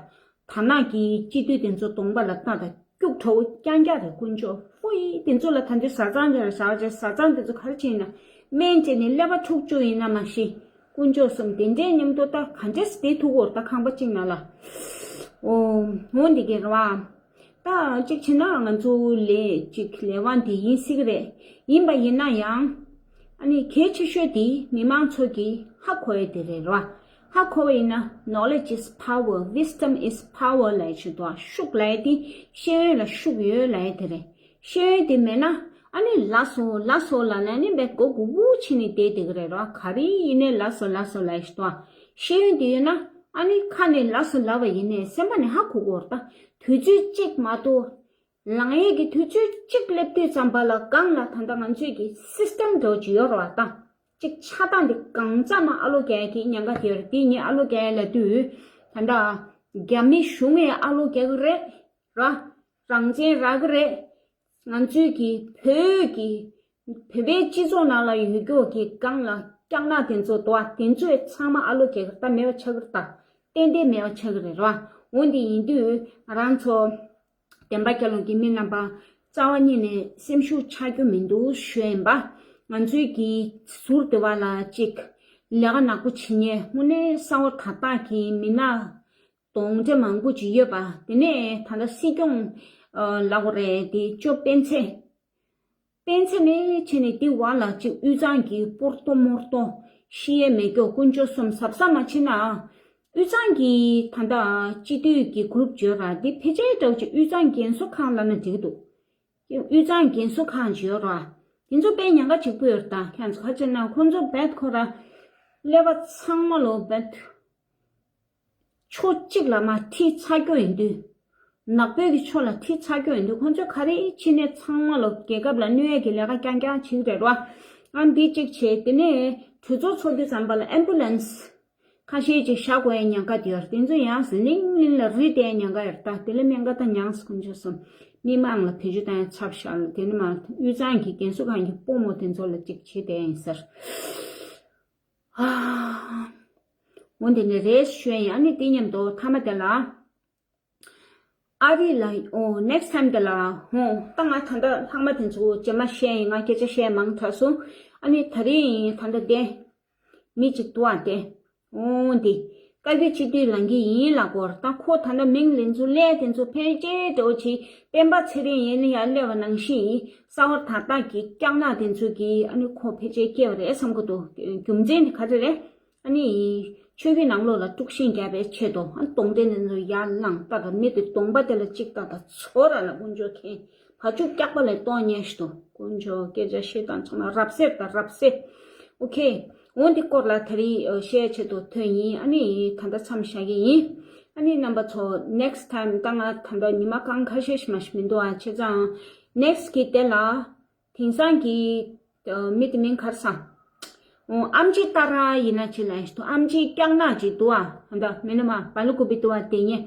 དར་ནག་གི་སྤྱི་འཐུས་དེ་ཚོ་གདོང་པ་ལ་ལྟ་དང་། སྐྱུག་བྲོ་བོ་རྐྱང་རྐྱང་རེད་དཀོན་མཆོག། ཧྥུ་ཡི་དེ་ཚོ་ལ་ད་འདི་བཟའ་ཚང་དེ་ལ་བཟའ་བྱས། བཟའ་ཚང་དེ་ཚོ་ག་རེ་བྱས་ན་སྨན་བྱས་ནས་ཀླད་པ་འཁྲུག་བཅུག་ཡིན་ན་མ་ཤེས། དཀོན་མཆོག་གསུམ། དེ་འདྲའི་མཉམ་དུ་ད་ག་འདྲས་སེ་བསྡད་ཐུབ་ཀྱི་ཡོད་རེད་ད་ཁང་པ་གཅིག་ནང་ལ། འོ། འོ་འདི་གས་རེད་བ། ད་གཅིག་བྱས་ན་ང་ཚོ་ལས་གཅིག་ལས་དབང་དེ་ཡིན་སྲིད་ཀྱི་རེད། ཡིན་པ་ཡིན་ན་ཡང་། ཨ་ནི་གལ་ཆེ་ཤོས་དེ་མི་མང་ཚོ་གིས་ཧ་གོ་ཡ་དེ་རེད་ར། ཧ་གོ་བ་ཡིན་ན། knowledge is power, wisdom is power ལབ་ཡ་ཅིག་འདུག་ཤུགས་ལབ་ཡ་དེ་ཤེས་ཡོན་ལ་ཤུགས་ཡོད་ལབ་ཡ་དེ་རེད། ཤེས་ཡོན་དེ་མེད་ན། ཨ་ནི་ལགས་སོ་ལགས་སོ་ལབ་ན་ནི་བས་མགོ་སྒུར་སྒུར་བྱས་ནས་བསྡད་བསྡད་ཀྱི་རེད་ར། ག་རེ་ཡིན་ནའི་ལགས་སོ་ལགས་སོ་ལབ་ཡ་ཞིག་འདུག་ཤེས་ཡོན་དེ་ཡོད་ན། ཨ་ནི་ཁ་ནས་ལགས་སོ་ལབ་པ་ཡིན་ནའི་སེམས་པ་ནས་ཧ་གོ་གི་ཡོད་རེད་ད། དུས་ཚོད་གཅིག་མ་གཏོགས། ལངས་ཡས་ཀྱི་དུས་ཚོད་གཅིག་སླེབས་དུས་ཙམ་པ་ལ་སྒང་ལ་ད་ལྟ་ང་ཚོས་ཀྱི་སིས་ཊམ་འདྲ་བོ་ཅིག་ཡོད་རེད་བ་ད། གཅིག་ཆགས་སྟངས་འདི་གང་ཙམ་མ་ཨ་ལོ་རྒྱག་ཡས་ཀྱི་ཉེན་ཁ་དེ་ཡོད་རེད། དེ་ངས་ཨ་ལོ་རྒྱག་ཡས་ལབ་དུས། ད་ལྟ་རྒྱ་མི་གཞུང་ངས་ཨ་ལོ་རྒྱག་གི་རེད་ར། རང་བཙན་རག་གི་རེད། ང་ཚོའི་གི་བོད་ཀྱི་བོད་པའི་སྤྱི་ཚོགས་ནང་ལ་ཡོད་རྒྱུ་གི་སྒང་ལ་སྐྱག་ནག་དེ་ཚོ་འདུག་བ། དེ་ཚོས་ཚང་མ་ཨ་ལོ་རྒྱག་གི་རེད་ད། མེད་པ་ཆགས་ཀྱི་རེད་ད། ཏན་ཏན་མེད་པ་ཆགས་ཀྱི་རེད་ར། འོ་འདི་ཡིན་དུས་ང་རང་ཚོ་བདེན་པ་རྒྱལ་ལོ་གི་མི་རྣམ་པ་རྩ་བ་ཉིད་ནས་སེམས་ཤུགས་ཆག་རྒྱུ་མི་འདུག་ཞུ་ཡིན་པ། ང་ཚོའི་གི་ཟུར་དེ་བ་ལ་ཅིག་ལས་ཀ་ནག་པོ་བྱེད་མཁན་དངོས་གནས་གསང་བ་དག་དག་གི་མི་སྣ་གདོན་འདྲེ་མང་པོ་ཅིག་ཡོད་པ། དེ་ནས་ད་ལྟ་སྲིད་སྐྱོང་ལབ་དགོས་རེད་དེ། ཅོ་སྤེན་ཚེ། སྤེན་ཚེ་ནས་བྱས་ནས་དེ་བ་ལ་ཅིག་དབུས་གཙང་གི་སྤོར་ཏོ་མོར་ཏོ་ཤི་ཡས་མེད་སྐྱོ་དཀོན་མཆོག་གསུམ་གཟབ་གཟབ་མ་བྱེད་ན། དབུས་གཙང་གི་ད་ལྟ་སྤྱི་འཐུས་ཀྱི་གུ་རུབ་བརྗོད་ར་དེ་ཕལ་ཆེར་འདྲ་བོ་ཅིག་དབུས་གཙང་རྒན་གསོ་ཁང་ལབ་ན་འགྲིག་གི་འདུག་དབུས་གཙང་རྒན་གསོ་ཁང་བརྗོད་ར། དེ་ཚོ་དཔེ་ཉེན་ཁ་གཅིག་པུ་ཡོད་རེད་ད། ཁྱེད་ཚོ་ག་རེ་བྱས་ན་ཁོང་ཚོ་བེད་ཁོ་ར་ཀླད་པ་ཚང་མ་ལོ་བེད། ཕྱོགས་གཅིག་ལ་མར་ཁྲིད་ཚར་སྐྱོ་ཡིན་དུས། ནག་པོའི་གི་ཕྱོགས་ལ་ཁྲིད་ཚར་སྐྱོ་ཡིན་དུས། ཁོང་ཚོས་ག་རེ་བྱས་ནས་ཚང་མ་ལོ་རྒྱལ་ཁབ་ལ་གནོད་ཡས་ཀྱི་ལས་ཀ་རྐྱང་རྐྱང་བྱེད་ཀྱི་རེད་ར། ཨ་འདི་གཅིག་བྱས། དེ་ནས་གྲོས་ཚོགས་ཚོགས་དུས་ཙམ་པ་ལ་ཨེམ་བུ་ལན་སི་ཁ་ཤས་ཅིག་བཞག་དགོས་ཡས་ཉེན་ཁ་དེ་ཡོད་རེད། དེ་ཚོ་ཡང་ལིང་ལིང་ལ་རི་བསྡད་ཉེན་ཁ་ཡོད་རེད་ད། དེ་ལས་སྨན་ཁང་ད་མྱངས་སོང་ཆོག་སོང་། མི་མང་ལ་བེད་སྤྱོད་བཏང་ཡས་ཚབ་ཤག་ལ། དེ་ནས་མ་དབུས་གཙང་གི་རྒན་གསོ་ཁང་གི་སྤོ་རྨོ་དེ་ཚོ་ལ་ཅིག་བྱེད་བསྡད་ཡིན་ཟེར། འོ་འདི་ནས་རེས་ཞུས་ཡིན། ཨ་ནི་དེ་མཉམ་དུ་མཐའ་མ་དེ་ལ། ཨ་རི་ལ་ཨོ་next time དེ་ལ་ཧོ། ད་ང་ད་ལྟ་ལྷག་མ་དེ་ཚོ་རྗེས་མ་བཤད་ཡིན། ང་སྐད་ཆ་བཤད་མང་དྲགས་སོང་། ཨ་ནི་ད་རིང་ད་ལྟ་དེ་མི་གཅིག་འདུག་ཨ་དེ། ཨོ་འདི་བཀའ་བརྒྱུད་སྤྱི་འཐུས་ལངས་ཀྱི་ཡིན་ལབ་ཀྱི་ཡོད་རེད་ད། ཁོ་ད་ལྟ་མིང་ལེན་ཚུལ་ལས་དེ་ཚོ་ཕལ་ཆེར་འདྲ་བོ་ཅིག་སྤེན་པ་ཚེ་རིང་ཡིན་ན་ཡར་སླེབས་པ་ནང་བཞིན་ཡིན། གསང་བ་དག་དག་གི་སྐྱག་ནག་དེ་ཚོ་གིས་ཨ་ནི་ཁོ་ཕལ་ཆེར་སྐྱེལ་བ་རེད་བསམ་གྱི་འདུག་རྒྱུ་མཚན་དེ་ག་རེ་རེད། ཨ་ནི་ཆོས་བརྒྱུད་ནང་ལོགས་ལ་དཀྲུག་ཤིང་རྒྱག་པའི་ཆེད་དུ། ཨ་གདོན་འདྲེ་འདི་ཚོ་ཡར་ལངས་ད་ག་མི་དེ་གདོང་པ་དེ་ལ་གཅིག་ལྟ་ད་ཚོ་ར་ལ་དཀོན་མཆོག་མཁྱེན། བ་ཕྱུགས་སྐྱག་པ་ལས་གཏོང་ཉེན་ཞིག་འདུག་དཀོན་མཆོག་སྐད་ཆ་བཤད་སྟངས་ཚང་མ་རབ་གསལ་དང་རབ་གསལ། ཨོ་ཁེ། འོ་འདི་སྐོར་ལ་ད་རིང་བཤད་ཆེད་དུ་ཐོན་ཡིན། ཨ་ནི་ད་ལྟ་མཚམས་བཞག་གི་ཡིན། ཨ་ནི་རྣམ་པ་ཚོ་next time ད་ང་ད་ལྟ་ཉི་མ་གང་ཁ་ཤས་ཤིག་མ་ཞིག་མི་འདུག་ཨ། བྱས་ཙང་next གི་དེ་ལ། དེང་སང་གི་ཨ་མི་དེ་མིང་ག་རེ་ཟེར། ཨོ་ཨེམ་ཆི་ཏཱ་ར་ཡིན་ན་ཅི་ལབ་ཡ་ཞིག་འདུག་ཨེམ་ཆི་སྐྱག་ནག་ཅིག་འདུག་ཨ། ཧ་ད་མི་ནི་མ་བ་ལུ་ཀུ་པི་འདུག་ཨ། དེ་ཉེ་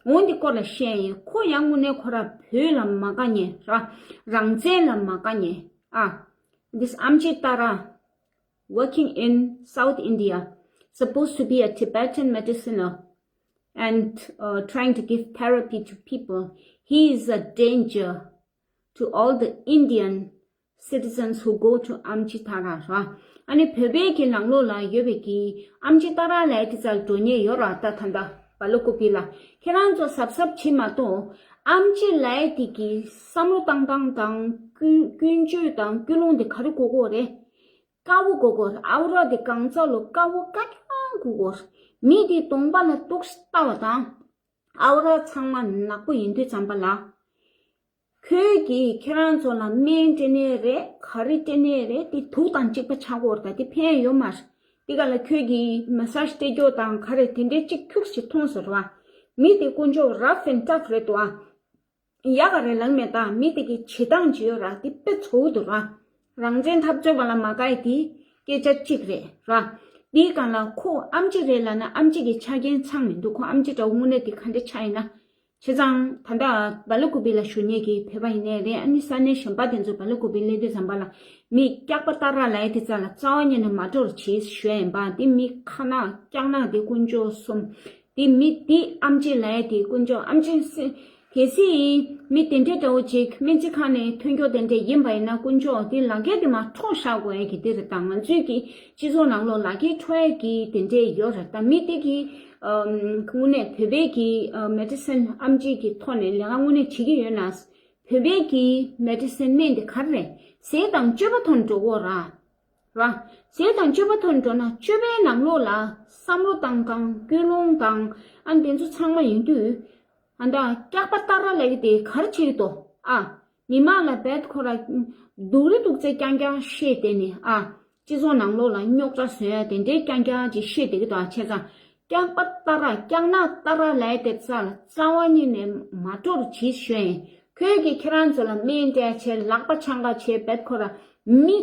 འོ་འདི་སྐོར་ལ་བཤད་ཡིན། ཁོ་ཡང་དངོས་གནས་ཁོ་ར་བོད་ལ་མ་དགའ་ཉེ་ར། རང་བཙན་ལ་མ་དགའ་ཉེ་ཨ། This Amchi Tara working in South India, supposed to be a Tibetan mediciner and uh, trying to give therapy to people. He is a danger to all the Indian citizens who go to Amchi Tara ར། ཨ་ནི་བོད་པའི་གི་ནང་ལོགས་ལ་ཡོད་པའི་གི་ཨམ་ཆི་ཏཱ་ར་ལའི་དེ་ཚོ་ལ་འགྲོ་མཁན་ཡོད་ར། ད་ད་ད་བ་ལུ་ཀུ་པི་ལ་ཁྱེད་རང་ཚོ་གཟབ་གཟབ་བྱེད་མ་གཏོགས། ཨམ་ཆི་ལའི་དེ་གི་བསམ་བློ་བཏང་སྟངས་དང་ཀུན་ཀུན་སྤྱོད་དང་ཀུན་སློང་དེ་ག་རེ་དགོས་དགོས་རེད། དཀར་པོ་དགོས་དགོས། ཨའུ་ར་དེ་གང་ཚ་ལོ་དཀར་པོ་དཀར་རྐྱང་དགོས་དགོས། མི་དེ་གདོང་པ་ལ་ཏོག་ཙམ་ལྟ་བ་དང་། ཨའུ་ར་ཚང་མ་ནག་པོ་ཡིན་དུས་ཙམ་པ་ལ། ཁྱོད་ཀྱིས་ཁྱེད་རང་ཚོ་ལ་སྨན་སྤྲད་ནའི་རེད། ག་རེ་སྤྲད་ནའི་རེད། དེ་དུག་དང་གཅིག་པ་ཆགས་ཀྱི་ཡོད་རེད། ད་དེ་ཕན་ཡོད་མ་རེད། དེ་ག་ལ་ཁྱོད་ཀྱིས་མ་སཱ་ཇི་སྤྲད་རྒྱུ་དང་ག་རེ་དེ་འདྲའི་གཅིག་ཁྱུག་ཅིག་མཐོང་ཟེར་བ། མི་དེ་དཀོན་མཆོག་rough and tough རེད་དོ། ཨ། ཡག་ག་རེ་ལབ་མེད། ད་མི་དེ་གི་བྱེད་སྟངས་ཅིག་ཡོད་ར། དེ་དཔེ་ཚ་པོ་འདུག་ར། རང་བཙན་འཐབ་རྩོད་པ་ལ་མ་དགའ་ཡི་དེ་སྐད་ཆ་གཅིག་རེད་ར། དེའི་སྒང་ལ་ཁོ་ཨམ་ཆི་རེད་ལབ་ན་ཨམ་ཆི་གི་ཆ་རྐྱེན་ཚང་མི་འདུག་ཁོ་ཨམ་ཆི་འདྲ་བོ་དངོས་གནས་དེ་ག་འདྲ་ཆགས་ཡིན་ན། བྱས་ཙང་ད་ལྟ་བ་ལུ་ཀུ་པི་ལ་བཞུགས་མཁན་གྱི་བོད་པ་ཡིན་ནའི་རེད། ཨ་ནི་ས་གནས་གཞན་པ་དེ་ཚོ་བ་ལུ་ཀུ་པི་སླེབས་དུས་ཙམ་པ་ལ་མི་སྐྱག་པ་ཏཱ་ར་ལབ་ཡ་དེ་ཚོ་ལ་རྩ་བ་ཉིད་ནས་མ་འགྲོ་རོགས་བྱེད་ཞུ་ཡ་ཡིན་པ། དེ་མི་ཁ་ནག་སྐྱག་ནག་དེ་དཀོན་མཆོག་གསུམ། དེ་མི་དེ་ཨམ་ཆི་ལབ་ཡ་དེ་དཀོན་མཆོག་ཨམ་ཆི་སི་གལ་སྲིད་མི་དེ་འདྲའི་འདྲ་བོ་ཅིག་སྨན་རྩིས་ཁང་ནས་ཐོན་རྒྱུ་དེ་འདྲ་ཡིན་པ་ཡིན་ན་དཀོན་མཆོག་དེ་ལག་འཁྱེར་དེ་མར་འཕྲོག་བཞག་དགོས་ཡ་གི་དེ་རེད། ད་ང་ཚོའི་གི་སྤྱི་ཚོགས་ནང་ལོགས་ལག་འཁྱེར་འཕྲོག་ཡ་གི་དེ་འདྲས་ཡོད་རེད། ད་མི་དེ་གི་ཨམ་དངོས་གནས་བོད་པའི་གི་ཨ་མེ་ཌི་སིན་ཨམ་ཆི་གི་ཐོག་ནས་ལས་ཀ་དངོས་གནས་བྱེད་ཀྱི་ཡོད་ན། བོད་པའི་གི་མེ་ཌི་སིན་སྨན་དེ་ག་རེ་རེད། ཟས་དང་སྤྱོད་པ་ཐོག་ནས་འགྲོ་གི་ཡོད་ར། ར། ཟས་དང་སྤྱོད་པ་ཐོག་ནས་འགྲོ་ན་སྤྱོད་པའི་ནང་ལོགས་ལ་བསམ་བློ་བཏང་སྟངས་ཀུན་སློང་དང་ཨ་ནི་དེ་ཚོ་ཚང་མ་ཡིན་དུས། ཨ་ད་སྐྱག་པ་ཏཱ་ར་ལབ་ཀྱི་དེ་ག་རེ་བྱེད་ཀྱི་འདུག་ཨ། མི་མང་ལ་བེད་ཁོ་ར་སྡུག་རུ་སྡུག་ཚད་རྐྱང་རྐྱང་བཤད་དེ་ནི་ཨ། སྤྱི་ཚོགས་ནང་ལོགས་ལ་རྙོག་དྲ་བཟོ་ཡ་དེ་འདྲའི་རྐྱང་རྐྱང་ཅིག་བཤད་བསྡད་ཀྱི་འདུག་ཨ། བྱས་ཙང་སྐྱག་པ་ཏཱ་ར་སྐྱག་ནག་ཏཱ་ར་ལབ་ཡ་དེ་ཚོ་ལ་རྩ་བ་ཉིད་ནས་མ་འགྲོ་རོགས་བྱེད་ཞུ་ཡིན། ཁྱོད་ཀྱིས་ཁྱེད་རང་ཚོ་ལ་སྨན་སྤྲད་བྱས་ལག་པ་འཆང་ག་བྱས་བེད་ཁོ་ར་མི།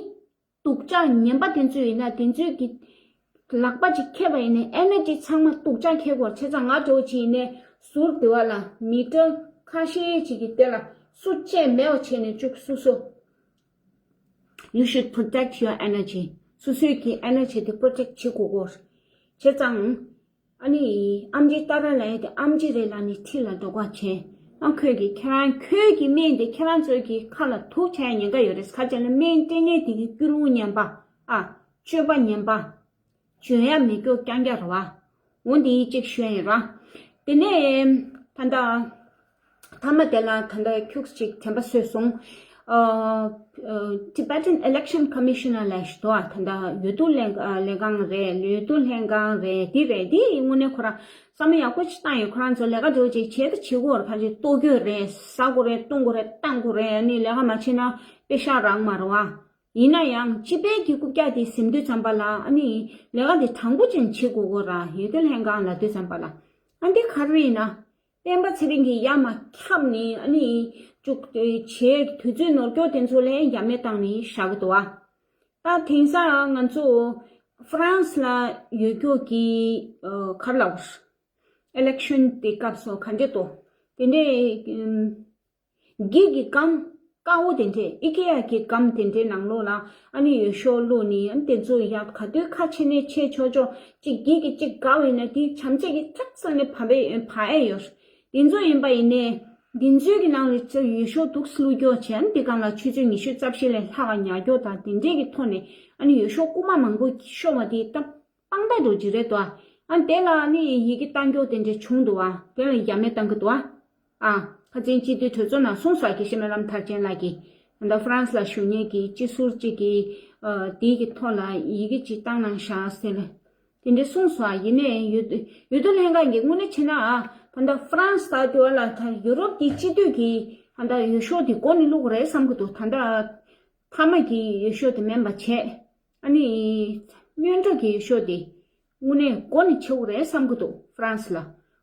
སྡུག་ཅག་ངན་པ་དེ་ཚོ་ཡིན་ན་དེ་ཚོའི་གི་ལག་པ་ཅིག་ཁེབས་པ་ཡིན་ནའི་ཨེ་ནར་ཇི་ཚང་མ་སྡུག་ཅག་ཁེབས་དགོས། བྱས་ཙང་ང་འདྲ་བོ་ཅིག་ཡིན་ནའི་ཟུར་དེ་བ་ལ་མི་ཊར་ཁ་ཤས་ཅིག་གི་དེ་ལ་སུ་བཅད་མེད་པ་བྱས་ནས་བཅུག་སོ་སོ། You should protect your energy. སོ་སོའི་གི་ཨེ་ནར་ཇི་དེ་པྲོ་ཊེག་བྱེད་དགོས་གོ། བྱས་ཙང་། ཨ་ནི། ཨམ་ཆི་ཏཱ་ར་ལབ་ཡ་དེ་ཨམ་ཆི་རེད་ལབ་ནས་ཁྲིད་ལ་འགྲོ་ག་བྱས། ཨ་ཁོས་ཀྱིས་ཁྱེད་རང་ཁྱོད་ཀྱི་སྨན་དེ་ཁྱེད་རང་ཚོའི་གི་ཁ་ལ་དུག་ཆགས་ཉེན་ཁ་ཡོད་རེད། ག་ཅི་ལ་སྨན་སྤྲད་མཁན་དེ་གི་ཀུན་སློང་ངན་པ། ཨ། སྤྱོད་པ་ངན་པ། འཇོན་ཡ་མེད་རྒྱུ་རྐྱང་རྐྱང་རེད་བ། འོ་འདི་གཅིག་ཤོད་ཡིན་ར། དེ་ནས་ད་ལྟ། མཐའ་མ་དེ་ལ་ད་ལྟ་ཁྱུག་ཅིག་དྲན་པ་གསོས་སོང་། ཨ། ཨ། Tibetan Election Commissioner ལབ་ཞིག་འདུག་ཨ། ད་ལྟ་འོས་བསྡུ་ལས་ལས་ཁང་རེད། འོས་བསྡུ་ལྷན་ཁང་རེད། འདི་རེད། འདི་དངོས་གནས་ཁོ་རང་བསམ་བློ་ཡག་པོ་ཅིག་བཏང་ཡོད། ཁོ་རང་ཚོ་ལས་ཀ་འདྲ་བོ་ཅིག་བྱེད་ད་བྱེད་དགོས་རེད། ཕལ་ཆེར་གཏོར་རྒྱུ་རེད། ཟ་དགོས་རེད། བཏུང་དགོས་རེད། བཏང་དགོས་རེད། ཨ་ནི་ལས་ཀ་མ་བྱེད་ན་པེ་ཤག་རག་མ་རེད་བ། ཡིན་ན་ཡང་སྤྱི་པའི་གི་རྐུབ་བཀྱག་དེ་ཟིན་དུས་ཙམ་པ་ལ་ཨ་ནི་ལས་ཀ་དེ་དྲང་པོ་ཅན་བྱེད་དགོས་གོ་ར། འོས་བསྡུ་ལྷན་ཁང་ལབ་དུས་ཙམ་པ་ལ་ཨ་འདི་ག་རེ་ཡིན་ན། སྤེན་པ་ཚེ་རིང་གིས་ཡར་མར་ཁྱབ་ནས་ཨ་ནི་བཅུག་བྱས་དུས་ཚོད་ནོར་སྐྱོར་དེ་ཚོ་ལ་ཡ་མེད་བཏང་ནས་བཞག་གི་འདུག་བ། ད་དེང་སང་ང་ཚོ་ཧྥ་རན་སི་ལ་ཡོད་རྒྱུ་གི་ཨ་ག་རེ་ལབ་དགོས། ཨི་ལེག་ཤན་དེ་སྐབས་སུ་ག་འདྲ་འདུག་དེ་འདྲའི་ཨམ། འགྱིག་གི་སྒམ་དཀར་པོ་དེ་འདྲས། ཨི་ཀེ་ཡ་གི་སྒམ་དེ་འདྲའི་ནང་ལོགས་ལ་ཨ་ནི་འོས་ཤོག་བླུགས་ནི་ཨ་ནི་དེ་ཚོ་ཡ་ག་དུས་ཁ་ཕྱེ་ནས་ཕྱེ་ཆོག་ཆོག་ཅིག་འགྱིག་གི་ཅིག་འགག་ཡོད་ན་དེ་བྱམས་བརྩེ་གི་ཚག་ཚག་ནས་བབས་པའི་བ་ཨེ་ཡོད། དེ་ཚོ་ཡིན་པ་ཡིན་ནས་དེ་ཚོའི་གི་ནང་ལ་ཚོ་འོས་ཤོག་འདུག་སེ་བླུགས་རྒྱུ་བྱས། ཨ་ནི་དེ་སྒང་ལ་ཆུ་ཚོད་ཉི་ཤུ་རྩ་བཞི་ལས་ལྷག་ག་ཉར་རྒྱུ་དང་དེ་འདྲས་ཀྱི་ཐོག་ནས་ཨ་ནི་འོས་ཤོག་རྐུ་མ་མང་པོ་ཤོར་བ་དེ་ད། དཔང་རྟགས་འགྲོ་གི་རེད་དོ། ཨ་དེ་ལ་ནི་ཡི་གེ་བཏང་རྒྱུ་དེ་འདྲ་བྱུང་འདུག་བ། དེ་ལ་ཡ་མེད་བཏང་གི་འདུག་བ། ཨ། ཁ་སང་སྤྱི་འཐུས་གྲོས་ཚོགས་ནང་གསུངས་སོང་། དགེ་བཤེས་སྨོན་ལམ་མཐར་ཕྱིན་ལགས་ཀྱིས་ད་ལྟ་ཧྥ་རན་སི་ལ་བཞུགས་མཁན་གྱི་སྤྱི་ཟུར་གཅིག་གིས་ཨ་དེའི་གི་ཐོག་ལ་ཡི་གེ་ཅིག་བཏང་གནང་བཞག་ཟེར་ལ། དེ་འདྲ་གསུངས་སོང་། ཨ་ཡིན་ནའི་འོས་འོས་བསྡུ་ལྷན་ཁང་གིས་དངོས་གནས་བྱས་ན་ཨ་ད་ལྟ་ཧྥ་རན་སི་ད་དེ་བ་ལ་ད་ཡུ་རོབ་ཀྱི་སྤྱི་འཐུས་ཀྱིས་ད་ལྟ་འོས་ཤོག་དེ་མགོ་ནས་བླུགས་རེད་བསམ་གི་འདུག་ད་ལྟ། མཐའ་མ་གི་འོས་ཤོག་དེ་མིན་པ་བྱས། ཨ་ནི། སྔོན་འགྲོ་གི་འོས་ཤོག་དེ། དངོས་གནས་མགོ་ནས་ཆེ་བོ་རེད་བསམ་གི་འདུག་ཧྥ་རན་སི་ལ།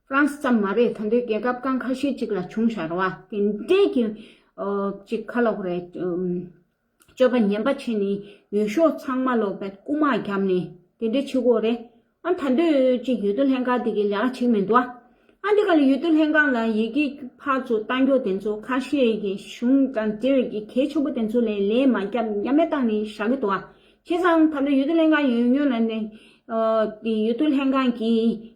ཧྥ་རན་སི་ཙམ་མ་རེད། ད་ལྟའི་རྒྱལ་ཁབ་གང་ཁ་ཤས་ཅིག་ལ་བྱུང་བཞག་རེད་བ། དེ་འདྲས་ཀྱི། ཨོ། ཅིག་ཁ་ལོག་རེད། ཨམ། སྤྱོད་པ་ངན་པ་བྱས་ནས་འོས་ཤོག་ཚང་མ་ལོག་པའི་རྐུ་མ་བརྒྱབ་ནས་དེ་འདྲས་བྱེད་དགོས་རེད། ཨ་ད་འདོད་ཅིག་འོས་བསྡུ་ལྷན་ཁང་དེ་གི་ལས་ཀ་བྱེད་མི་འདུག་ཨ། ཨ་འདི་ག་ལ་འོས་བསྡུ་ལྷན་ཁང་ལ་ཡི་གེ་ཕར་ཚུར་བཏང་རྒྱུ་དེ་ཚོ་ཁ་ཤས་ཀྱི་གཞུང་དང་འབྲེལ་བའི་གི་གལ་ཆེན་པོ་དེ་ཚོ་ལ་ལན་མ་བརྒྱབ་ཡ་མེད་བཏང་ནས་བཞག་གི་འདུག་ཨ། བྱས་ཙང་ད་ལྟ་འོས་བསྡུ་ལྷན་ཁང་ཡོང་ཡོང་ལ་ནས་ཨ་འདི་འོས་བསྡུ་ལྷན་ཁང་གི་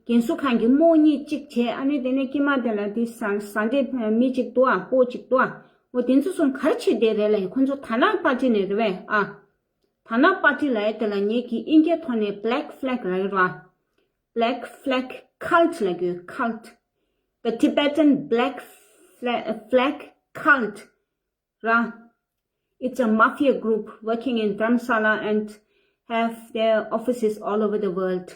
རྒན་གསོ་ཁང་གི་རྨོ་གཉིས་གཅིག་བྱས། ཨ་ནི་དེ་ནས་དཀྱིལ་མ་དེ་ལ་འདི་ཟ་ཟ་འདྲེ་མི་གཅིག་འདུག་ཨ། སྤོ་གཅིག་འདུག་ཨ། འོ་དེ་ཚོ་གསུམ་ག་རེ་བྱེད་བསྡད་རེད་ལབ་ཡིན། ཁོ་ཚོ་ཐ་ན་པར་ཊི་ནས་རེད་པས། ཨ། ཐ་ན་པར་ཊི་ལབ་ཡ་དེ་ལ་ངེད་ཀྱིས་དབྱིན་སྐད་ཐོག་ནས་Black Flag ལབ་ཡོད་ར། Black Flag Cult ལབ་ཀྱི་ཡོད། Cult. The Tibetan Black Fla- Flag Cult ར། It's a mafia group working in Dharamsala and have their offices all over the world,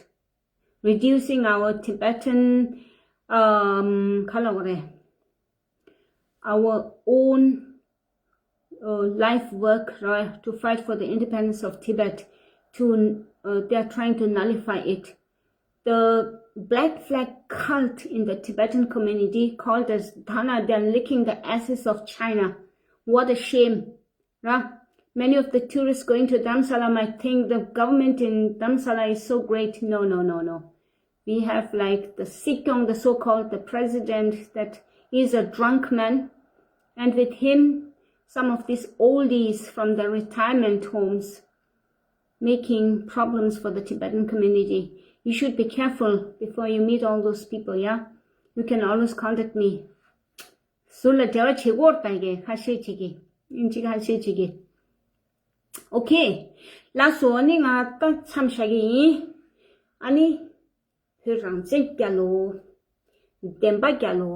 reducing our Tibetan, um, ག་ལབ་དགོས་རེད། Our own, uh, life work, right, to fight for the independence of Tibet. To, uh, they are trying to nullify it. The Black Flag cult in the Tibetan community called as Dana, they are licking the asses of China. What a shame. Right? Many of the tourists going to Dharamsala might think the government in Dharamsala is so great. No, no, no, no. We have, like, the Sikyong, the so-called the president, that is a drunk man. And with him, some of these oldies from the retirement homes making problems for the Tibetan community. You should be careful before you meet all those people, yeah? You can always contact me. ཟུར་ལ་འབྲེལ་བ་བྱེད་དགོས་རེད་ད། ཁ་ཤས་ཅིག་གིས། ཨིན་ཅིག་ཁ་ཤས་ཅིག་གིས། ཨོ་ཁེ། ལགས་སོ། ཨ་ནི་ང་ད་མཚམས་བཞག་གི་ཡིན། ཨ་ནི། བོད་རང་བཙན་རྒྱལ་ལོ། བདེན་པ་རྒྱལ་ལོ།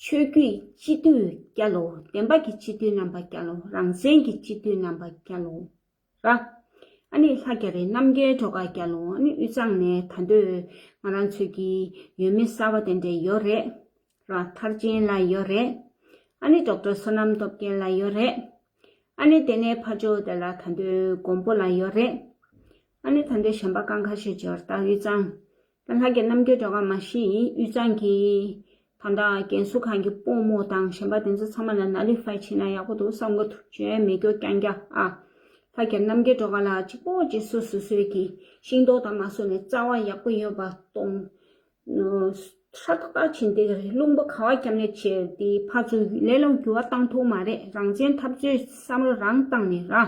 ཆོས་བརྒྱུད་སྤྱི་འཐུས་རྒྱལ་ལོ། བདེན་པ་གི་སྤྱི་འཐུས་རྣམ་པ་རྒྱལ་ལོ། རང་བཙན་གྱི་སྤྱི་འཐུས་རྣམ་པ་རྒྱལ་ལོ། ར། ཨ་ནི་ལྷ་རྒྱ་རི་རྣམ་རྒྱལ་སྒྲོལ་དཀར་རྒྱལ་ལོ། ཨ་ནི་དབུས་གཙང་ནས་ད་འདོད་ང་རང་ཚོའི་གི་འོས་མི་གསར་པ་དེ་འདྲས་ཡོད་རེད། ར། མཐར་ཕྱིན་ལགས་ཡོད་རེད། ཨ་ནི་ཌོག་ཊར་བསོད་ནམས་སྟོབས་རྒྱལ་ལགས་ཡོད་རེད། ཨ་ནི་དེ་ནས་ཕར་ཕྱོགས་དེ་ལ་ད་འདོད་མགོན་པོ་ལགས་ཡོད་རེད། ཨ་ནི་ད་འདོད་གཞན་པ་གང་ཁ་ཤས་ཡོད་རེད་ད། དབུས་གཙང་། ད་ལྷ་རྒྱ་རྣམ་རྒྱལ་སྒྲོལ་དཀར་མ་གཞི་དབུས་གཙང་གི་ད་ལྟ་རྒན་གསོ་ཁང་གི་སྤོ་རྨོ་དང་གཞན་པ་དེ་ཚོ་ཚང་མ་ལ་ནཱ་ལི་ཕའི་བྱས་ན་ཡག་པོ་འདུག་བསམ་གི་འདུག་བྱོན་མེད་རྒྱུ་རྐྱང་རྐྱང་ཨ། ལྷ་རྒྱ་རྣམ་རྒྱལ་སྒྲོལ་དཀར་ལགས་གཅིག་པོ་གཅིག་སོ་སོ་སོའི་གི་ཤིང་ཏོག་དང་མ་སོ་ནས་རྩ་བ་ཡག་པོ་ཡོད་པ་གཏོང་། ཧྲ་ཏག་ཏག་བྱེད་འདི་ག་རེད། རླུང་པོ་ག་བ་བརྒྱབ་ནས་བྱས་དེ་ཕར་ཚུར་ལས་སླ་པོ་འགྱུར་བ་བཏང་ཐུབ་མ་རེད། རང་བཙན་འཐབ་རྩོད་བསམ་བློ་རང་བཏང་ནས་ར།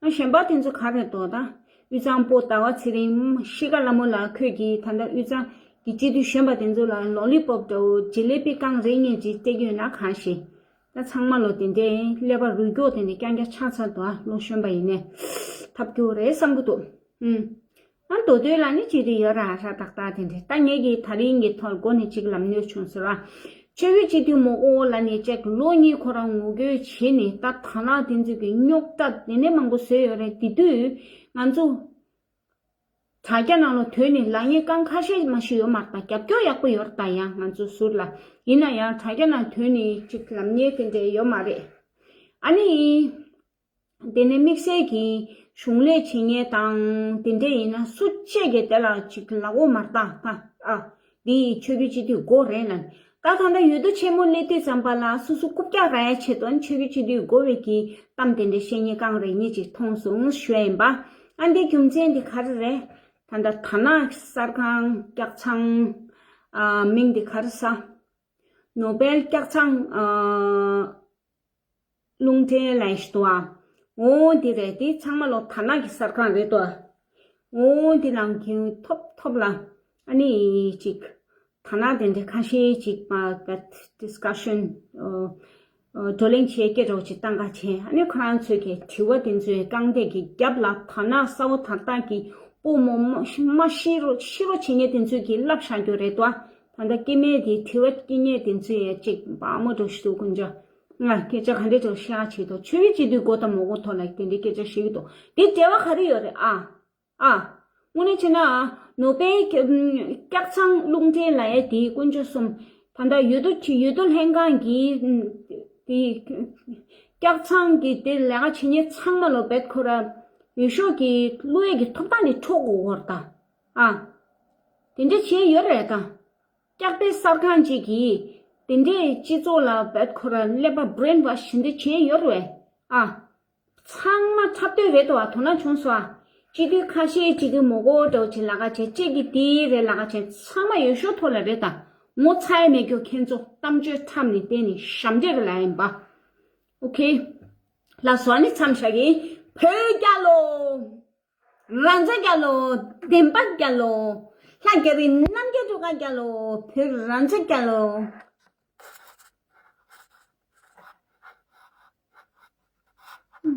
ཨ་གཞན་པ་དེ་ཚོ་ག་རེ་འདུག་ད། དབུས་གཙང་སྤོ་ཟླ་བ་ཚེ་རིང་ཤི་ཀ་ལ་མོ་ལགས་ཁོས་ཀྱིས་ད་ལྟ་དབུས་གཙང་གི་སྤྱི་འཐུས་གཞོན་པ་དེ་ཚོ་ལ་ལོ་ལི་པོབ་འདྲ་བོ་ཇི་ལེ་པི་རྐང་རེ་གཉིས་ཅིག་སྤྲད་ཀྱི་ཡོད་ན་གང་ཤེས། ད་ཚང་མ་ལོ་དེ་འདྲའི་ཀླད་པ་རུལ་མགྱོགས་དེ་འདྲ་རྐྱང་རྐྱང་ཆགས་ཚར་འདུག་ཨ་ལོ་གཞོན་པ་ཡིན་ནས་ཐབས་སྐྱོ་རེད་བསམ་གི་འདུག་ཨུམ། ཨ་མདོ་སྟོད་ལ་ནི་སྤྱི་འཐུས་ཡོད་ར་ཧྲ་ཏག་ཏག་དེ་འདྲ། ད་ངེད་ཀྱིས་ད་རིང་གི་ཐོག་མགོ་ནས་ཅིག་ལབ་ནོར་བྱུང་ཟེར་བ། ཆོས་བརྒྱུད་སྤྱི་འཐུས་མང་པོ་ལ་ནི་ཅིག་ལོ་གཉིས་ཁོ་རང་ངོ་རྒོལ་བྱས་ནས་ད་ཐ་ན་དེ་ཚོ་གི་རྙོག་དྲ་དེ་ནས་མང་པོ་བཟོས་ཡོད་རེད། དེ་དུས་ང་ཚོ་དྲ་རྒྱ་ནང་ལ་དོན་ནི་ལབ་མཁན་རྐང་ཁ་ཤས་མ་ཞིག་ཡོད་མ་རེད། ད་རྒྱབ་སྐྱོར་ཡག་པོ་ཡོད་རེད། ད་ཡང་ང་ཚོ་ཟུར་ལ་ཡིན་ན་ཡང་དྲ་རྒྱ་ནང་དོན་ནི་ཅིག་ལབ་མཁན་དེ་འདྲ་ཡོད་མ་རེད། ཨ་ནི། དེ་ནས་དམིགས་བསལ་གྱི་གཞུང་ལས་བྱེད་མཁན་དང་དེ་འདྲས་ཡིན་ན་སུ་གཅིག་གིས་དེ་ལ་ཅིག་ལབ་ཡོད་མ་རེད་ད། ད་ཨ་འདི་ཆོས་བརྒྱུད་སྤྱི་འཐུས་དགོས་རེད་ལབ། ད་ད་ལྟ་འོས་བསྡུ་ཆེན་མོ་སླེབས་དུས་ཙམ་པ་ལ་སོ་སོ་རྐུབ་བཀྱག་རག་ཡ་ཆེད་དུ་ཆོས་བརྒྱུད་སྤྱི་འཐུས་དགོས་པའི་གི་གཏམ་དེ་འདྲས་བཤད་མཁན་རྐང་རེ་གཉིས་ཅིག་མཐོང་སོང་ཞུ་ཡ་ཡིན་པ། ཨ་འདི་རྒྱུ་མཚན་འདི་ག་རེ་རེད། ད་ལྟ་དར་ནག་གསར་ཁང་སྐྱག་ཚང་ཨ་མིང་འདི་ག་རེ་ཟ། ནོ་བེལ་སྐྱག་ཚང་ཨ། རླུང་འཕྲིན་ལས་ཞིག་འདུག་ཨ། འོ་འདི་རེད། འདི་ཚང་མ་ལོ་དར་ནག་གི་གསར་ཁང་རེད་དོ། འོ་འདི་ནང་གི་ཐོབ་ཐོབ་ལ་ཨ་ནི་ཅིག་དར་ནག་དེ་འདྲ་ཁ་ཤས་ཅིག་མ་པད་ཌིས་ཀ་ཤན་བགྲོ་གླེང་བྱེད་སྐད་གྲོགས་ཅིག་བཏང་ག་བྱས། ཨ་ནི་ཁོ་རང་ཚོས་ཀྱི་དྲི་བ་དེ་ཚོའི་རྐང་འདེགས་ཀྱི་རྒྱབ་ལ་དར་ནག་གསར་བ་དར་ཐག་གི་སྤོ་རྨོ་མ་ཤི་རོ་ཤི་རོ་བྱེད་མཁན་དེ་ཚོས་ཀྱི་ལབ་བཞག་རྒྱུ་རེད་དོ། ད་ལྟ་སྐྱེ་དམན་དེ་དྲི་བ་སྐྱེ་མཁན་དེ་ཚོས་ཡ་ཅིག་བག་མོ་འགྲོ་ཞིག་འདུག་དཀོན་མཆོག་ང་སྐད་ཆ་ག་འདྲས་འདྲ་བཤད་བྱེད་དོ། ཆོས་བརྒྱུད་སྤྱི་འཐུས་དགོས་དང་མ་དགོས་ཐོག་ལ་དེ་འདྲའི་སྐད་ཆ་བཤད་ཀྱི་འདུག་དེ་འབྲེལ་བ་ག་རེ་ཡོད་རེད་ཨ། ཨ། དངོས་གནས་བྱས་ན་ནོ་བེལ་སྐྱག་ཚང་རླུང་འཕྲིན་ལབ་ཡས་དེ་དཀོན་མཆོག་གསུམ། ད་ལྟ་འོས་བསྡུ་ཆེ་འོས་བསྡུ་ལྷན་ཁང་གི་དེ་སྐྱག་ཚང་གི་དེ་ལས་ཀ་བྱེད་མཁན་ཚང་མ་ལོ་བེད་ཁོ་ར་འོས་ཤོག་གི་བླུ་ཡས་ཀྱི་ཐོབ་ཐང་ནི་འཕྲོག་དགོས་ཀྱི་ཡོད་རེད་ད། ཨ། དེ་འདྲ་བྱས་ཡོད་རེད་ད། སྐྱག་པའི་གསར་ཁང་ཅིག་གིས་དེ་འདྲའི་སྤྱི་ཚོགས་ལ་བད་ཁོ་ར་ཀླད་པ་བྷི་རེན་ཝ་ཤི་དེ་འདྲ་བྱས་ཡོད་རེད་ཨ། ཚང་མ་འཁྲབ་སྟོན་རེད་དོ་ཨ། དོ་སྣང་བྱུང་སོང་ཨ། སྤྱི་འཐུས་ཁ་ཤས་ཅིག་གིས་མོ་གོ་འདྲ་བོ་ཅིག་ལབ་ག་བྱས། གཅིག་གིས་དེ་རེད་ལབ་ག་བྱས། ཚང་མ་འོས་ཤོག་ཐོག་ལ་རེད་ད། ངོ་ཚ་ཡ་མེད་རྒྱུ་ཁྱེད་ཚོ་གཏམ་བརྗོད་འཁྲབ་ནས་བསྡད་ནས་ཞབས་འདྲེན་རེད་ལབ་ཡིན་པ། ཨོ་ཁེ། ལགས་སོ། ཨ་ནི་མཚམས་བཞག་གི། བོད་རྒྱལ་ལོ། རང་བཙན་རྒྱལ་ལོ། བདེན་པ་རྒྱལ་ལོ། ལྷ་རྒྱ་རི་རྣམ་རྒྱལ་སྒྲོལ་དཀར་རྒྱལ་ལོ། བོད་རང་བཙན་རྒྱལ་ལོ།